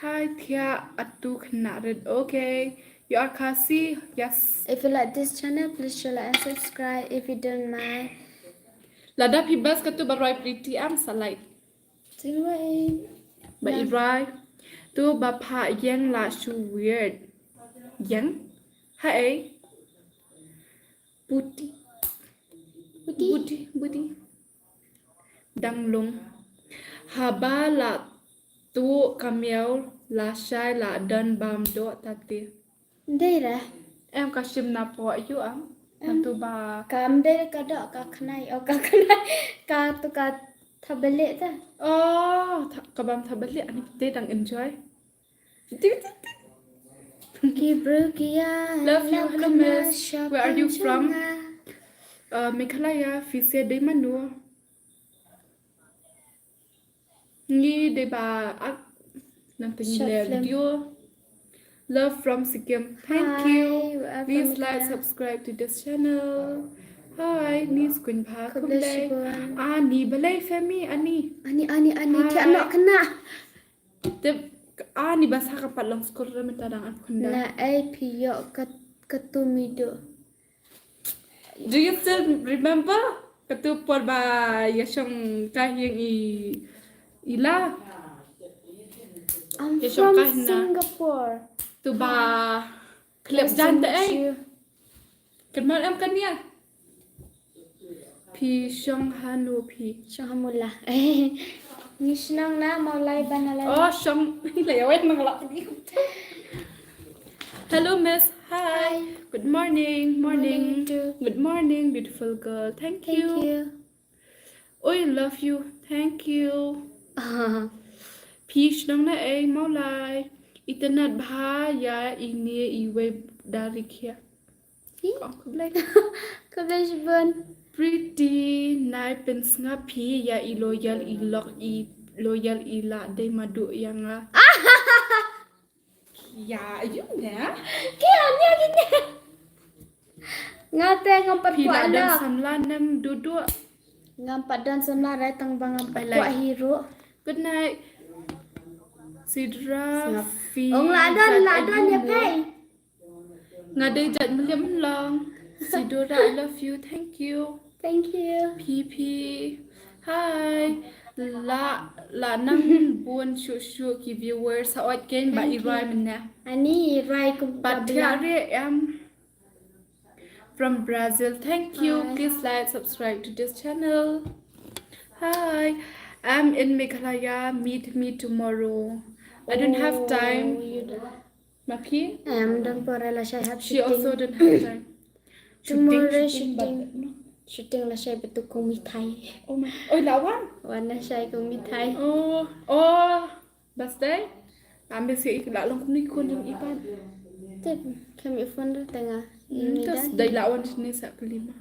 Hi, thiah atu khynnah rit. Okay. You are Khasi? Yes. If you like this channel, please share, like and subscribe if you don't mind. Lada phi best katu ba rwai pretty am sa like. Ba i rai. To ba pha ïeng la shu weird. Ïeng? Haei? Buti. Buti, buti. Dang lung. Haba la tu ka miaw la shai la don bam do tati. Dei re. Em ka shim na po yu am. Em. Nang tu ba. Kam dei ka dok ka khnai, o ka khnai. Ka tu ka thabele ta. Oh, tha-, ka bam thabele ani te dang enjoy. Ki bru ki ya. Love you, hello miss. Where are you from? Uh, Meghalaya, phi se dei mano. Ngi dei ba ak nang teng le video. Love from Sikkim. Thank you. Please like, subscribe to this channel. Hi, ni skuin bha kumlei. Ani balei Femi ani. Ani ani ani ki anok kena. Tip ani basa ka pat long skul re menta dang an khunda. Na ai phi yo kat katumido. Do you still remember? Katu por ba ya shong ka hiang i ila. I'm from Singapore. Tu ba klep jan te ai. Kynmaw em kania. Phi shong hanu phi. Shong hamula. Ngi shnong na Mawlai Banalai. Oh, shong. Ila ya wet nang lak ni. Hello, miss. Hi. Hi. Good morning. Morning. Morning too. Good morning, beautiful girl. Thank you. Thank you. Oh, I love you. Thank you. Phi shnong na ei Mawlai. Itynnad bha ya ine iwei dari khia. Kong khublei. Khublei shibun. Pretty, nai pynsngap phi ïa i loyal i lok i loyal i la dei madu ïa nga. Ya, ayu ne. Ki anya ki ne. Nga te ngam pat kwah lok. Phi la don samla nem dudu. Ngam pat don samla rai tang ba ngam pat kwah hi ruh. Good night. Sidra, phi. Ong la don, la don ïa phi. Nga dei jait Mylliem Inlong. Sidora, I love you. Thank you. Thank you. P P. Hi. La, la nang bun shuh shuh ki viewers. Sa ot ken ba i rai mynne. Ani rai kum pat thiah re em. From Brazil. Thank you. Hi. Please like, subscribe to this channel. Hi. I'm in Meghalaya. Meet me tomorrow. I don't have time. Ma phi? Em, don pore lashai hap shooting. She also don't have time. Tomorrow shooting. Shooting lashai betu kong mithai. Oh my. Oh, la wan? Wan lashai kong mithai. Oh, oh. Bas dei? Am bes i la long kumni kun jong i pat. Tip, kam i phone ru tenga. Terus dei la wan sini sa kelima.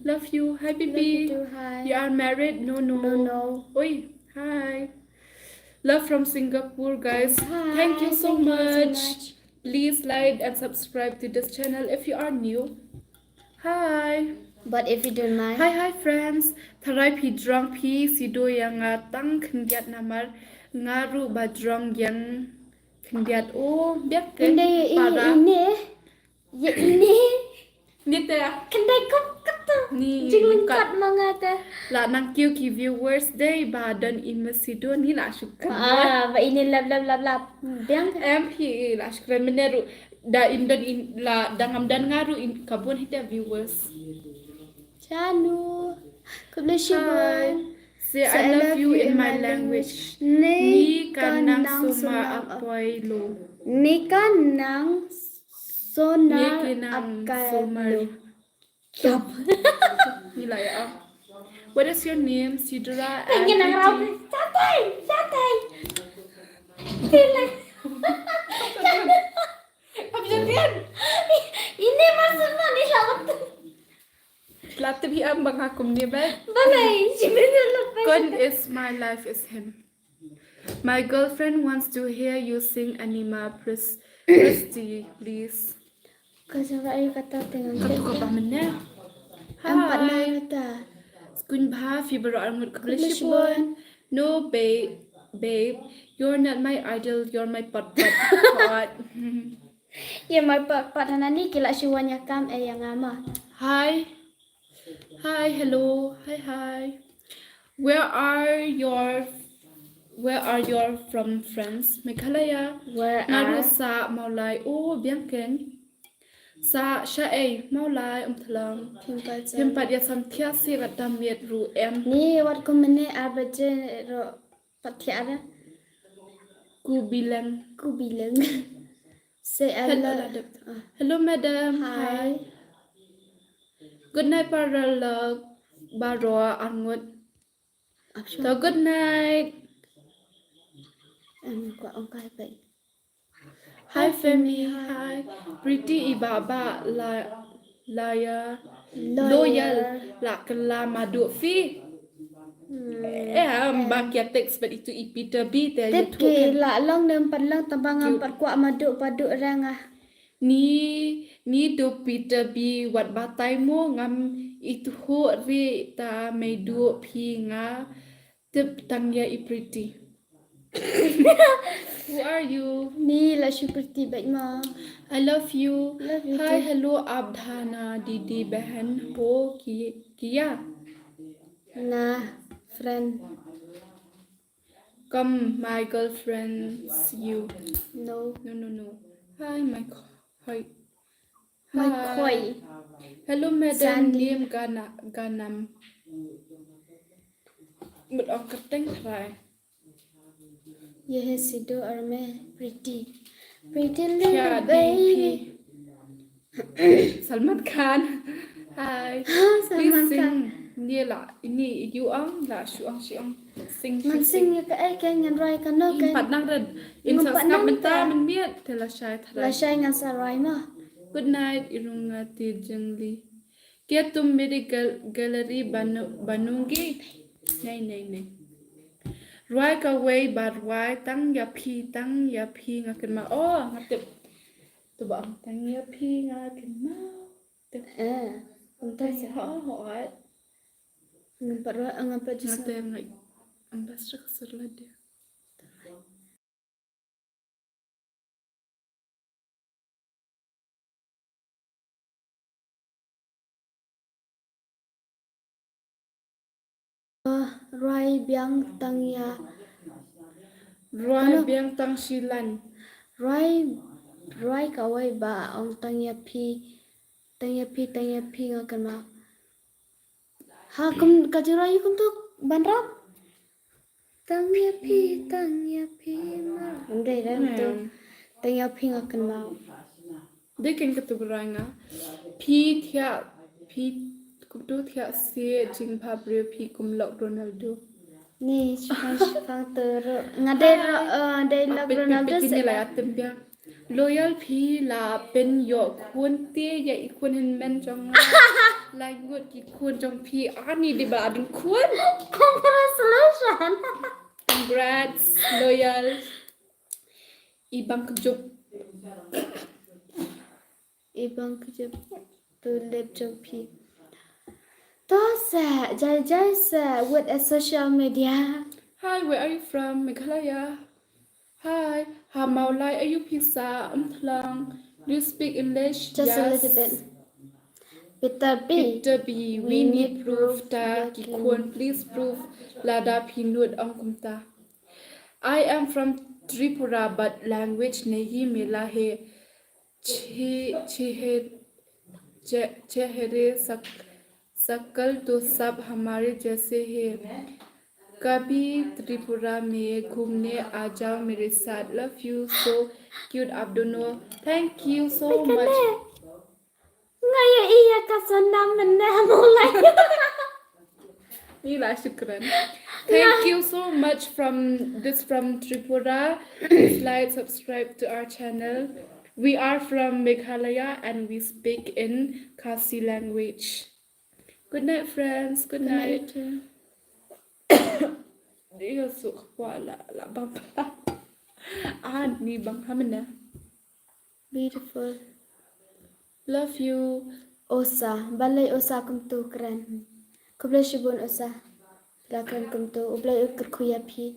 Love you. Hi, baby. Love you too. Hi. You are married? No, no. No, no. Oi, hi. Love from Singapore, guys. Hi, thank you so much. Please like and subscribe to this channel if you are new. Hi. But if you don't mind. Hi, hi, friends. Tharai phi jrong phi sido ïa nga tang khyndiat namar nga ruh ba jrong ïa khyndiat. Oh, biak ke. Inde, i, para. Ine. Ye ini. Ni te. Kendai kop kata. Ni. Jinglyngkot ma nga te. La nang kiew ki viewers dei ba don i mesido ni la shu kren. Ah, ba ini lap lap lap lap. Biang te. Em hi la shu kren mynne ruh da in don in la da ngam don nga ruh in ka bun hi te viewers. Chanu. Khublei shibun. Hi. Say I love you in my language. Ni ka nang sumar apoy lo. Ni ka nang Sonar. Ni ki nang sonar. Yap. Ni la ya. What is your name? Sidra. Pengen nang rau. Santai, santai. Tila. Apa jadian? Ini maksud mana ni lawat? Pelatih bi am bang aku ni ba. Balai, sini lepas. Kun is my life is him. My girlfriend wants to hear you sing Anima Pres-, Presti, please. Ka jawab ai kata tengah. Kata ka ba mena? Empat na kata. Skun ba fi baro armut ka beli shibun. No, babe, babe, you're not my idol, you're my pot, pot, pot. You're my pot, pot, na ni kila shiwan ya kam eh yang ama. Hi. Hi, hello. Hi, hi. Where are your, where are your from, friends? Meghalaya. Where are? Nga ruh sa Mawlai. Oh, biang keng. Sa sha ei Mawlai um tlang. Phim pat ya sam thia si rat dam miet ruh em. Ni wat ko mene abaje ruh. Pat thiah da. Kubileng. Kubileng. Say hello. Hello, madam. Hi. Good night, paralok. Baroh arngut. So, good night. Em, ko ong kai pai. Hi, Femi. Hi. Pretty i ba ba la, la ya. Loyal. Loyal. La kela madu fi. Hmm. Eh, am ba kia text but itu i Peter B te. Tip ki la long nem pat long tabang am pat kwah madu padu rang ah. Ni, ni do Peter B wat batai mo ngam itu ho ri ta mei du phi nga. Tip tang ya i Pretty. Who are you? Ni la shu Pretty bait ma. I love you. Love you too. Hi, hello, aap dhana didi behen ho ki, kiya? Na, friend. Come, my girlfriends, you. No. No, no, no. Hi, my co-, hi. Mai khoi. Hello, madam. Sandy. Name Gana-, Ganam. Mut ong kyrteng trai. Ye he sido arme Pretty. Pretty little baby. Salman Khan. Hi. Salman Khan. Please sing. Ni la, ini yu ong la shu ong shi ong. Sing, ngan sing ya ka ai ka ngan roi ka no ka. Pat nang red. In sa sngap mynta mynmiet te la shai tharai. La shai ngan sa roi ma. Good night, i rung nga ti jingli. Kya tum meri gal-, gallery banu-, banungi? Nahi, nahi, nahi. Rwai kawei ba rwai tang ïa phi, tang ïa phi nga kynmaw. Oh, nga tip. To ba ong tang ïa phi nga kynmaw. Tip. Eh, ong tang ïa phi. Ho, ho, ho. Ngam pat rwai, ngam pat jisngew. Nga tip nga. Ambassador ka sur la dia. Rwai biang tang ïa. Rwai biang tang shilan. Rwai, rwai kawei ba ong tang ïa phi, tang ïa phi, tang ïa phi nga kynmaw. Ha, kum, ka jingrai kum tu ban rap. Tang ïa phi, tang ïa phi ma. Ym dei, dei tu. Hmm. Tang ïa phi nga kynmaw. Dei keiñ katu ba rwai nga. Phi thiah, phi kum tu thiah se jingpha briew phi kum lok Ronaldo. Ni, shipang, shipang tu ru. Nga dei ru, eh, dei lok Ronaldo se. Phi ni la ïa tip biang. Loyal phi la pynïoh khun te ïa i khun hynmen jong nga. Lai ngut ki khun jong phi ani dei ba adun khun. Congratulations. Congrats, Loyal. I bang kjut. I bang kjut. Tu lep jong phi. To sa, jai jai sa, with a social media. Hi, where are you from? Meghalaya. Hi, ha Mawlai ayu phi sa, um thlang. Do you speak English? Just a little bit. Yes. Peter B. Peter B, we need proof ta ki khun, please proof lada phi nud ong kumta. I am from Tripura, but language nahi mila hai. Che-, chehe-, che-, chehre sak-, sakal to sab hamare jaise hai. Kabhi Tripura mein ghumne aa jao mere saath. Love you, so cute, aap dono. Thank you so much. Nga ïohi ïa ka Sona mynne ha Mawlai. Mila, shukran. Thank you so much from, this from Tripura. Please like, subscribe to our channel. We are from Meghalaya and we speak in Khasi language. Good night, friends. Good night. Good night. Dia suk kwala la bang. Ani bang hamna. Beautiful. Love you. Osa, balei osa kumtu kren. Khublei shibun osa. La kren kumtu, U Blei u kyrkhu ïa phi.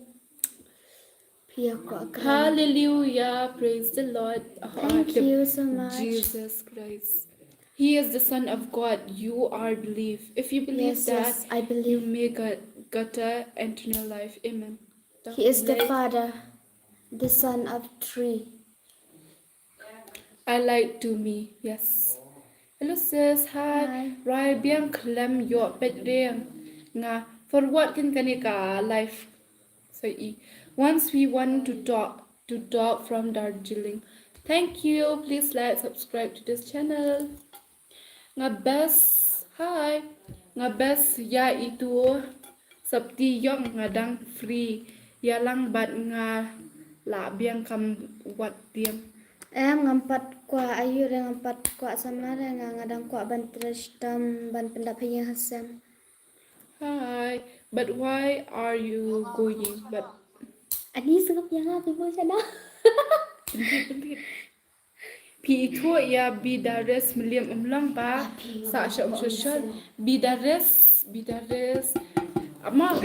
Phi ïa kwah kren. Hallelujah, praise the Lord. Thank you so much. Jesus Christ. He is the Son of God. You are believe. If you believe that, yes, I believe, you may get, get a eternal life. Amen. He is the Father, the Son of three. I like to me, yes. Hello sis, hi. Hi. Rwai biang khlem ïoh peit reng nga. For what kin kane ka live. So i. Once we want to talk, to talk from Darjeeling. Thank you. Please like, subscribe to this channel. Nga best, hi. Nga best ïa itu. Sapti ïong nga dang free. Ïalang bad nga la biang kam wat tiang. Em, ngam pat kwah ayu re, ngam pat kwah samla re, nga, nga dang kwah ban trei shitom ban pyndap ha ïing ha sem. Hi, but why are you going? But ani sngap ïa nga, phi mo shana. Pynthit, pynthit. Phi ithuh ïa Bidares Mylliem? Ym long ba. Sa shop shop shop. Bidares, Bidares. Ama.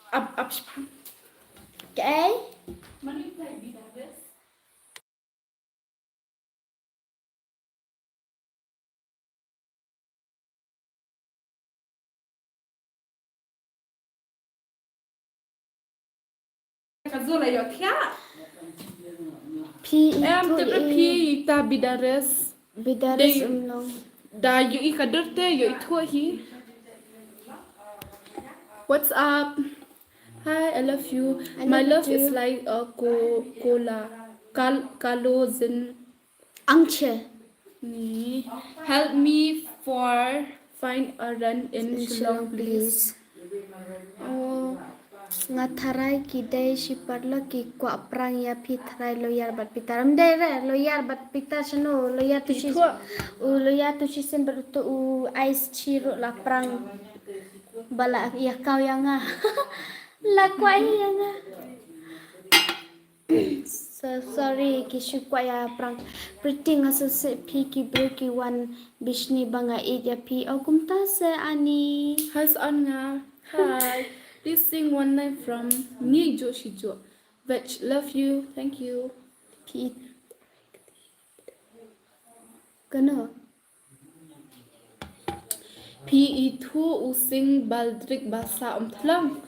Ap, ap shipang. Okay. Mani play Bidares. Ka zul ayo thiah. Phi em, itu te i phi ita Bidares. Bidares dei, um long. Da yu i ka dur te, yu i thuh hi. What's up? Hi, I love you. I love you too. My love is like a co-, cola. Kal-, kalo zin Angche. Ni, help me for find a rent in Shillong, please. Oh, Nga tharai ki dei shi paralok ki kwah prank ïa phi, tharai Lawyer bad Peter. Ym dei re, Lawyer bad Peter shano, Lawyer tu shi. U Lawyer tu shisien bad uto u Ice shi ruh la prank. Ba la ïa kaw ïa nga. La kwah ïa nga. So sorry, ki shu kwah ïa prank. Pretty, nga sngewsih phi, ki briew ki wan bishni ba nga ïeit ïa phi. O kumta se ani. Hi Song, nga. Hi. Please sing one line from Ngi Juh Shi Juh. Veg, love you. Thank you. Phi. Kano? Phi ithuh u Sing Baldrick ba sah um thlang.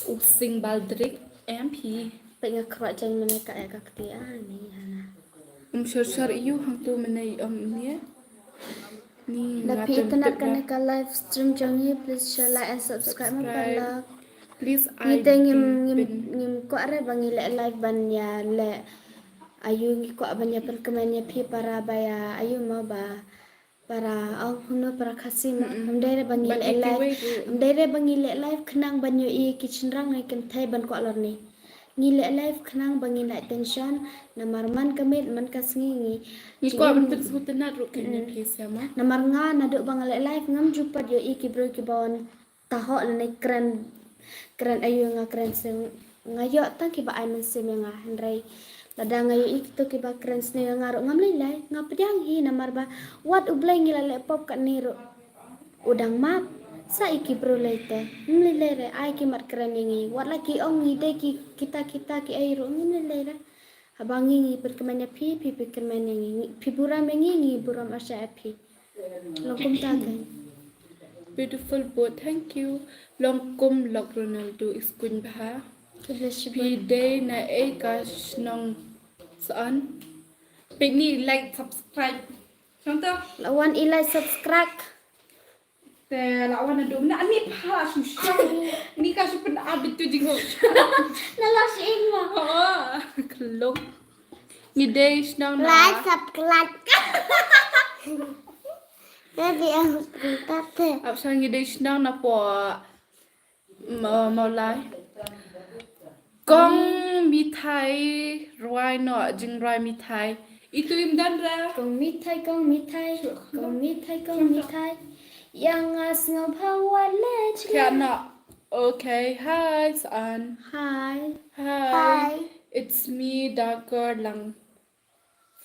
U Sing Baldrick em phi. Peit nga khreh jaiñ mynne ka ïa ka kti ani hana. Um shor shor ïa u hangtu mynne um ne. Ni. Da phi itynnad kane ka live stream jong ngi, please share, like and subscribe ma paralok. Please. Ngi te ngim ngim ngim kwah re ba ngi leh live ban ïa leh. Ayu ngi kwah ban ïa pynkmen ïa phi para ba ïa ayu ma ba para, oh, hynno para Khasi ma. Ym dei re ba ngi leh live. Ym dei re ba ngi leh live khnang ban ïohi ki shynrang ne kynthei ban kwah lor ni. Ngi leh live khnang ba ngin lait tension, namar man ka miet man ka sngi ngi. Ngi kwah ban pynsngewtynnad ruh kein ïa phi sha ma. Namar nga naduh ba nga leh live ngam ju pat ïohi ki briew kiba wan tahoh lane kren, kren ayu nga kren sniew, nga ïoh tang kiba ai mynsiem ïa nga, hynrei lada nga ïohi kito kiba kren sniew ïa nga ruh ngam lei lei, nga pdiang hi namar ba wat U Blei ngi la leh pop katne ruh. U dang map, sa ïa ki briew lei te. Ngim lei lei re, ai ki mat kren ïa ngi. Wat la ki ong ngi dei ki kita kita ki ei ruh ngim lei lei re. Haba ngi ngi pynkmen ïa phi, phi pynkmen ïa ngi. Ngi, phi burom ïa ngi, ngi burom arsha ïa phi. Long kumta kein. Beautiful boat, thank you. Long kum lok Ronaldo is kuiñ bha. God bless you, boy. Phi dei na ei ka shnong Song? Peit ni like subscribe. Shnong to. La wan i like subscribe. Te la wan na dum na ni pha la shu shu. Ni ka shu pyn-ap bitu jingho. Na la shi ing ma. Oh, klong. Ngi dei shnong na. Like subscribe. Jadi ang tate. Ap sha ngi dei shnong na po. Mo, mo lai. Kong mithai rwai noh jingrwai mithai. Itu im dan ra. Kong mithai, kong mithai, kong mithai, kong mithai. Yang as ngau bha wa lej. Kya na. Okay, hi Song. Hi. Hi. Hi. It's me, Dakar Lang.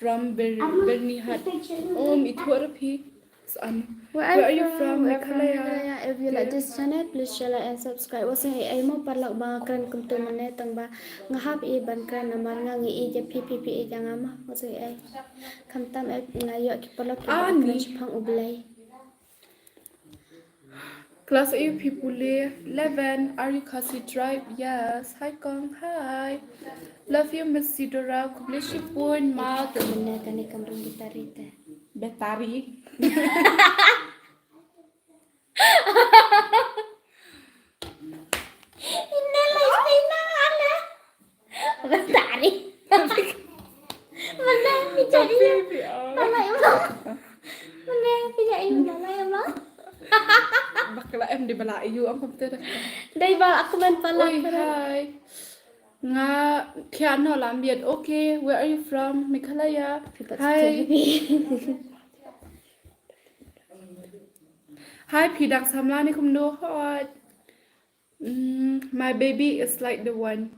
From Ber-, Byrnihat. Um, ithuh ruh phi. Song. Where are you from? Meghalaya. If you like this channel, please share, like and subscribe. Wa sngewsih ei mo paralok ba nga kren kumto mynne tang ba nga hap ei ban kren namar nga ngi ei ja phi phi phi ei ja nga ma. Wa sngewsih ei. Khamtam ei nga ïoh ki paralok ki ba kren shaphang U Blei. Class eight people, eleven. Are you Khasi tribe? Yes. Hi Kong. Hi. Love you, Miss Sidora. Khublei shibun ma. Kane kane kam rung battery te. Battery. Ina la ina ala. Battery. Mana ni jadi. Mana ibu? Mana ni jadi mana ibu? Bakla em di bala iu am komputer. Dai ba aku main pala. Oi, hi. Nga Kiano Lambiat. Okay, where are you from? Meghalaya. Hi. Hi, phi dang samla ne kumno hot. Mm, my baby is like the one.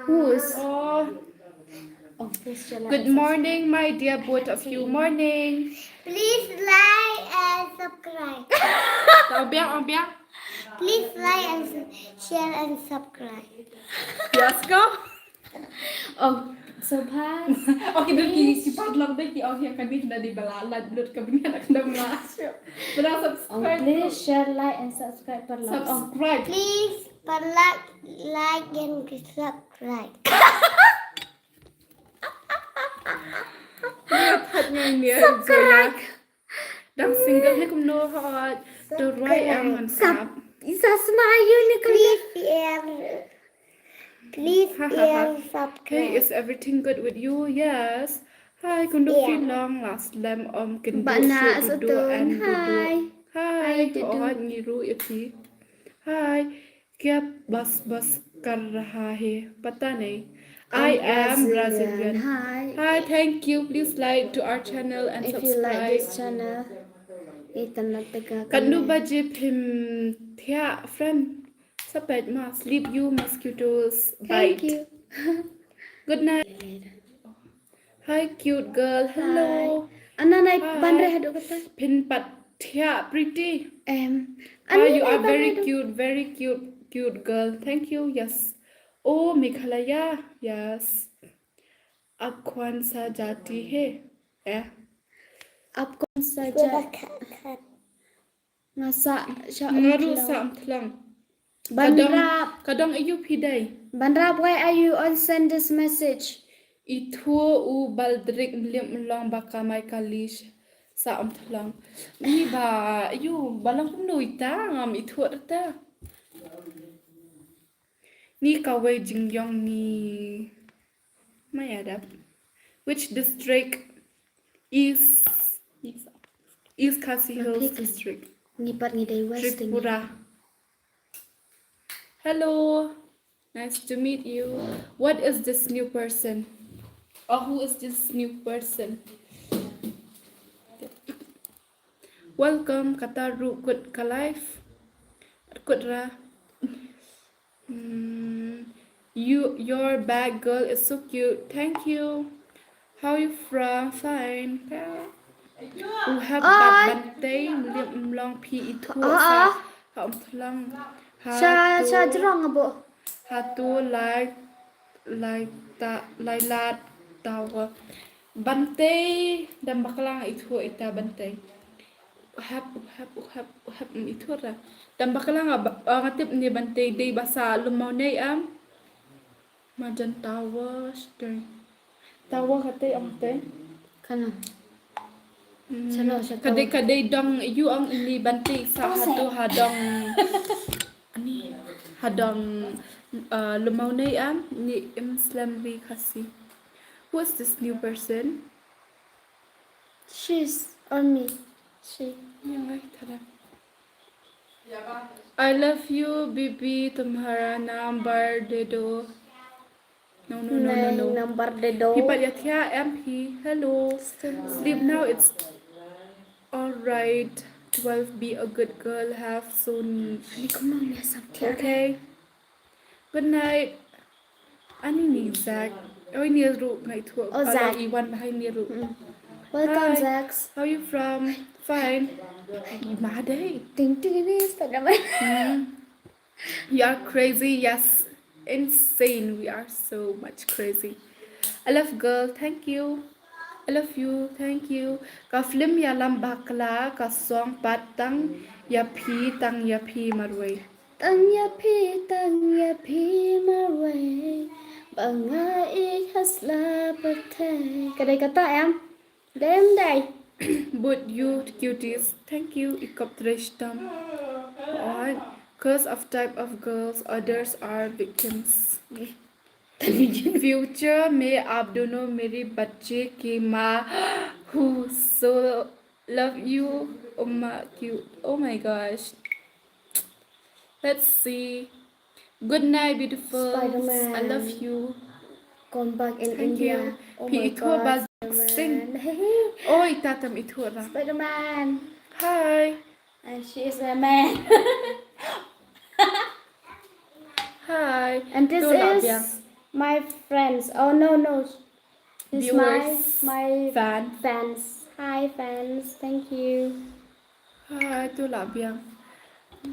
Who's? Oh. Oh, please share, like, and subscribe. Good morning, my dear, both of you. Morning. Please like and subscribe. Ong biang, ong biang. Please like and s-, share and subscribe. Yes, go. Oh, so pass. Okay, dut ki, ki paralok dei ki, okay, ka bit na di bala, la, dut ka bit na ka dam la. Bala subscribe. Oh, please share, like and subscribe paralok. Subscribe. Please paralok, like and subscribe. Subscribe. Dang single ne kumno hot. To rwai em ngan sap. Isa sma ayu ne kumno. Please share. Please share, subscribe. Hey, is everything good with you? Yes. Hi, kumno phi long, la slem, um, kin do so, do and do. Hi. Hi, hot ngi ru iti. Hi. क्या बस बस कर रहा है, पता नहीं। I am Brazilian. Hi. Hi, thank you. Please like to our channel and subscribe. If you like this channel, ita na tega. Katno baje phim thiah, friend? Sa peit ma, sleep you mosquitoes bite. Thank you. Good night. Hi, cute girl. Hello. Hi. Ana nai ban re haduh kata. Phin pat thiah, pretty. Em. Ah, you are very cute, very cute, cute girl. Thank you. Yes. Oh, Meghalaya. Yes. आप कौन सा जाति है? Eh. आप कौन सा जाति? Nga sah, sah Nga ruh sah Umthlang. Ban rap. Ka dong aïu phi dei? Ban rap, why are you all send this message? Ithuh u Baldrick Mlip Mlong ba ka mai ka lish sah Umthlang. Ni ba aïu ba long kumno ita ngam ithuh rta. Ni kawei jingyong ni. Maya dap. Which district? East, East Khasi Hills District. Ngi pat ngi dei West Tripura. Hello. Nice to meet you. What is this new person? Or who is this new person? Welcome, kata ruh kut ka live. Kut ra. Mm, you, your bag girl is so cute. Thank you. How you from? Fine. U hap bat ban tei mlip mlong phi ithuh sa ha Umthlang. Sha, sha jrong abo. Hato lai, lai ta, lai lat tawa. Ban tei dam baklang ithuh ita ban tei. Hap, hap, hap, hap ithuh ra. Dam baklang nga tip ni ban tei dei ba sa lum maw nei am. Majan tawa, stay. Tawa ka tei am tei. Kana. Chalo, chalo. Kadei, kadei dong yu ong ini ban tei sa hato ha dong. Ani ha dong, uh, lum maw nei am ni im slem ri Khasi. Who is this new person? She's on me. She. Yang ai tada. I love you, baby. Tumhara number de do. No, no, no, no, no. Number de do. Phi pat ïa thiah em phi. Hello. Sleep now. It's all right. Twelve. Be a good girl. Have soon. Okay. Good night. Ani ni Zach. Oi, ni ruh ngai thuh. Oh, Zach. Iwan bahai ni ruh. Welcome, Zach. How you from? Fine. Madai. Ting ting ni Spider-Man. You are crazy, yes. Insane. We are so much crazy. I love girl. Thank you. I love you. Thank you. Ka film ïalam bakla, ka song pat tang ïa phi, tang ïa phi marwei. Tang ïa phi, tang ïa phi marwei. Ba nga i hasla patei. Kadei kata em. Dem dei. But you cuties. Thank you. Ikop treshtam. Alright. Curse of type of girls. Others are victims. Future में आप दोनों मेरे बच्चे की माँ हूँ. So love you, Umma cute. Oh my gosh. Let's see. Good night, beautiful. Spider-Man. I love you. Come back in India. Thank you. Oh my God, Spider-Man. Oi, tatam ithuh ra. Spider-Man. Hi. And she is a man. Hi. And this is my friends. Oh no, no. This is my, my fans. Hi fans. Thank you. Hi, to la biang.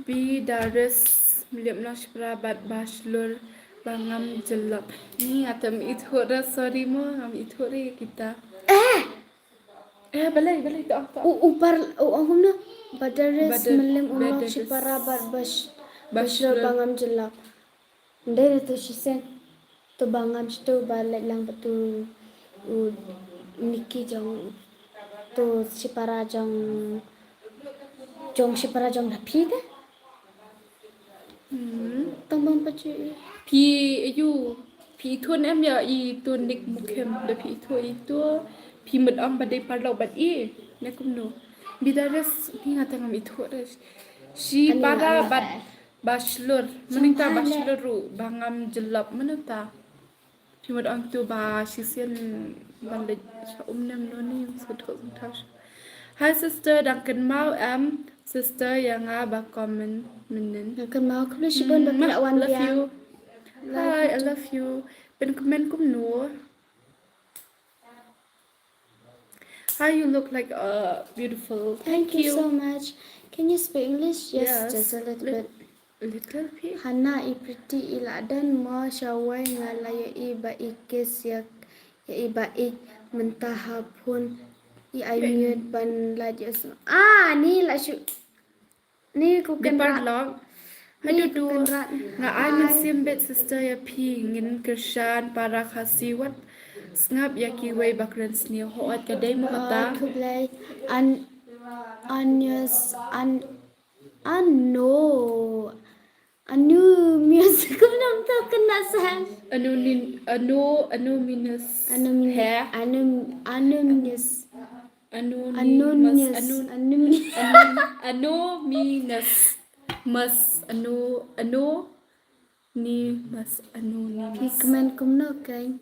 Bi daris mlip no shpra bat bashlur bangam jelap. Ni atam ithuh ra, sorry mo, ngam ithuh ra kita. Eh! Eh, balai, balai, to, to. U, upar, u, angum no. Badaris melim ulok shipara bad bash, bashlur bangam jelap. Ndai to shisen. To bangam shito ba lek lang ba to, u, niki jong, to shipara jong, jong shipara jong da phi da. Hmm. Tong bang pachu. Phi ayu, phi thun em ïa i tun nik mukem da phi thu i tu. Phi mut ong ba dei parlok bad i ne kumno. Bidares ni nga tang am i thu res. Shi para bad Bachelor. Mynta bachelor ruh ba ngam jyllop mynta. Phi mut ong tu ba shisien ban leit sha um ne mano ne, ym sngewthuh sngewthuh. Hi sister, dang kynmaw em sister ïa nga ba comment mynnin. Dang kynmaw, khublei shibun ba phi la wan biang. Love you. Hi, I love you. Pynkmen kumno? Hi, you look like a beautiful. Thank you so much. Can you speak English? Yes, just a little bit. Little bit. Hana, i Pretty, i la dang mo shawai, nga la ïohi ba i kiss ïa, ïa i ba i mynta ha phone. I ai mute ban lait ïa. Ah, ni la shu. Ni ku kynrad. Dipar lok. Ni ku kynrad. Nga ai mynsiem bad sister ïa phi, ngin kyrshan para Khasi, wat sngap ïa kiwei ba kren sniew. Hooid, ka dei mo kata. Khublei. An, Anyus, an, ano. Anu mius. Kumno to kena sah. Anu nin, anu, anu minus. Anu minus. He? Anu, anu minus. Anonymous. Anonymous. Anonymous. Anonymous. Mas, ano, ano, ni, mas, anonymous. Ki kmen kumno kein?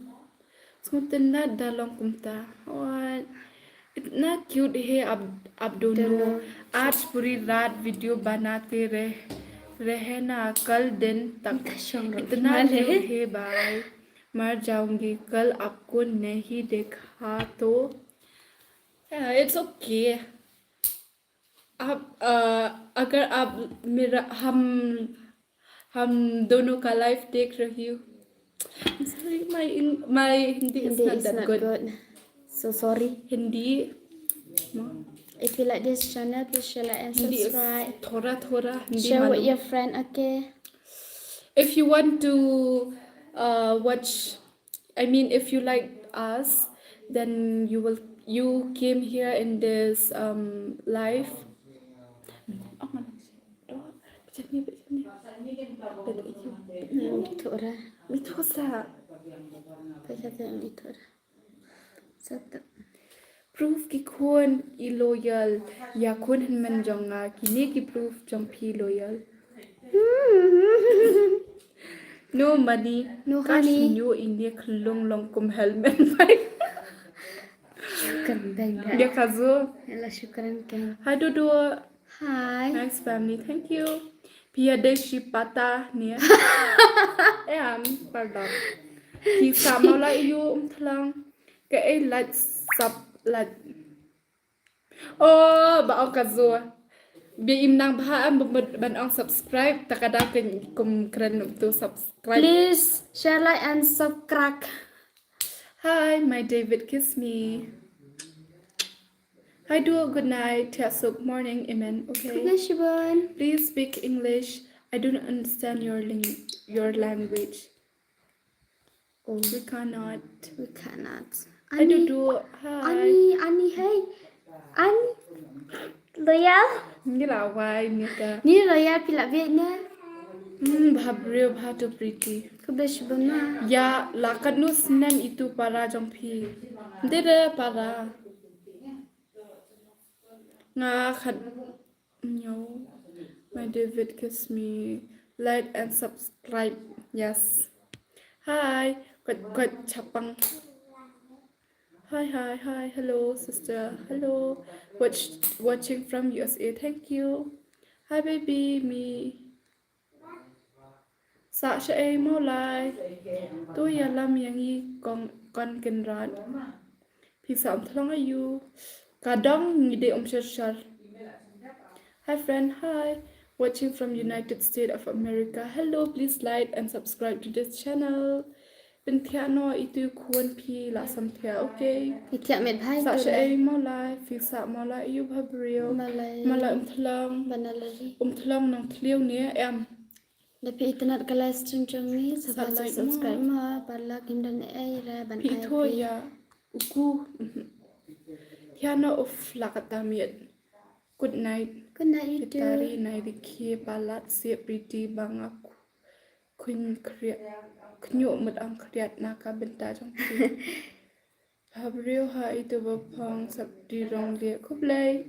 Sngewtynnat da long kumta. Oi. Itna cute hai, ab, ab dono. Dono. Aaj puri raat video banate reh, rehna, kal din tak. Itna cute hai bhai. Mar jaungi kal aapko nahi dekha to. Yeah, it's okay. आप, अ, अगर आप मेरा, हम, हम दोनों का live देख रही हो, I'm sorry, my Eng-, my Hindi is not that good. So sorry. Hindi. If you like this channel, please share, like, and subscribe. Hindi is थोड़ा थोड़ा, Hindi malu. Share with your friend, okay? If you want to, uh, watch I mean, if you like us, then you will, you came here in this, um, live. Proof ki khun i loyal, ïa khun hynmen jong nga, kine ki proof jong phi loyal. No money. No honey. Kash nyu ini khlung long kum helmet bai. Shukran bang. Ïa ka zo. Ella shukran kan. Hi Dodo. Hi. Nice family. Thank you. Pia de shi pata ni. Eh, am, pardon. Ki sa mo la yu um thlang. Ka ei like sub like. Oh, ba ong ka zo. Bia im nang bha am ban ong subscribe, ta ka da kum kren to subscribe. Please share, like and subscribe. Hi, my David, kiss me. Hi, Duo, good night. Thiah suk, morning, amen. Okay. Good night, Shibon. Please speak English. I don't understand your ling-, your language. Oh. We cannot. We cannot. Hi, Ani. Dudu. Hi. Ani, Ani, hey. Ani. Loyal. Ni la wai ni ka. Ni Loyal phi la bit ne. Hmm, bha briew, bha to Pretty. Khublei shibun ma. Ïa, la katno snem itu para jong phi. Dere para. Nga khat Nyo. My David, kiss me. Like and subscribe. Yes. Hi. Kwat, kwat chapang. Hi, hi, hi. Hello, sister. Hello. Watch, watching from U S A. Thank you. Hi, baby. Me. Sah shaei Mawlai. To ïalam ïa ngi kong, kon Kynrad. Phi sah Umthlong aiu? Ka dang ngi dei Umsyrshar. Hi friend, hi. Watching from United States of America. Hello, please like and subscribe to this channel. Pynthiah noh itu khun phi la samthiah, okay. Ithiah met bha. Sah shaei Mawlai, phi sah Mawlai aiu bha briew. Mawlai. Mawlai Umthlong. Banalari. Umthlong nang thliew ne em. Da phi itynnad ka live stream jong ngi, sa like, subscribe mo, paralok, kim don ei ei re ban ai phi. Phi ithuh ïa u ku. Thiah noh, uf, la katta miet. Good night. Good night, you too. Kitari nai dikhi palat siap Pretty ba nga khuin khriat. Khñiuh mut ang khriat na ka bynta jong phi. Bha briew ha itu ba phong sap di rong lieh khublei.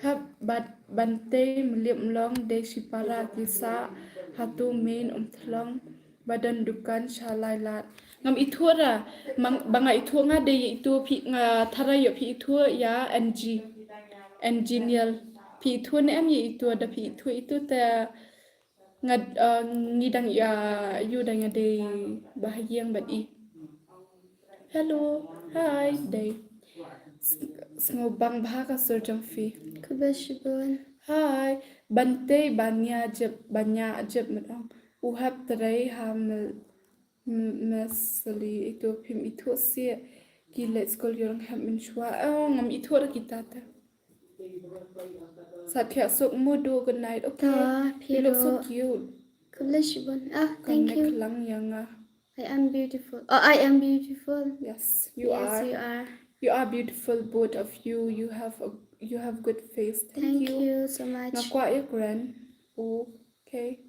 Hap bad ban tei mlip mlong dei shipara ki sah hatu main um thlong ba don dukan sha lai lad. Ngam ithuh ra, mang, ba nga ithuh nga dei ïa itu phi nga tharai ïoh phi ithuh ïa N G. Engineer. Phi ithuh ne em ïa itu da phi ithuh itu te nga, uh, ngi dang ïa, ïu dang ïa dei ba ha ïing bad i. Hello. Hi. Dei. Sngewbang bha ka sur jong phi. Khublei shibun. Hi. Ban tei ban ïa jep ban ïa jep mut ong. U hap trei ha mel, mel, mesli itu phim ithuh sih. Ki leit skul ïa rang hap mynshuwa. Oh, ngam ithuh ra kita ta. Sat khia suk mudu, good night. Okay. Ta, you look so cute. Khublei shibun. Ah, thank you. Lang ïa nga. I am beautiful. Oh, I am beautiful. Yes, you are. Yes, you are. You are beautiful, both of you. You have a, you have good face. Thank you. Thank you so much. Nga kwah ïa kren. Okay.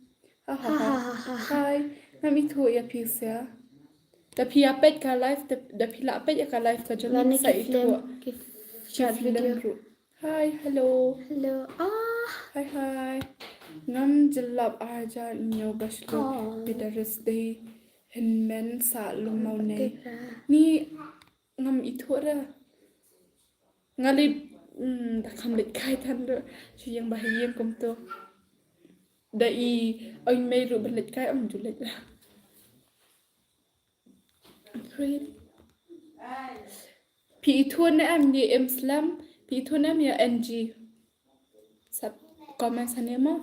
Ha ha ha. Hi. Ngam ithuh ïa phi seh. Da phi ïa peit ka live, da phi la peit ïa ka live ka jong ngi sa ithuh. Ki film ruh. Hi, hello. Hello. Ah. Hi, hi. Ngam jyllop arja nyo bashlo bidaris dei hynmen sa lum maw nei. Ni ngam ithuh ra. Nga leit, mm, da kham leit kai than ruh. Shu ïeng ba ha ïing kumto. Da i oi mei ruh ban leit kai, ym ju leit ra. Great. Phi ithuh ne em ïa em slem, phi ithuh ne em ïa N G. Sat comment sa ne ma.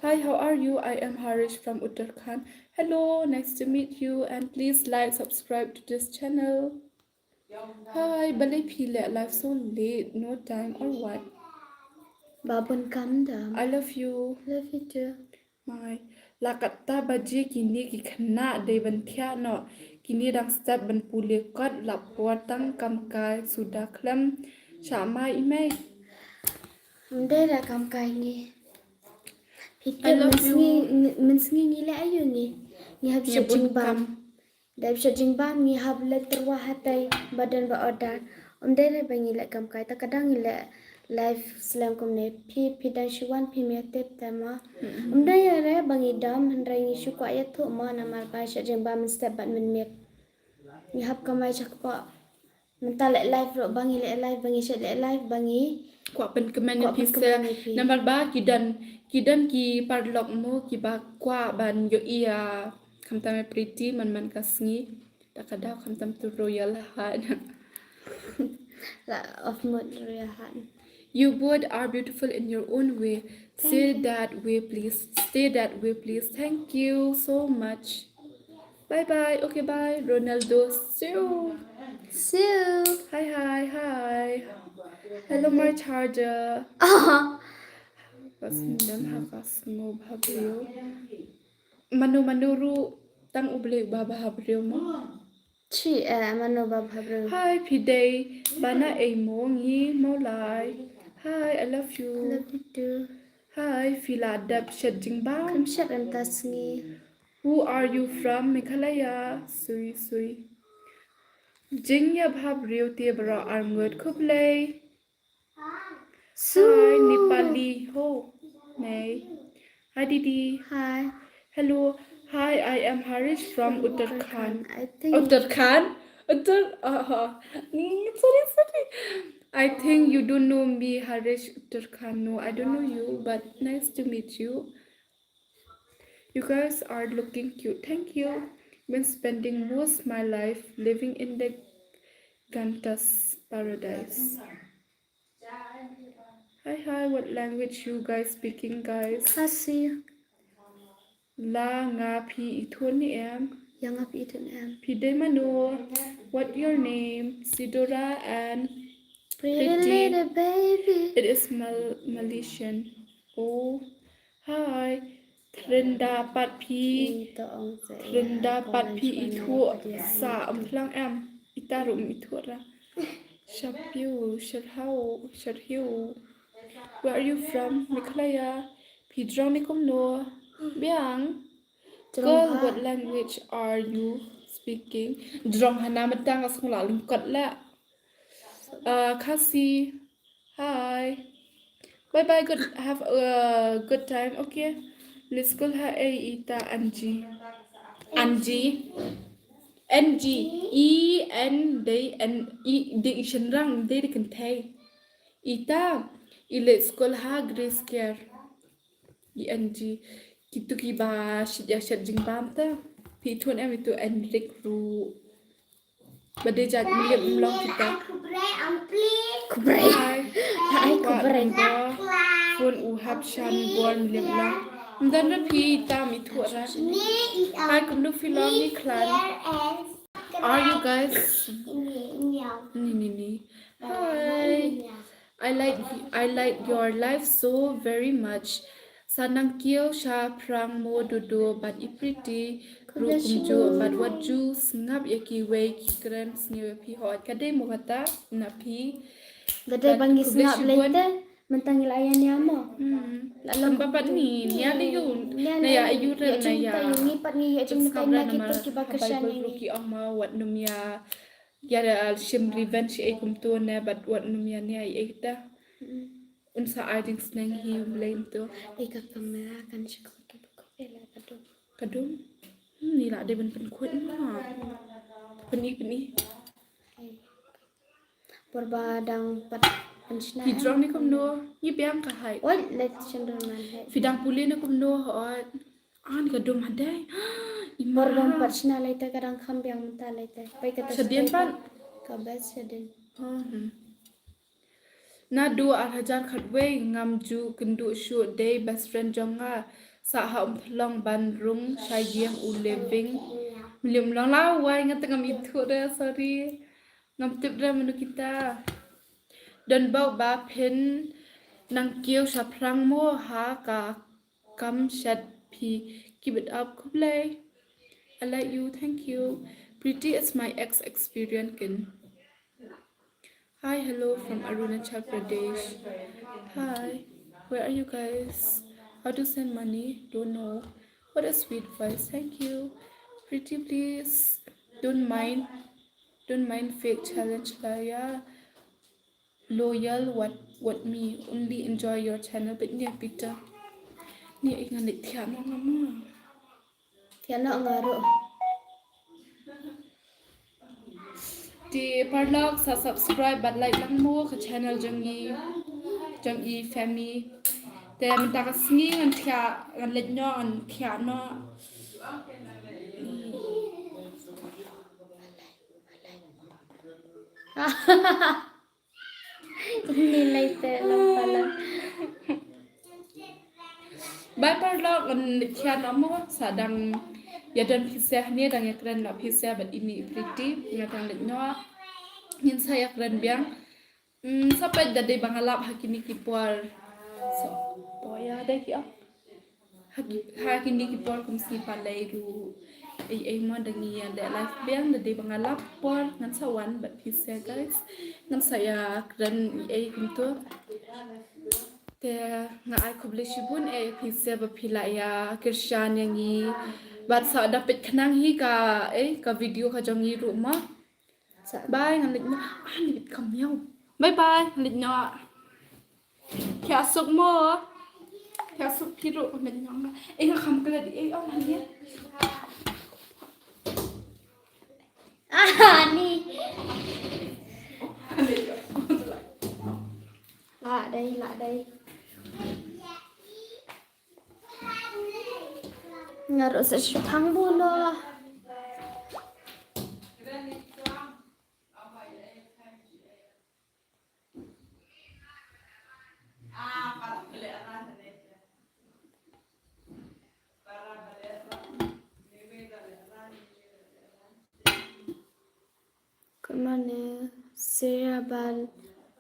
Hi, how are you? I am Harish from Uttarakhand. Hello, nice to meet you and please like, subscribe to this channel. Hi, balei phi leh live so late? No time or what? Babun kam dam. I love you. Love you too. Mai. La katta baje kine ki khynnah dei ban thiah noh. Kine dang step ban pule kot la por tang kam kai suda khlem. Sha mai i mei. Ym dei da kam kai ngi. Phi tip mynsngi ngi leh aïu ngi. Ngi hap shet jingbam. Dep shet jingbam ngi hap leit tyrwa hatai ba don ba order. Ym dei re ba ngi leh kam kai ta ka dang ngi leh live slem kumne phi phi dang shu wan phi mia tip te ma. Ym dei re ba ngi dom hynrei ngi shu kwah ïathuh ma namar ba shet jingbam mynstep bad mynmiet. Ngi hap kamai sha kpoh. Mynta leh live ruh ba ngi leh live ba ngi shet leh live ba ngi kwah pynkmen ïa phi seh. Namar ba ki don ki don ki paralok mo kiba kwah ban ïohi ïa khamtam ïa Pretty man man ka sngi. Da ka daw khamtam tu Royal Heart. La of mut Royal Heart. You both are beautiful in your own way. Stay that way, please. Stay that way, please. Thank you so much. Bye bye. Okay, bye. Ronaldo. See you. See you. Hi, hi, hi. Hello, my charger. Aha. Ka sngewdon ha ka sngewbha briew. Mano mano ruh tang U Blei uba bha briew mo. Chi, eh, mano ba bha briew. Hi, phi dei ba na ei mo ngi Mawlai. Hi, I love you. Love you too. Hi, phi la dep shet jingbam? Kam shet em ta sngi. Who are you from? Meghalaya. Sui sui. Jingïabha briew te baroh arngut khublei. Hi, Nepali ho. Nei. Hi, Didi. Hi. Hello. Hi, I am Harish from Uttarakhand. I think Uttarakhand? Uttar, uh, uh, mm, sorry, sorry. I think you don't know me, Harish Uttarakhand. No, I don't know you, but nice to meet you. You guys are looking cute. Thank you. Been spending most my life living in the Gantas paradise. Hi, hi, what language you guys speaking, guys? Khasi. La nga phi ithuh ne em? Ya nga phi ithuh ne em? Phi dei mano? What your name? Sidora and Pretty. Pretty little baby. It is Mal-, Malaysian. Oh, hi. Trenda pat phi. Trenda pat phi ithuh sa em phlang em. Ita ruh em ithuh ra. Shapiu, sharhau, sharhiu. Where are you from? Meghalaya. Phi jrong ne kumno? Biang. Girl, what language are you speaking? Jrong hana metang as ngula lingkot la. Uh, Khasi. Hi. Bye bye, good, have a good time. Okay. Let's go ha, eh, ita Angie. Angie. N G. E N D N E D, i shynrang, dei da kynthei. Ita, i leit skul ha Grace Care. E N G. Kitu kiba shit ïa shit jingbam te. Phi tun em itu Enric ruh. Ba dei jait mlien mlong kita. Khublei. Hai. Hai, khublei. Phone u hap shan bor mlien mlong. Mdan ra phi tam i thuh ra. Hai, kumno phi long ni klan? Are you guys? Ni, ni, ni. Hi. I like, I like your life so very much. Sa nang kiew shaphrang mo Dodo bad i Pretty ruh kumjuh bad wat ju sngap ïa kiwei ki kren sniew ïa phi hooid. Ka dei mo kata na phi. Ka dei ba ngi sngap lei te. Mynta ngi la ïa nia mo. Hmm. La long ba pat ni nia de yu. Na ïa ayu re na ïa. Ngi pat ngi ïa jingmyntoi na kitu kiba kyrshan ngi. Ki ong ma wat num ïa. Ïa da shim revenge ei kumtu ne bad wat num ïa nia ei ta. Un sa ai jingsneng hi u Blei to. Ei ka kamera kan shakam ki ba ko pela ka dum. Ka dum. Hmm, ni la dei ban pynkhuid ma. Pyni pyni. Por ba dang pat pynshna. Ki jrong ni kumno. Ni biang ka hai. Oi, let sendor man hai. Phi dang pule ni kumno hoi. An ka dum hadai. Por ba pat shna lai te ka dang kham biang mynta lai te. Pai ka ta. Shadien pat. Ka best shadien. Oh, hmm. Naduh ar hajar khatwei ngam ju kynduh shuh dei best friend jong nga. Sa ha Umthlong ban rung sha ïing u Living. Mliem long la wai nga te ngam ithuh re, sorry. Ngam tip re mano kita. Don bok ba phin nang kiew shaphrang mo ha ka kam shat phi. Keep it up, khublei. I like you, thank you. Pretty is my ex experience kin. Hi, hello from Arunachal Pradesh. Hi, where are you guys? How to send money? Don't know. What a sweet voice. Thank you. Pretty, please don't mind. Don't mind fake challenge la ya. Loyal what what me. Only enjoy your channel but near Peter. Ni ai ngan thiah no nga ma. Thiah no nga ruh. Te parlok sa subscribe bad like lang mo ka channel jong i, jong i family. Te mynta ka sngi ngan thiah, ngan leit noh, ngan thiah noh. Ni lai te lang palan. Bye parlok, ngan thiah noh mo, sa dang ïa don pisa ne dang ïa kren noh pisa bad ini i Pretty, nga dang leit noh. Ngin sa ïa kren biang. Hmm, sa peit da dei ba nga lap ha kini ki por. So, po ïa dei ki ap. Ha ki, ha kini ki por kum sngi palei ruh. Ei ei mo da ngi ïa leh live biang da dei ba nga lap por ngan sa wan bad pisa guys. Ngan sa ïa kren ei ei kumtu. Te nga ai khublei shibun ei pisa ba phi la ïa kyrshan ïa ngi. Bad sa da peit khnang hi ka ei ka video ka jong ngi ruh mo. Bye, ngan leit noh. Ah, ni bit kam miau. Bye bye, ngan leit noh. Thiah suk mo. Thiah suk ki ruh ngan leit noh. Eh, nga kham klet di. Eh, oh, ngan leit. Ah, ni. La dei, la dei. Nga ruh sa shu thang bun noh. Kumne Syria ba,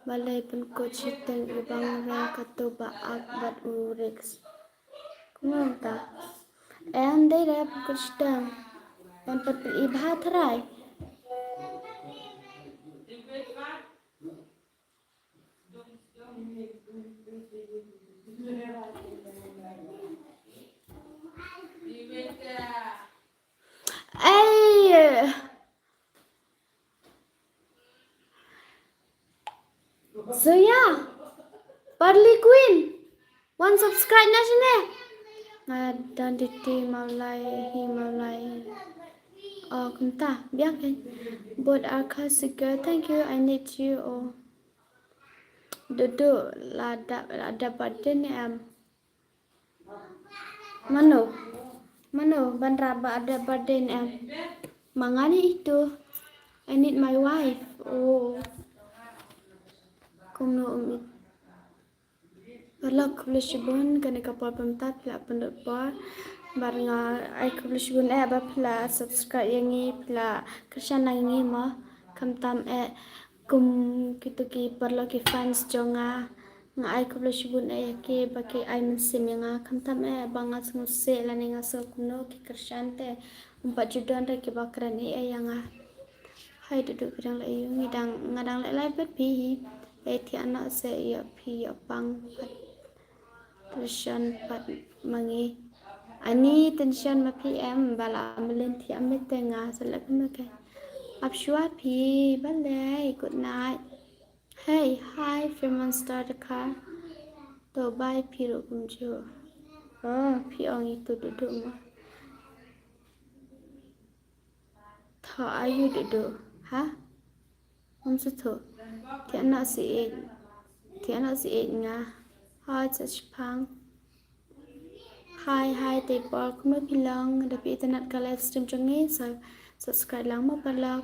balei pynkut shiteng i bang rang kato ba ak bad u Rex. Kumne ta. En dei re pynkut shiteng. En pat pyn-i bha tharai. Ei! Suya. Barley Queen. Wan subscribe na shane. Nga don duty Mawlai hi Mawlai. Oh, kumta, biang kan. But Arka Sugar, thank you, I need you. Oh. Dudu, la da, la da birthday ne em. Mano? Mano, ban rap ba da birthday ne em. Ma nga ni itu. I need my wife. Oh. Kumno umi. Paralok khublei shibun, kane ka por pyntat phi la pynlut por. Bad nga ai khublei shibun eh ba phi la subscribe ïa ngi, phi la kyrshan lang ïa ngi mo. Khamtam eh kum kito ki paralok ki fans jong nga. Nga ai khublei shibun eh ïa ki ba ki ai mynsiem ïa nga. Khamtam eh ba nga sngewsih lane nga sngew kumno ki kyrshan te. Ym pat ju don re kiba kren ei ei ïa nga. Hai Dudu, phi dang leh aïu? Ngi dang, nga dang leh live bad phi hi. Ei, thiah noh seh ïoh phi ïoh pang pat. Tension pat ma ngi. Ani tension ma phi em, ba la mlien thiah mit te nga sa leh kumno ke. Ap shuwa phi, balei, good night. Hey, hi, Fairmont Star the car. To bye phi ruh kumjuh. Oh, phi ong itu Dudu ma. Tho aïu Dudu, ha? Ym sngewthuh. Thiah noh seh ïeit. Thiah noh seh ïeit nga. Hoi sa shipang. Hi, hi, te por kumno phi long, da phi itynnad ka live stream jong ngi, sa subscribe lang mo paralok.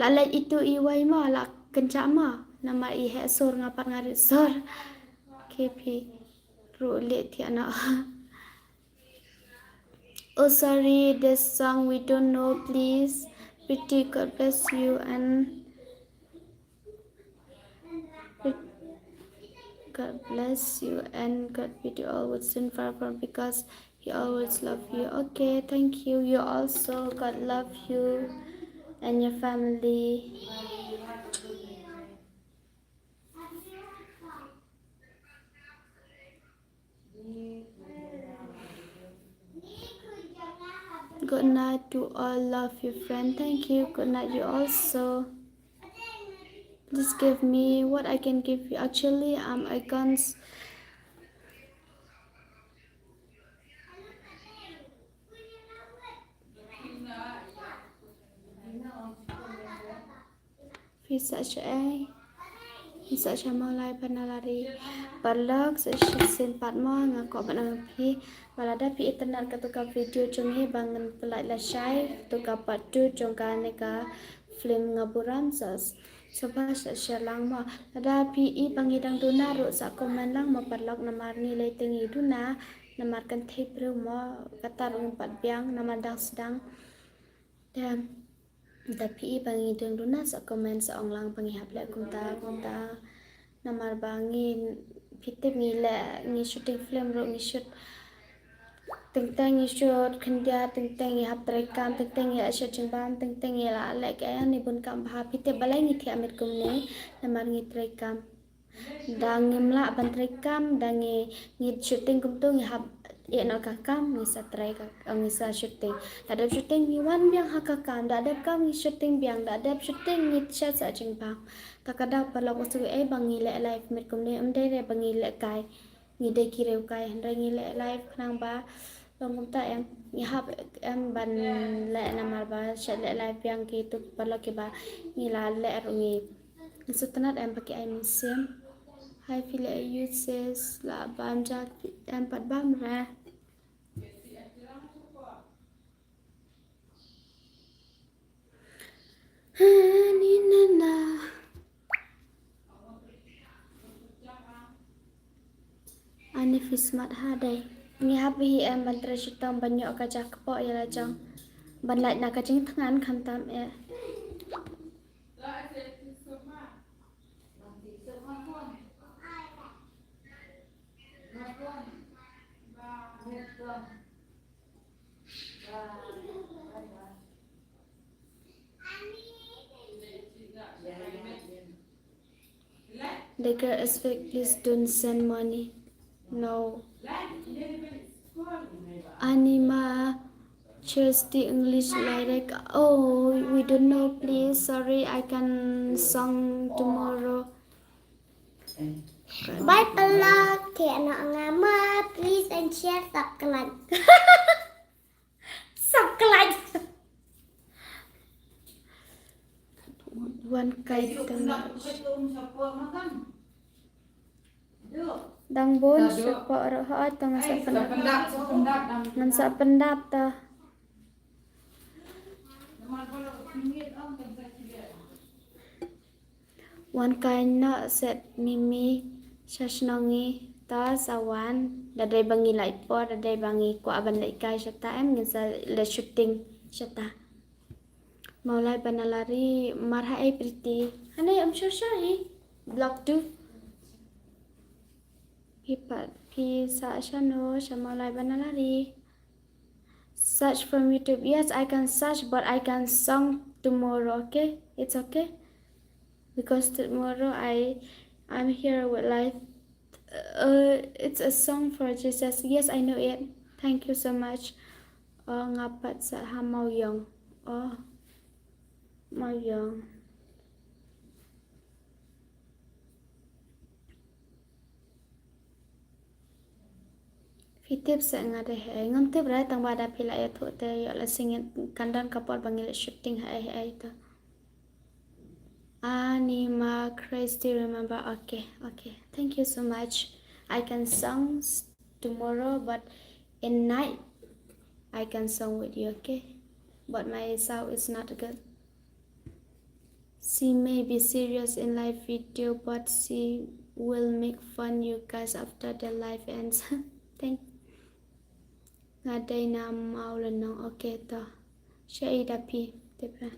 La leit itu iwei mo, la kynjah mo. Namar i heh sur nga pat nga rit sur. Ke phi ruh leit thiah noh. Oh, sorry, this song we don't know, please. Pretty, God bless you and God bless you and God with you always and forever because He always love you. Okay, thank you. You also, God love you and your family. Good night to all, love you friend. Thank you. Good night you also. Please give me what I can give you. Actually, I'm against Phi sa sha ei? Phi sa sha Mawlai Banalari. Paralok sa shisien pat mo nga kwah ban ong phi ba lada phi itynnad kato ka video jong ngi ba ngan pynlait lashai kato ka part two jong kane ka film Nga Burom sa saba sa share lang mo. Lada phi i ba ngi dang duna ruh sa comment lang mo paralok namar ngi lei te ngi duna namar kan thei briew mo kata ruh ngim pat biang namar dang sdang. Te Da phi i ba ngi dang duna sa comment sa ong lang ba ngi hap leh kumta kumta. Namar ba ngi phi tip ngi leh ngi shooting film ruh ngi shoot. Teng teng ngi shoot khyndiat, teng teng ngi hap trei kam, teng teng ngi leh shoot jingbam, teng teng ngi la leh kaei ni bun kam bha. Phi tip balei ngi thiah miet kumne namar ngi trei kam. Da ngim lah ban trei kam, da ngi, ngi shooting kumto ngi hap ïeh noh ka kam, ngi sa trei ka, ngi sa shooting. Da dep shooting ngi wan biang ha ka kam, da dep kam ngi shooting biang, da dep shooting ngi shet sa jingbam. Ta ka daw paralok u shu ei ba ngi leh live miet kumne, ym dei re ba ngi leh kai. Ngi dei ki riewkai, hynrei ngi leh live khnang ba long kumta em, ngi hap em ban leh namar ba shet leh live biang ki tu paralok kiba ngi la leh ruh ngi. Ngi sngewtynnad em ba ki ai mynsiem. Hai phi leh aïu sis, la bam ja em pat bam re. Ani na na. Ani phi smat ha dei. Ngi hap hi em ban trei shitom ban ïoh ka ja kpoh ïa la jong. Ban lait na ka jingthngan khamtam eh. The girl is fake, please don't send money. No. Anima, Thursday English lyric. Oh, we don't know, please. Sorry, I can song tomorrow. Bye paralok, te ano nga ma, please and share, subscribe. Subscribe. Wan kai tang. Dang bun, sha pok ruh ha, tang sa pendap. Ngan sa pendap ta. Wan kai noh set Mimi sha shnong ngi ta sa wan, da dei ba ngi lait por, da dei ba ngi kwah ban leit kai shata em, ngin sa leit shooting shata. Mawlai Banalari, marhaei Priti. Hangne em sure sure hi. Block two. Phi pat, phi sah shano, sha Mawlai Banalari. Search from YouTube. Yes, I can search, but I can song tomorrow, okay? It's okay. Because tomorrow I, I'm here with live. Uh, it's a song for Jesus. Yes, I know it. Thank you so much. Oh, nga pat sah ha Mawiong. Oh, Mawiong. Phi tip seh nga dei haei, ngam tip re, tang ba da phi la ïathuh te ïoh la sngewthuh, kan don ka por ba ngi leit shooting haei haei to. Anima Christy, remember? Okay, okay. Thank you so much. I can song s- tomorrow, but in night I can song with you, okay? But my sound is not good. She may be serious in live video, but she will make fun you guys after the live ends. Thank. Nga dei na Mawlynnong, okay to. Shaei da phi, tip re.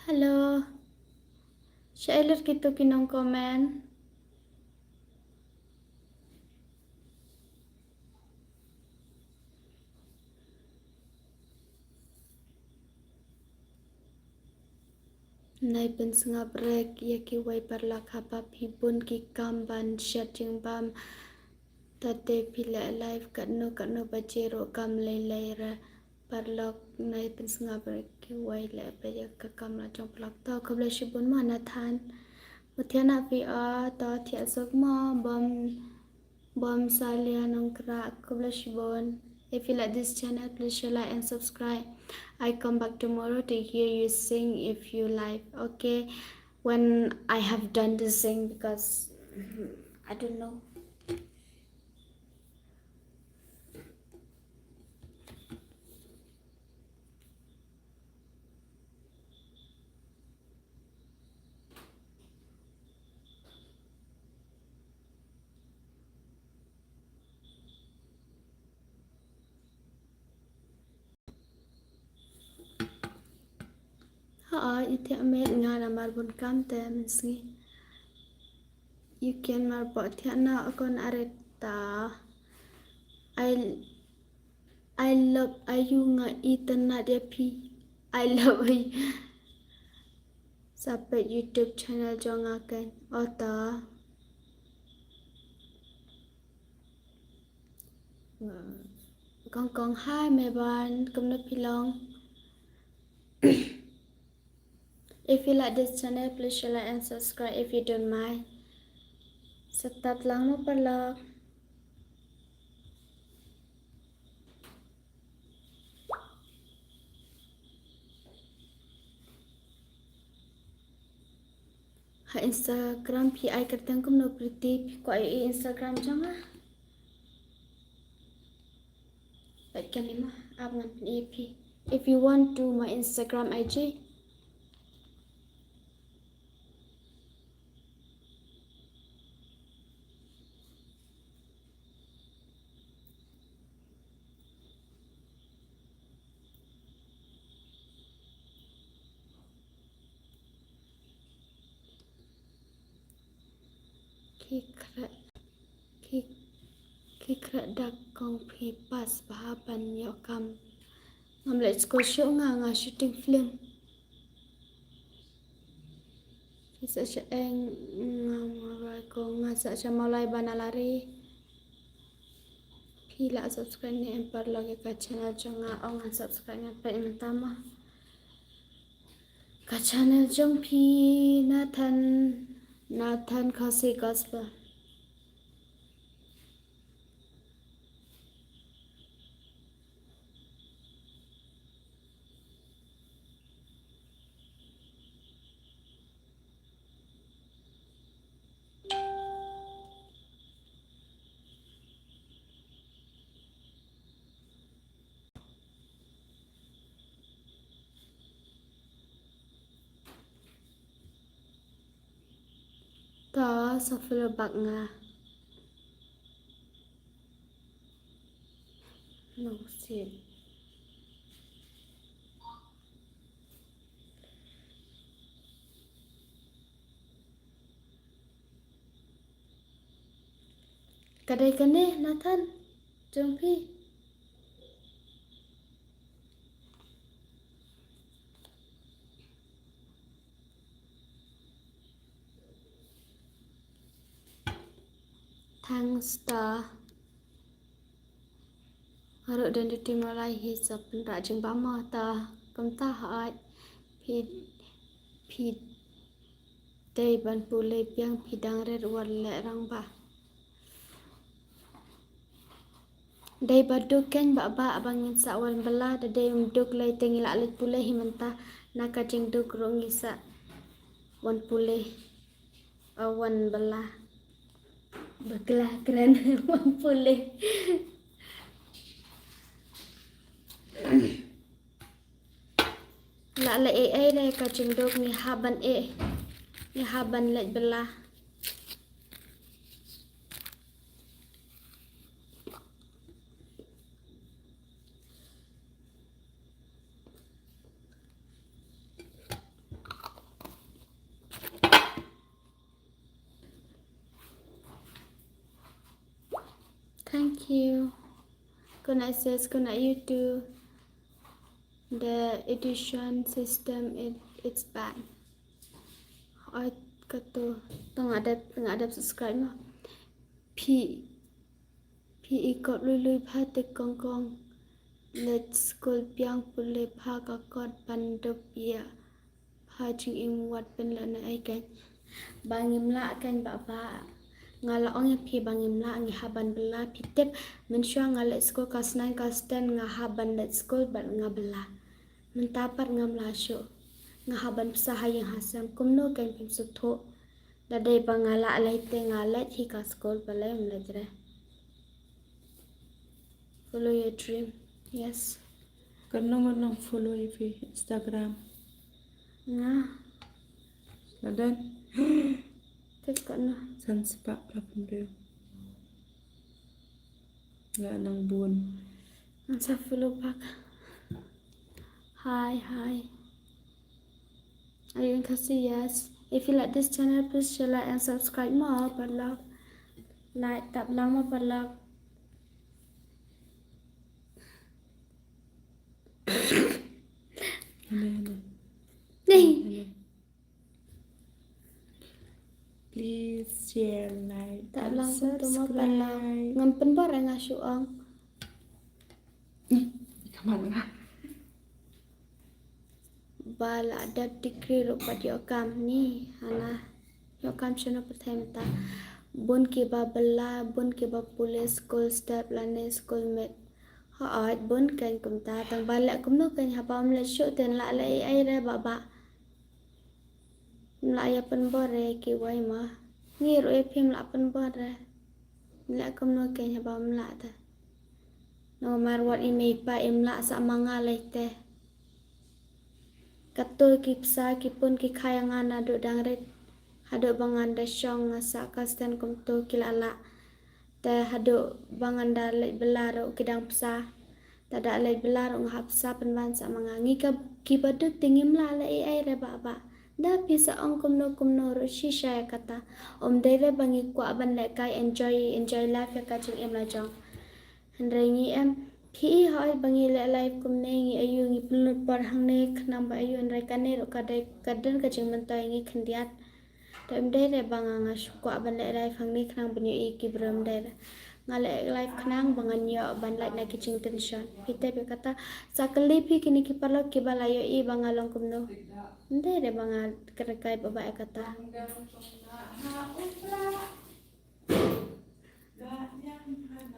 Hello. Shaei lut kito ki nong comment. Nai pynsngap rek ïa kiwei paralok haba phi bun ki kam ban shet jingbam. Te phi leh live katno katno baje ruh kam lei lei re. Paralok nai pynsngap rek kiwei leh ba ïa ka kam la jong paralok. To khublei shibun mo Nathan. Mo thiah na phi a to thiah suk mo bom. Bom Salia Nongkra, khublei shibun. If you like this channel, please share, like, and subscribe. I come back tomorrow to hear you sing if you like. Okay, when I have done the sing because I don't know. Ha, i thiah met nga namar bun kam te mynsngi. You can mar bok thiah na akon areta. I I love ayu nga i tynat ïa phi. I love ayu. Sa peit YouTube channel jong nga ken. Ota. Kong kong hi Meban, kumno phi long? If you like this channel, please share, like and subscribe if you don't mind. Sa tad lang mo paralok. Ha Instagram phi ai kyrteng kumno Priti, phi kwah ïohi Instagram jong nga? Peit kane ma, ap ngan pyni ïa phi. If you want to my Instagram I G. Ki khreh, ki, ki khreh dak kong phi pass bha ban ïoh kam. Ngam leit skul shuh nga, nga shooting film. Phi sa sha eng, nga mawlai ko, nga sa sha mawlai ba na lari. Phi la subscribe ne em paralok ïa ka channel jong nga, ong ngan subscribe ngan peit mynta mo. Ka channel jong phi Nathan, Nathan Khasi Gospel. Ta sa follow back nga. No, shit. Ka dei kane, Nathan, jong phi. Thanks ta. Haruh don duty mawlai hi sa pynrah jingbam mo ta. Kumta hooid phi, phi dei ban pule biang, phi dang rit wat leh rangbah. Dei ba duk keiñ Bah Bah ba ngin sa wan bylla, da dei ym duk lei te ngi lah leit pule hi mynta. Na ka jingduk ruh ngi sa wan pule. Wan bylla. Bakla kren wan pule. Lah leh ei ei re ka jingduk, ngi hap ban ei. Ngi hap ban leit bylla. Thank you. Good night, sis. Good night, you too. The education system, it, it's bad. Ai, kato. Tang ada, tang ada subscribe mo. Phi, phi ikot lui lui bha te kong kong. Leit skul biang pule bha ka kot ban dup ïa. Ha jingim wat pynlong na ai keiñ. Ba ngim lah keiñ Bah Bah. Nga la ong ïa phi ba ngim lah, ngi hap ban bylla, phi tip. Mynshuwa nga leit skul klas nine klas ten nga hap ban leit skul bad nga bylla. Mynta pat ngam lah shuh. Nga hap ban pynshai ha ïing ha sem, kumno keiñ phim sngewthuh. Da dei ba nga lah lei te nga leit hi ka skul, balei ym leit re. Follow your dream. Yes. Katno ngut nang follow ïa phi Instagram? Nga. Ladan. Te katno? San spah phra phew. Nga nang bun. Ngan sa follow back. Hi, hi. Are you in Khasi? Yes. If you like this channel, please share, like, and subscribe mo paralok. Like, tap lang mo paralok. Hello, hello. Nih. Hello. Please share, like, tap lang kumto mo paralok. Ngam pynbor nga shu ong. Ih, kaman nga. Ba la dep degree ruh pat ïoh kam ni, hana. Ïoh kam shano pyrthei mynta. Bun kiba bylla, bun kiba pule skul step lane skul met. Hooid bun keiñ kumta, tang ba leh kumno keiñ haba ym leh shuh te lah leh ei ei re Bah Bah. Ym lah ïa pynbor re kiwei ma. Ngi ruh ïa phi ym lah pynbor re. Ym lah kumno keiñ haba ym lah te. Namar wat i mei i pa im lah sa ma nga lei te. Kato ki pisa ki pun ki kha ïa nga naduh dang rit. Haduh ba ngan da shong nga sah ka stand kumto ki la lah. Te haduh ba ngan da leit bylla ruh ki dang pisa. Te da leit bylla ruh nga hap pisa pynban sa ma nga. Ngi ka, kiba duk te ngim lah leh ei ei re Bah Bah. Da phi sa ong kumno kumno ruh shisha ïa kata. Ym dei re ba ngi kwah ban leh kai enjoy, enjoy life ïa ka jingim la jong. Hynrei ngi em, phi i hooid ba ngi leh live kumne ngi aiu ngi pynlut por hangne khnang ba aiu hynrei kane ruh ka dei ka don ka jingmyntoi ngi khyndiat. Te ym dei re ba nga nga shu kwah ban leh live hangne khnang ban ïohi ki briew ym dei re. Nga leh live khnang ba ngan ïoh ban lait na ki jingtension. Phi tip ïa kata sa kylli phi kine ki paralok kiba la ïohi ba nga long kumno. Ym dei re ba nga kyrkai ba ba ïa kata.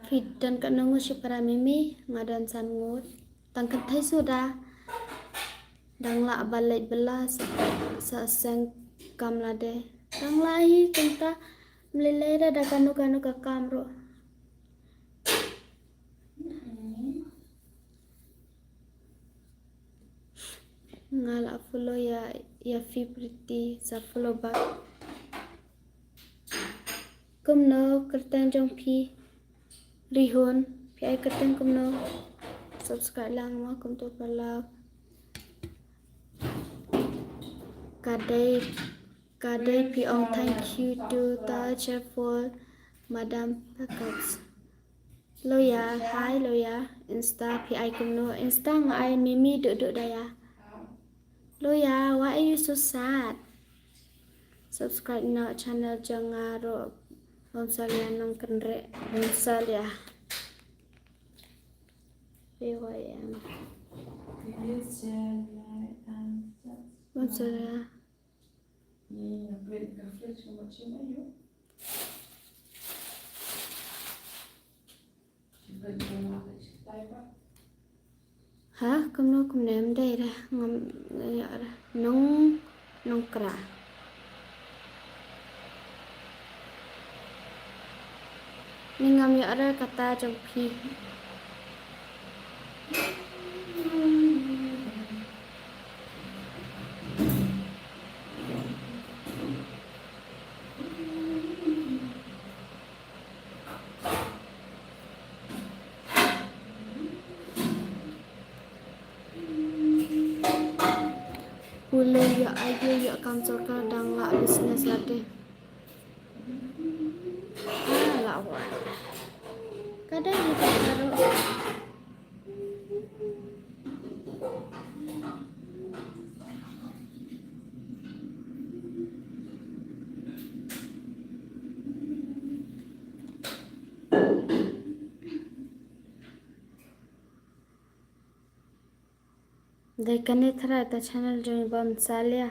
Phi don katno ngut shipara Mimi, nga don san ngut. Tang kynthei suda. Dang lah ba leit bylla sa, sa seng kam lade. Dang lah hi kumta. Mlei lei da da kano kano ka kam ruh. Nga la follow ïa, ïa phi Pretty, sa follow back. Kumno kyrteng jong phi? Rihun, phi ai kyrteng kumno? Subscribe lang mo kumto paralok. Ka dei, ka dei phi ong thank you to the cheerful Madam Packets. Loya, hi Loya. Insta phi ai kumno? Insta nga ai Mimi Duk Duk Daya. Loya, why are you so sad? Subscribe noh channel jong nga ruh. Bamsalia Nongkynreh, Bamsalia. B Y M. Bamsalia. Ha, kumno kumne ym dei re, ngam ïoh re. Nong, Nongkra. Ni ngam ïoh re kata jong phi. Pule ïa ayu ïa kam sorkar dang lah business lade. Ah, lah wai. Ka dei hi ka ruh. Dei kane tharai ta channel jong i Bamsalia.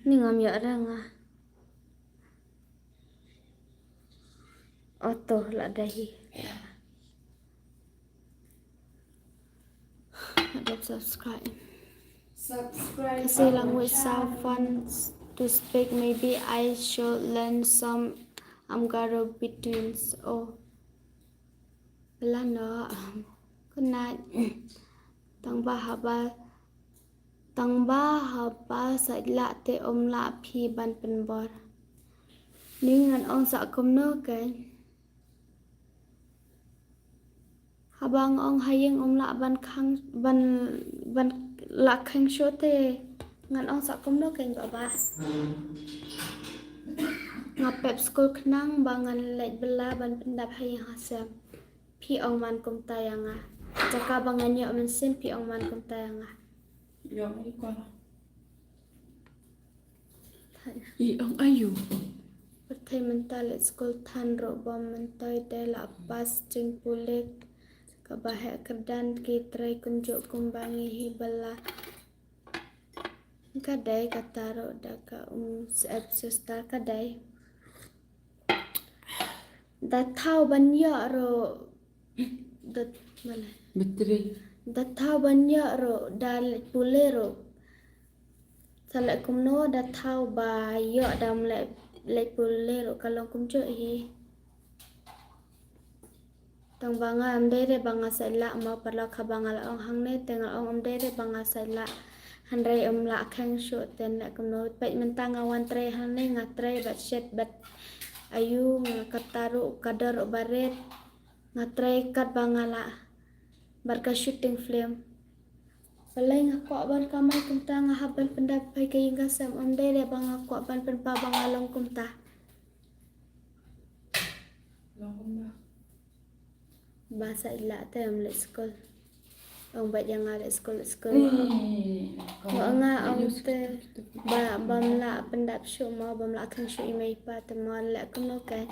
Ni ngam ïoh re nga. Auto la dei hi. Adep subscribe. Subscribe. Khasi language sound fun to speak. Maybe I should learn some Amgaro beatings. Oh. Bla no. Good night. Tang ba haba, tang ba haba sait lah te um lah phi ban pynbor. Ni ngan ong sa kumno kein. Haba nga ong ha ïing um lah ban khang, ban, ban lah khang shuh te ngan ong sa kumno kein baba. Nga pep skul khnang ba ngan leit bylla ban pyndap ha ïing ha sem. Phi ong man kumta ïa nga. Jaka ba ngan ïoh mynsiem phi ong man kumta ïa nga. Ïoh ïa ka. I ong ayu. Pyrthei mynta leit skul than ruh bym myntoi te la pass jingpule. Kaba heh kyrdan ki trei kumjuh kumba ngi hi bylla. Ka dei kata ruh da ka um sep sister ka dei. Da thaw ban ïoh ruh. Da mane. Battery. Da thaw ban ïoh ruh da leit pule ruh. Sa leh kumno da thaw ba ïoh da leit, leit pule ruh ka long kumjuh hi. Tang ba nga ym dei re ba nga sait lah mo paralok haba nga la ong hangne te nga ong ym dei re ba nga sait lah. Hynrei um lah khang shuh te leh kumno peit mynta nga wan trei hangne nga trei bad shet bad Ayu nga kata ruh ka dor u barit. Nga trei katba nga lah. Bad ka shooting film. Balei nga kwah ban kamai kumta, nga hap ban pyndap ïa ka ïing ka sem, ym dei de ba nga kwah ban pynpaw ba nga long kumta. Long kumta. Ba sa ïa lah te ym leit skul. Ong ba ïa nga leit skul, leit skul. Nga ong te ba, bym lah pyndap shuh mo, bym lah khang shuh i mei i pa te mo, leh kumno kai.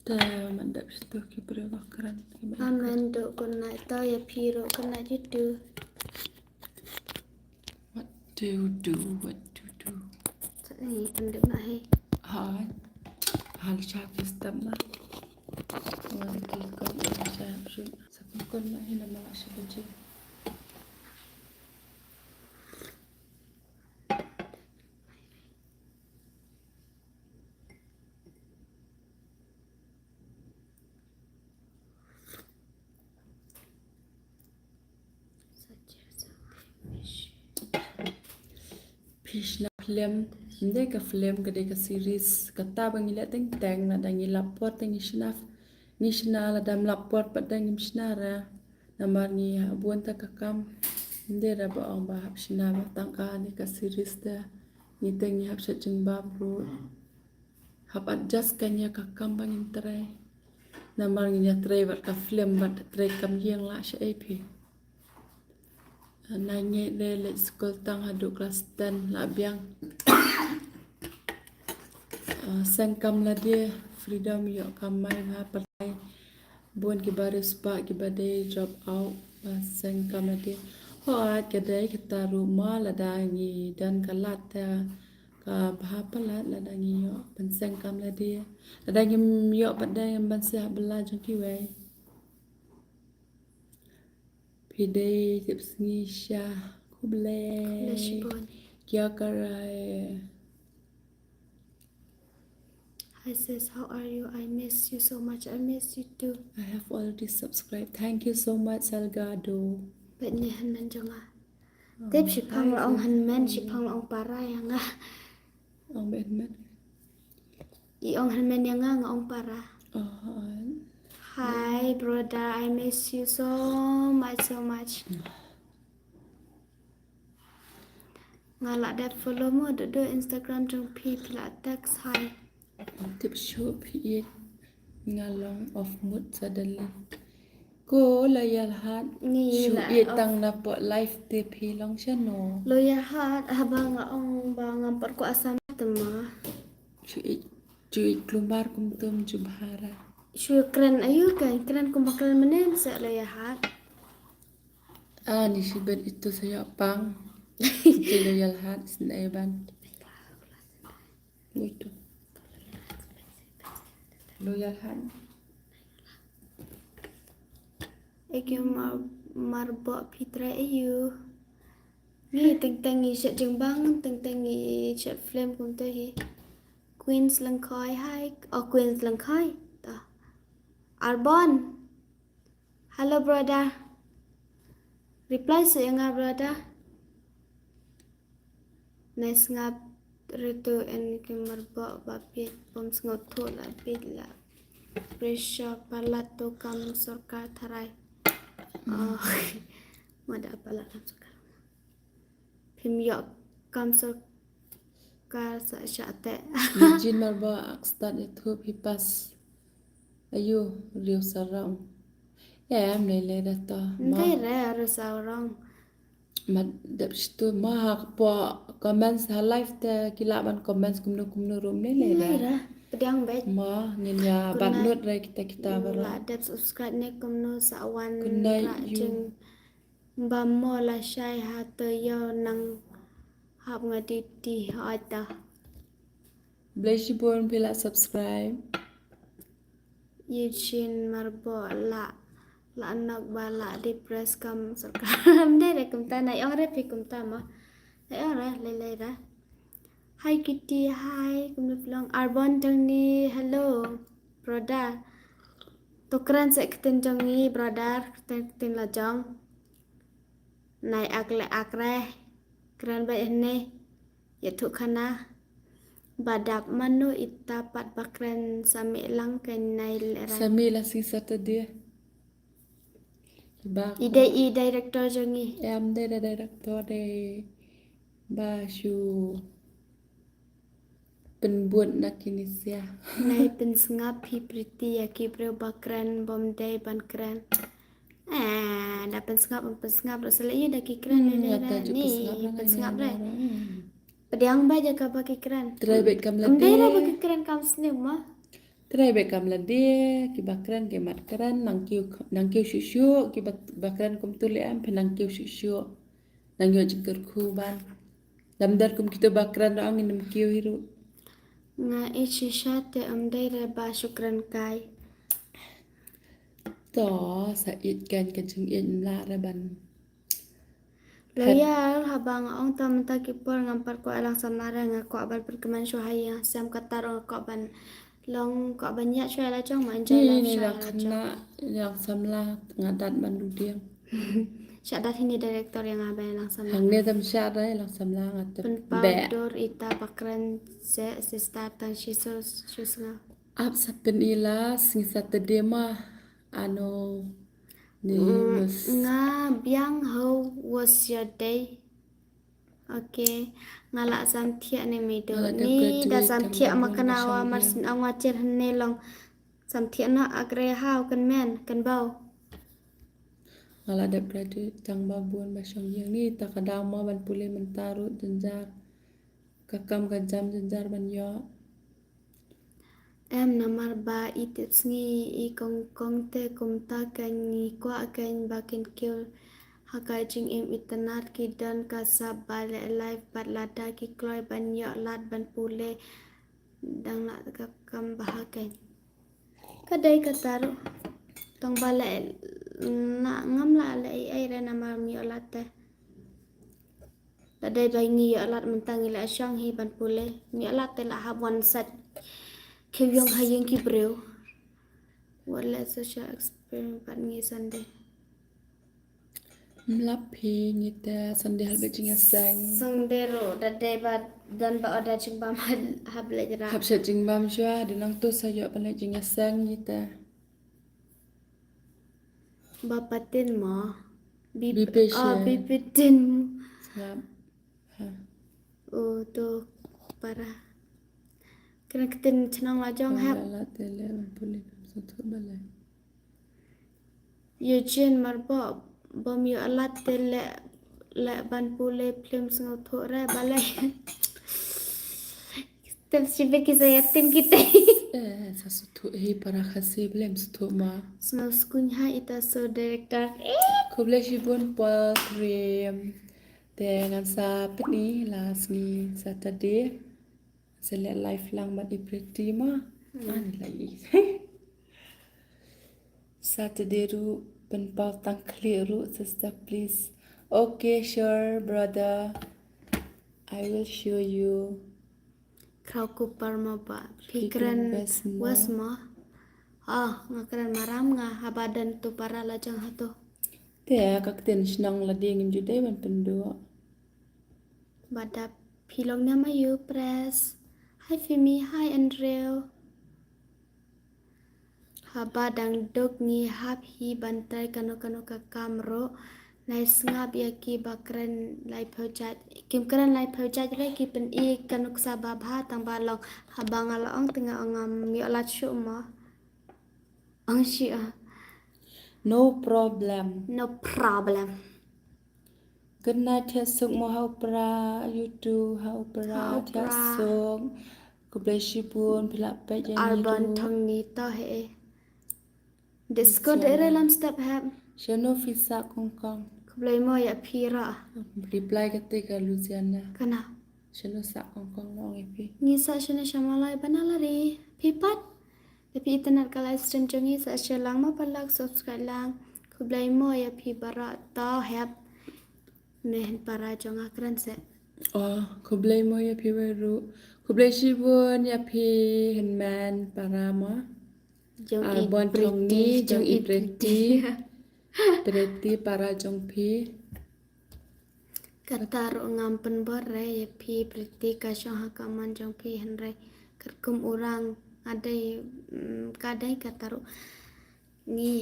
Te man dep shuh ki briew ba kren. Amen, do kena to ïa phi ruh kena jitu. What do you do? What do you do? Ni kan dep na he. Ha. Hal sha ki step na. Wan ki kon na sha shu. Sa kon na he na ma sha baje. Phi shna film, ym dei ka film, ka dei ka series, kata ba ngi leh teng teng, lada ngi lap por te ngi shna, ngi shna, lada ym lap por pat te ngim shna ra. Namar ngi ha bun ta ka kam, ym dei ra ba ong ba hap shna ba tang ka ne ka series te. Ngi te ngi hap shet jingbam ruh. Hap adjust kan ïa ka kam ba ngin trei. Namar ngin ïa trei bad ka film bad trei kam ïeng lah sha ei phi. Nai ngeit de leit skul tang haduh klas ten lah biang. Ah, seng kam lade, Freedom ïoh kam mai bha pyrthei. Bun kiba riewspah kiba dei drop out ba seng kam lade. Hooid ka dei kata ruh ma lada ngi don ka lad te ka bha palat lada ngi ïoh ban seng kam lade. Lada ngim ïoh pat de ngim ban sah bylla jong kiwei. Phi dei tipsngi sha khublei. Khublei shibun. Kya kar rahe hai? Hi sis, how are you? I miss you so much. I miss you too. I have already subscribed. Thank you so much, Salgado. Bad ni hynmen jong nga. Tip shiphang la ong hynmen, shiphang la ong para ïa nga. Ong ba hynmen. I ong hynmen ïa nga, nga ong para. Hi brother, I miss you so much, so much. Nga lah dep follow mo, duh duh Instagram jong phi, phi lah text hi. Tip shuh phi ïeit nga long off mood suddenly. Ko Loyal Heart. Shu ïeit tang na pok live te phi long shano? Loyal Heart, haba nga ong ba ngam pat kwah Assam te ma. Shu ïeit, shu ïeit klumar kumtum ju bhara. Shu kren ayu kan, kren kumba kren menen se Loyal Heart. Ah, ni shi bet itu saya pang. Itu Loyal Heart sini ban. Itu. Loyal Heart. Ek yu mar, mar bok phi trei ayu. Ngi teng teng ngi shet jingbang, teng teng ngi shet film kumta hi. Queens Langkhoi, hi. Oh, Queens Langkhoi. Ta. Arbon. Hello brother. Reply seh ïa nga brother. Nai sngap ritu en ki marbok ba pit bom sngewthuh la pit la. Pressure palat tu kam sorkar tharai. Oh. Mada palat kam sorkar. Phim ïoh kam sorkar sa sha te. Jin marbok ak stad ïathuh phi pas. Ayu, riew sarong. Em, lei lei da to. Ndei re, riew sarong. Ma dep shitu ma ha ka pok comments ha live te ki lah ban comments kumno kumno ruh, lei lei da. Lei da. Pdiang bad. Ma ngin ïa bat nud re kita kita baroh. La dep subscribe ne kumno sa wan ra jing. Ba mo la shai ha to ïoh nang hap nga duty ha ta. Blei shibun phi la subscribe. Eugene marbok la, la nok ba la depress kam sorkar. Ym dei re kumta, nai ong re phi kumta mo. Nai ong re lei lei re. Hi Kitty, hi, kumno phi long? Arbon jong ni, hello brother. To kren seh ktien jong ni brother, ktien, ktien la jong. Nai ak le ak re. Kren bad ine. Ïathuh khana. Ba dap mano ita pat ba kren sa mih lang ka nai lehraiñ. Sa mih la sngi Saturday. Ba I dei i director jong ngi. Em dei da director dei ba shu pynbud na Kinesia. Nai pynsngap hi Pretty ïa ki briew ba kren bym dei ban kren. Eh, da pynsngap, pynsngap ruh sa leh ïa da ki kren. Hmm, ni, ïa ni, ta ju ni, pynsngap na pynsngap ni, dei. Hmm. Pdiang ba ïa kaba ki kren. Trai bad kam la dei. Ym dei la ba ki kren kam sniew ma. Trai bad kam la dei, kiba kren ki mat kren, nang kiew, nang kiew shuh shuh, kiba, ba kren kumtu leh em, pynang kiew shuh shuh. Nang ïoh jingkyrkhu ban. Lam dar kum kito ba kren da ong ngin ym kiew hi ruh. Nga ïeit shisha te ym dei re ba shu kren kai. To, sa ïeit kan ka jingïeit mla re ban. Loyal, haba nga ong ta mynta ki por ngam pat kwah lang samla re, nga kwah ban pyrkmen shuwa ha ïing ha sem, kata ruh nga kwah ban long, kwah ban ïaid shuwa la jong, ma enjoy life shuwa la jong. Ni ni la khynnah ïa samla nga dat ban dudiang. Sha dat hi ni director ïa nga ba ïa lang samla. Hangne tam sha da ïa lang samla nga tip. Pynpaw dur ita ba kren se sister tang shi su su snga. Ap sa pyn-i la sngi Saturday ma. Ano ni mus. Nga biang, how was your day? Okay, nga la sam thiah ne me do. Ni da sam thiah ma kana wa mar sin ong wa cher ne long. Sam thiah na agre hau kan men kan bau. Nga la dep graduate tang ba bun ba shong ïing ni ta ka daw ma ban pule mynta ruh jynjar. Ka kam ka jam jynjar ban ïoh. Em namar ba i tip sngi i kong kong te kumta ka ngi kwah ka ba kin kiew ha ka jingim itynnat ki don ka sap ba leh life bad lada ki kloi ban ïoh lad ban pule dang la ka kam ba ha ka. Ka dei kata ruh tang ba leh na ngam la leh ei ei re namar ym ïoh lad te. Da dei ba ngi ïoh lad mynta ngi la shong hi ban pule. Ym ïoh lad te la hap wan sat. Kiew ïong ha ïing ki briew. Wat la social experience bad ngi Sunday. Mlap hi ngi te Sunday hap leh jingïaseng. Sunday ruh da dei ba don ba order jingbam hap leh jra. Hap shet jingbam shuwa da nangto sa ïoh ban leh jingïaseng ngi te. Ba patin mo. Bi, bi patient. Oh, bi patin. Sngap. Ha. Oh, to para. Kena ketin chnong la jong hap. Ba la te le ban pule sngewthuh ba la. Eugene Marbok bym ïoh lad te le le ban pule phlim sngewthuh re ba le. Tem sibit ki sa ïatim kita. Eh, sa sngewthuh hi para Khasi blem sngewthuh ma. Sngewskuñ ha ita so director. Khublei shibun Paul Krim. Te ngan sa pyni la sngi Saturday. Sa leh live lang bad i Pretty ma. Ani la i. Saturday ruh pynpaw tang khlieh ruh sister please. Okay, sure brother. I will show you. Kraw kupar ma ba phi kren wes ma. Ah, nga kren maram nga haba don tu para la jong hato. Te ka ktien shnong la ding ngim ju dei ban pynduh. Ba dap phi long ne ma ïu press. Hi Fimi, hi Andrew. Haba dang duk ngi hap hi ban trai kano kano ka kam ruh. Nai sngap ïa ki ba kren laiphew jait. Kim kren laiphew jait re ki pyni kano ka sa ba bha tang ba long. Haba nga la ong te nga ong ngam ïoh lad shuh ma. Ong shi ah. No problem. No problem. Good night, thiah suk mo ha u para, you too, ha u para, thiah suk. Khublei shibun, phi la peit ïa ngi. Arbon thong ni to he. Disco de re lam step hep. Shano phi sah kongkong. Khublei mo ïa phi ra. Reply kata ka Luciana. Kana. Shano sah kongkong mo ïa phi. Ngi sah shano shamalai banalari. Phi pat. Ïa phi itynnat ka live stream jong ngi sa share lang ma, paralok subscribe lang. Khublei mo ïa phi baroh to hep. Mehen para jong nga kren se. Oh, khublei mo ïa phi baroh. Khublei shibun ïa phi hynmen para mo. Jong i Arbon Pretty, jong i Pretty. Pretty para jong phi. Kata ruh ngam pynbor re ïa phi Pretty, ka shong ha ka mon jong phi, hynrei katkum u rang ka dei, mm, ka dei kata ruh ngi.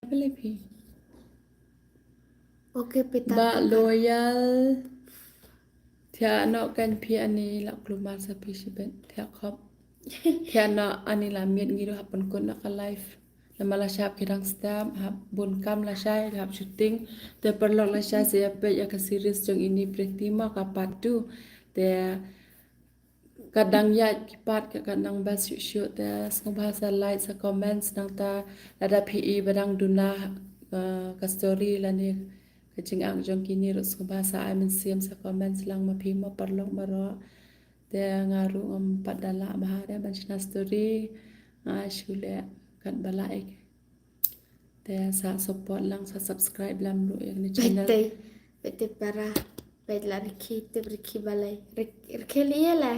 Balei phi? Okay, phi ta. Ba loyal. Thiah noh kan phi, ani la kulmar sa phi shibit. Thiah khop. Thiah noh, ani la miet, ngi ruh hap pynkut noh ka live. Namar la shah ki dang step, hap bun kam lashai, hap shooting. Te paralok lashai sa ïa peit ïa ka series jong ini Pretty mo, ka part two. Te ka dang ïaid ki part ka, ka dang best shuh shuh, te sngewbha sa like, sa comments, nangta lada phi i ba dang duna, eh, ka story lane ka jingak jong kine ruh sngewbha sa ai mynsiem, sa comments lang ma phi mo paralok baroh. Te nga ruh ngam pat da lah bha de ban shna story, nga shu leh katba lah ïa ki. Te sa support lang, sa subscribe lang ruh ïa kane channel. Peit te, peit te para, peit la rikhi, te rikhi balei. Rik-, rikhi lei ïa la.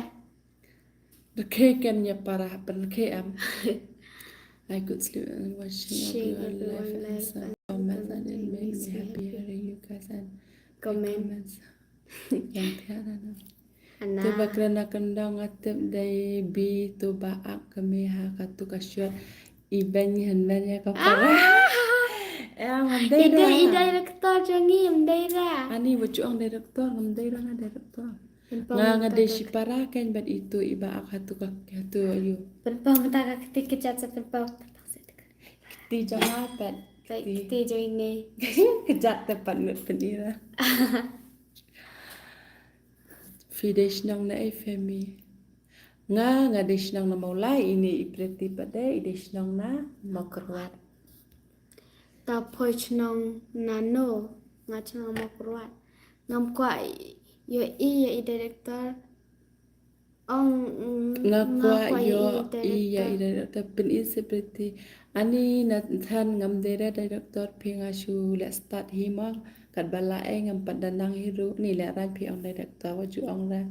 Rikhi kan ïa para, pynrikhi em. I could sleep and watching everyone live and some comments and it made me happy hearing you guys and comments. Yang thiah da na. Ana. To ba kren na kyndong nga tip dei bi to ba ak kmie ha katu ka shot. I ben hynmen ïa ka para. Eh, ngam dei. I dei, i director jong ngi, ngam dei ra. Ani wa ju ong director, ngam dei ra na director. Nga, nga dei shipara kan bad itu i ba ak hatu ka, hatu ayu. Pynpaw mynta ka kti kjat sa pynpaw. Kti jong nga pat. Kti jong ine. Kjat te pat ngut pynira. Phi dei shnong na ei Femi? Nga, nga dei shnong na Mawlai, ine i Pretty pat de i dei shnong na Mawkyrwat. Ta poi shnong na no? Nga shnong na Mawkyrwat. Ngam kwah ïohi ïa i director. Ong, mm, nga kwah ïohi ïa i director. Pyn-i sa Pretty. Ani na than ngam dei re director, phi nga shu leh start hi mo. Katba lah ei ngam pat da nang hi ruh. Ni leh ran phi ong director wa ju ong ra.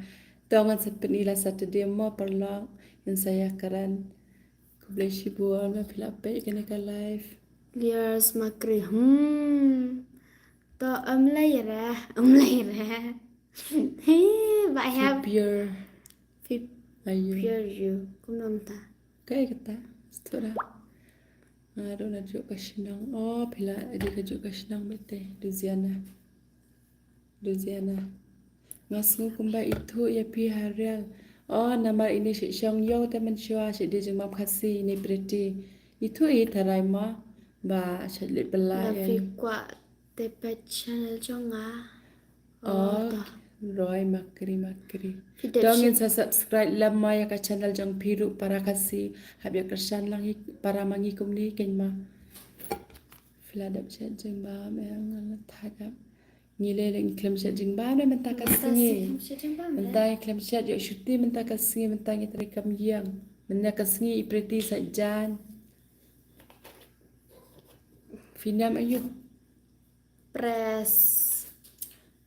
To ngan sa pyn-i la Saturday mo paralok. Ngin sa ïa kren. Khublei shibun ba phi la peit kane ka live. Yes, Makri. Hmm. To, em lei re, em lei re. Hi, ba hap. Pure. Pure you. Kumno mynta? Kaei kata? Stora. Nga ruh na juh ka shnong. Oh, phi la dei ka juh ka shnong beit te. Duziana. Duziana. Nga sngew kumba ithuh ïa phi ha rial. Oh, namar ine shi shong ïew te mynshuwa shi dei jingmap Khasi ine Pretty. Ithuh i tharai ma ba sha leit pela. Nga ïa phi kwah te peit channel jong nga. Oh, Roy Makri Makri. To ngin sa subscribe lem ma ïa ka channel jong phi ruh para Khasi. Hap ïa kyrshan lang hi para ma ngi kumne kein ma. Phi la dep shet jingbam, eh, nga la thait ap. Ngi lei lei ngi khlem shet jingbam ne mynta ka sngi. Mynta ngi khlem shet ïoh shuti mynta ka sngi, mynta ngi trei kam ïeng. Mynta ka sngi i Pretty sa jan. Phi niam ayu. Press.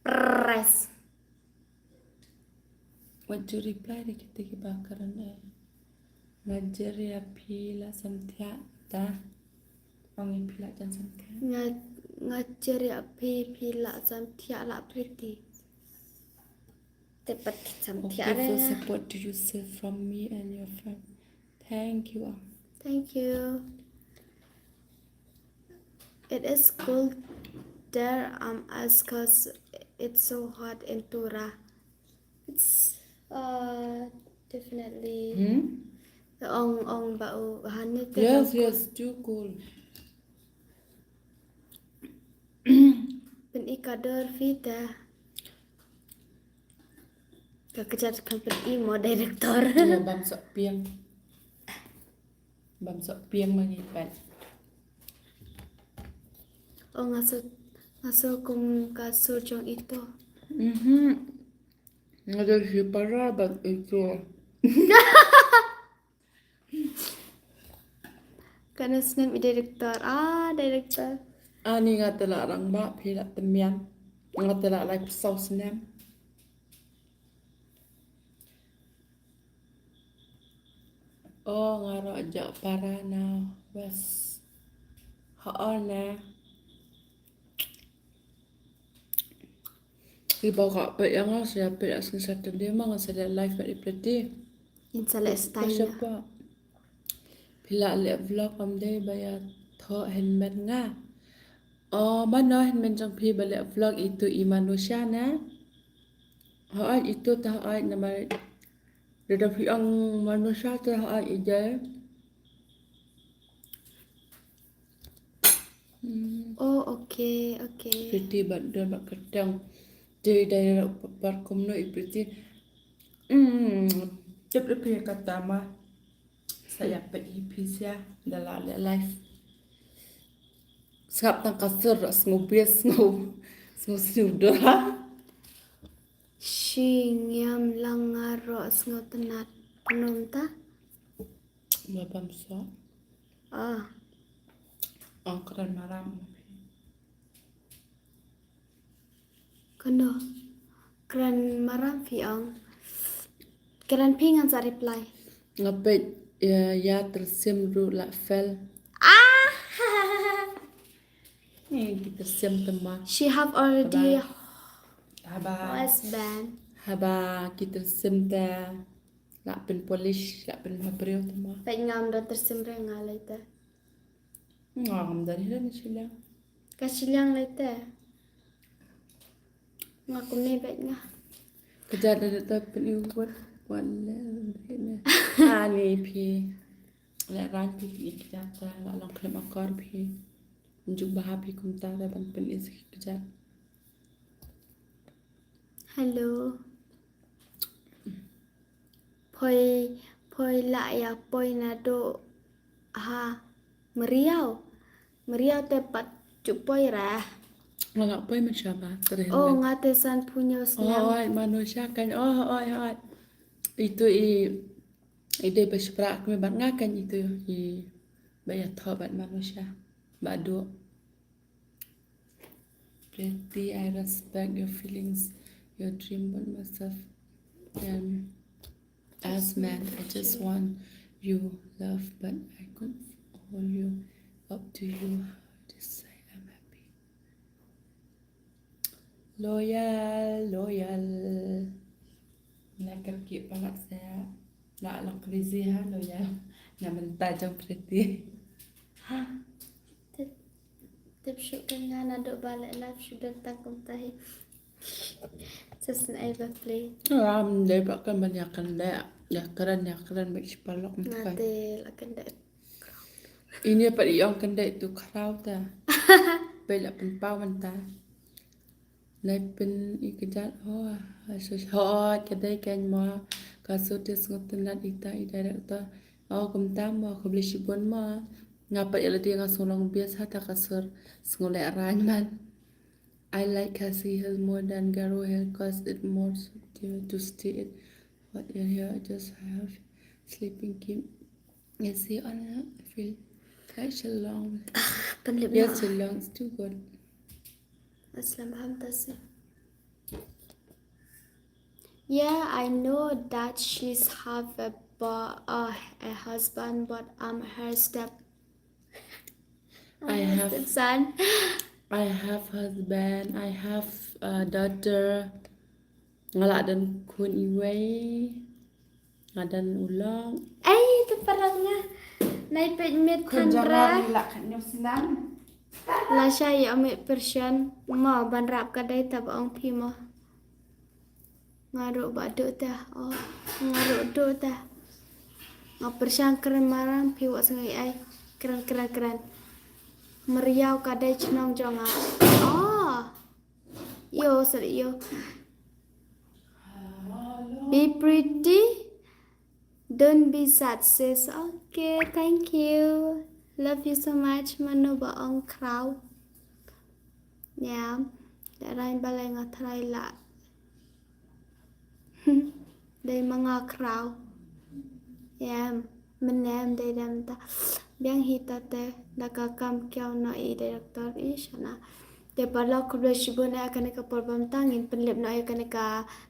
Press. Wat ju reply de kiti kiba kren eh. Nga jer ïa phi la samthiah da. Ong ïa phi la jan samthiah. Nga, nga jer ïa phi, phi la samthiah la Pretty. Te pat samthiah re. Support to you, sir, from me and your friend. Thank you all. Thank you. It is cold there, um, as 'cause it's so hot in Tura. It's, uh, definitely. Hmm? The ong ong ba u hani te. Yes, yes, too cold. Pyn-i ka dor phi te. Ka kjat kan pyn-i mo director. Ïa bam sok piang. Bam sok piang ma ngi pat. Oh, nga so, nga so kum ka sur jong ito. Mhm. Nga dei shipara bad ito. Kano snem i director? Ah, director. Ani nga te la rangbah, phi la tymmen. Nga te la laiphew saw snem. Oh, nga ruh jaka para na West. Hooid na. Ki ba ka peit ïa nga, sa ïa peit ïa sngi Saturday ma nga sa leh live bad i Pretty. Ngin sa leh style. Phi lah leh vlog, kam dei ba ïathoh hynmen nga. Oh, mano hynmen jong phi ba leh vlog? Itu i Manusha na. Hooid, itu te hooid namar. Lada phi ong Manusha te hooid i Jai. Hmm. Oh, okay, okay. Pretty bad don bad kyrteng. Te dei pat kumno i Pretty. Hmm. Tip ïa phi kata ma. Sa ïa peit ïa phi sha da la leh live. Sngap tang ka sur, sngew bias, sngew, sngew sngewdor. Shi ngiam lang nga ruh sngewtynnat. Pynum ta? Ba bam so. Ah. Ong kren maram. Kano? Kren maram phi ong. Kren phi ngan sa reply. Nga peit ïa, ïa Tyrsim ruh la fail. Ah! Ni ki Tyrsim te ma. She have already Haba. Haba. Husband. Haba ki Tyrsim te la pyn polish, la pyn mabriew te ma. Peit ngam don Tyrsim re nga lei te. Ngam don hi don shiliang. Ka shiliang lei te. Nga kumne bad nga. Ka jada da ta pyn iu wat wat le ne. Ani phi. Le ran phi ki jada la long khlem akor phi. Njuk bha phi kumta da ban pyn is ki jada. Hello. Poi, poi la ïa poi na do ha. Meriau. Meriau te pat ju poi ra. Nga nga poi man shaba. Oh, nga te san phew hynñiew snem. Oh, oi, Manusha kan. Oh, oi, oi. Itu i, i dei ba shipra kme bad nga kan itu i ba ïathoh bad Manusha. Ba do. Pretty, I respect your feelings, your dream, but myself and as man, I just want you love, but I could hold you up to you. How to say I'm happy. Loyal, loyal. Na kyrkieh palat sa. La long crazy ha, loyal. Na mynta jong Pretty. Ha. Tip, tip shu kan nga na do ba leh live shu don tang kumta hi. Sa sngewbha play. Ram dei ba kan ban ïa kan dei. Ïa kren, ïa kren ba shi paralok. Nga te la kan dei. Ini pat i ong kan dei tu khraw ta. Ba la pynpaw mynta. Lai pyn i kjat, oh, so, oh, ka dei kan mo, ka sur te sngewtynnat ita i director. Oh, kumta mo, khublei shibun mo. Nga pat ïa lade nga sngew long bias ha ta ka sur, sngew leh rain man. I like Khasi Hill more than Garo Hill 'cause it more suitable to stay it. What area just have sleeping keep. Yes, you on feel like Shillong. Ah, pynlip. Yes, Shillong is too good. Aslam baham tasi. Yeah, I know that she's have a bo- uh, a husband, but I'm her step. I have stepson. I have husband. I have a daughter. Nga la don khun iwei. Nga don u lok. Ai, te parang nga. Nai peit mit khun than jara ra. Ni la khat nyop sinan. La sha ïa mit pyrshah mo ban rap ka dei ta ba ong phi mo. Nga ruh ba duh ta. Oh, nga ruh duh ta. Nga pyrshang kren marang phi wat sngew ai. Kren, kren, kren. Meriau ka dei chnong jong nga. Oh. Yo, sorry, yo. Be pretty. Don't be sad, sis. Okay, thank you. Love you so much, mano ba ong khraw. Yeah. Darain balai nga try la. Dei ma nga khraw. Yeah. Menem dei dem ta. Biang hi ta te. Da ka kam kiaw no i director i shana. Te paralok, khublei shibun eh, kane ka por bam tang ngin pynlip noh ïa kane ka,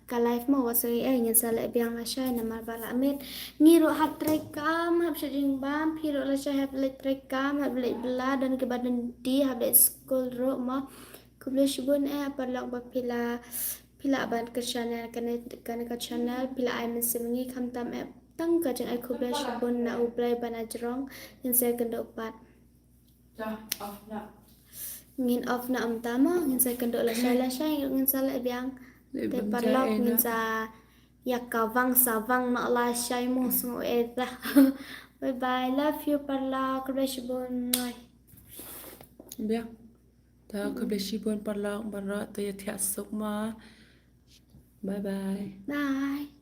ka live mo, wat sngew eh, ngin sa leh biang lashai namar ba la miet. Ngi ruh hap trei kam, hap shu jingbam, phi ruh lashai hap leit trei kam, hap leit bylla, don kiba don duty, hap leit skul ruh mo. Khublei shibun eh paralok ba phi la, phi la ban ka channel, kane, kane ka channel, phi la ai mynsiem ngi khamtam eh, tang ka jingai khublei shibun na U Blei ba na jrong, ngin sa ïakynduh pat. Ngin off na um tama, ngin sa ïakynduh lashai lashai, ngin sa leh biang. Te paralok ngin sa ïa ka wang sa wang na lashai mo, sngew eh da. Bye bye, love you paralok, khublei shibun. Biang. Ta khublei shibun paralok, baroh to ïa thiah suk ma. Bye bye. Bye.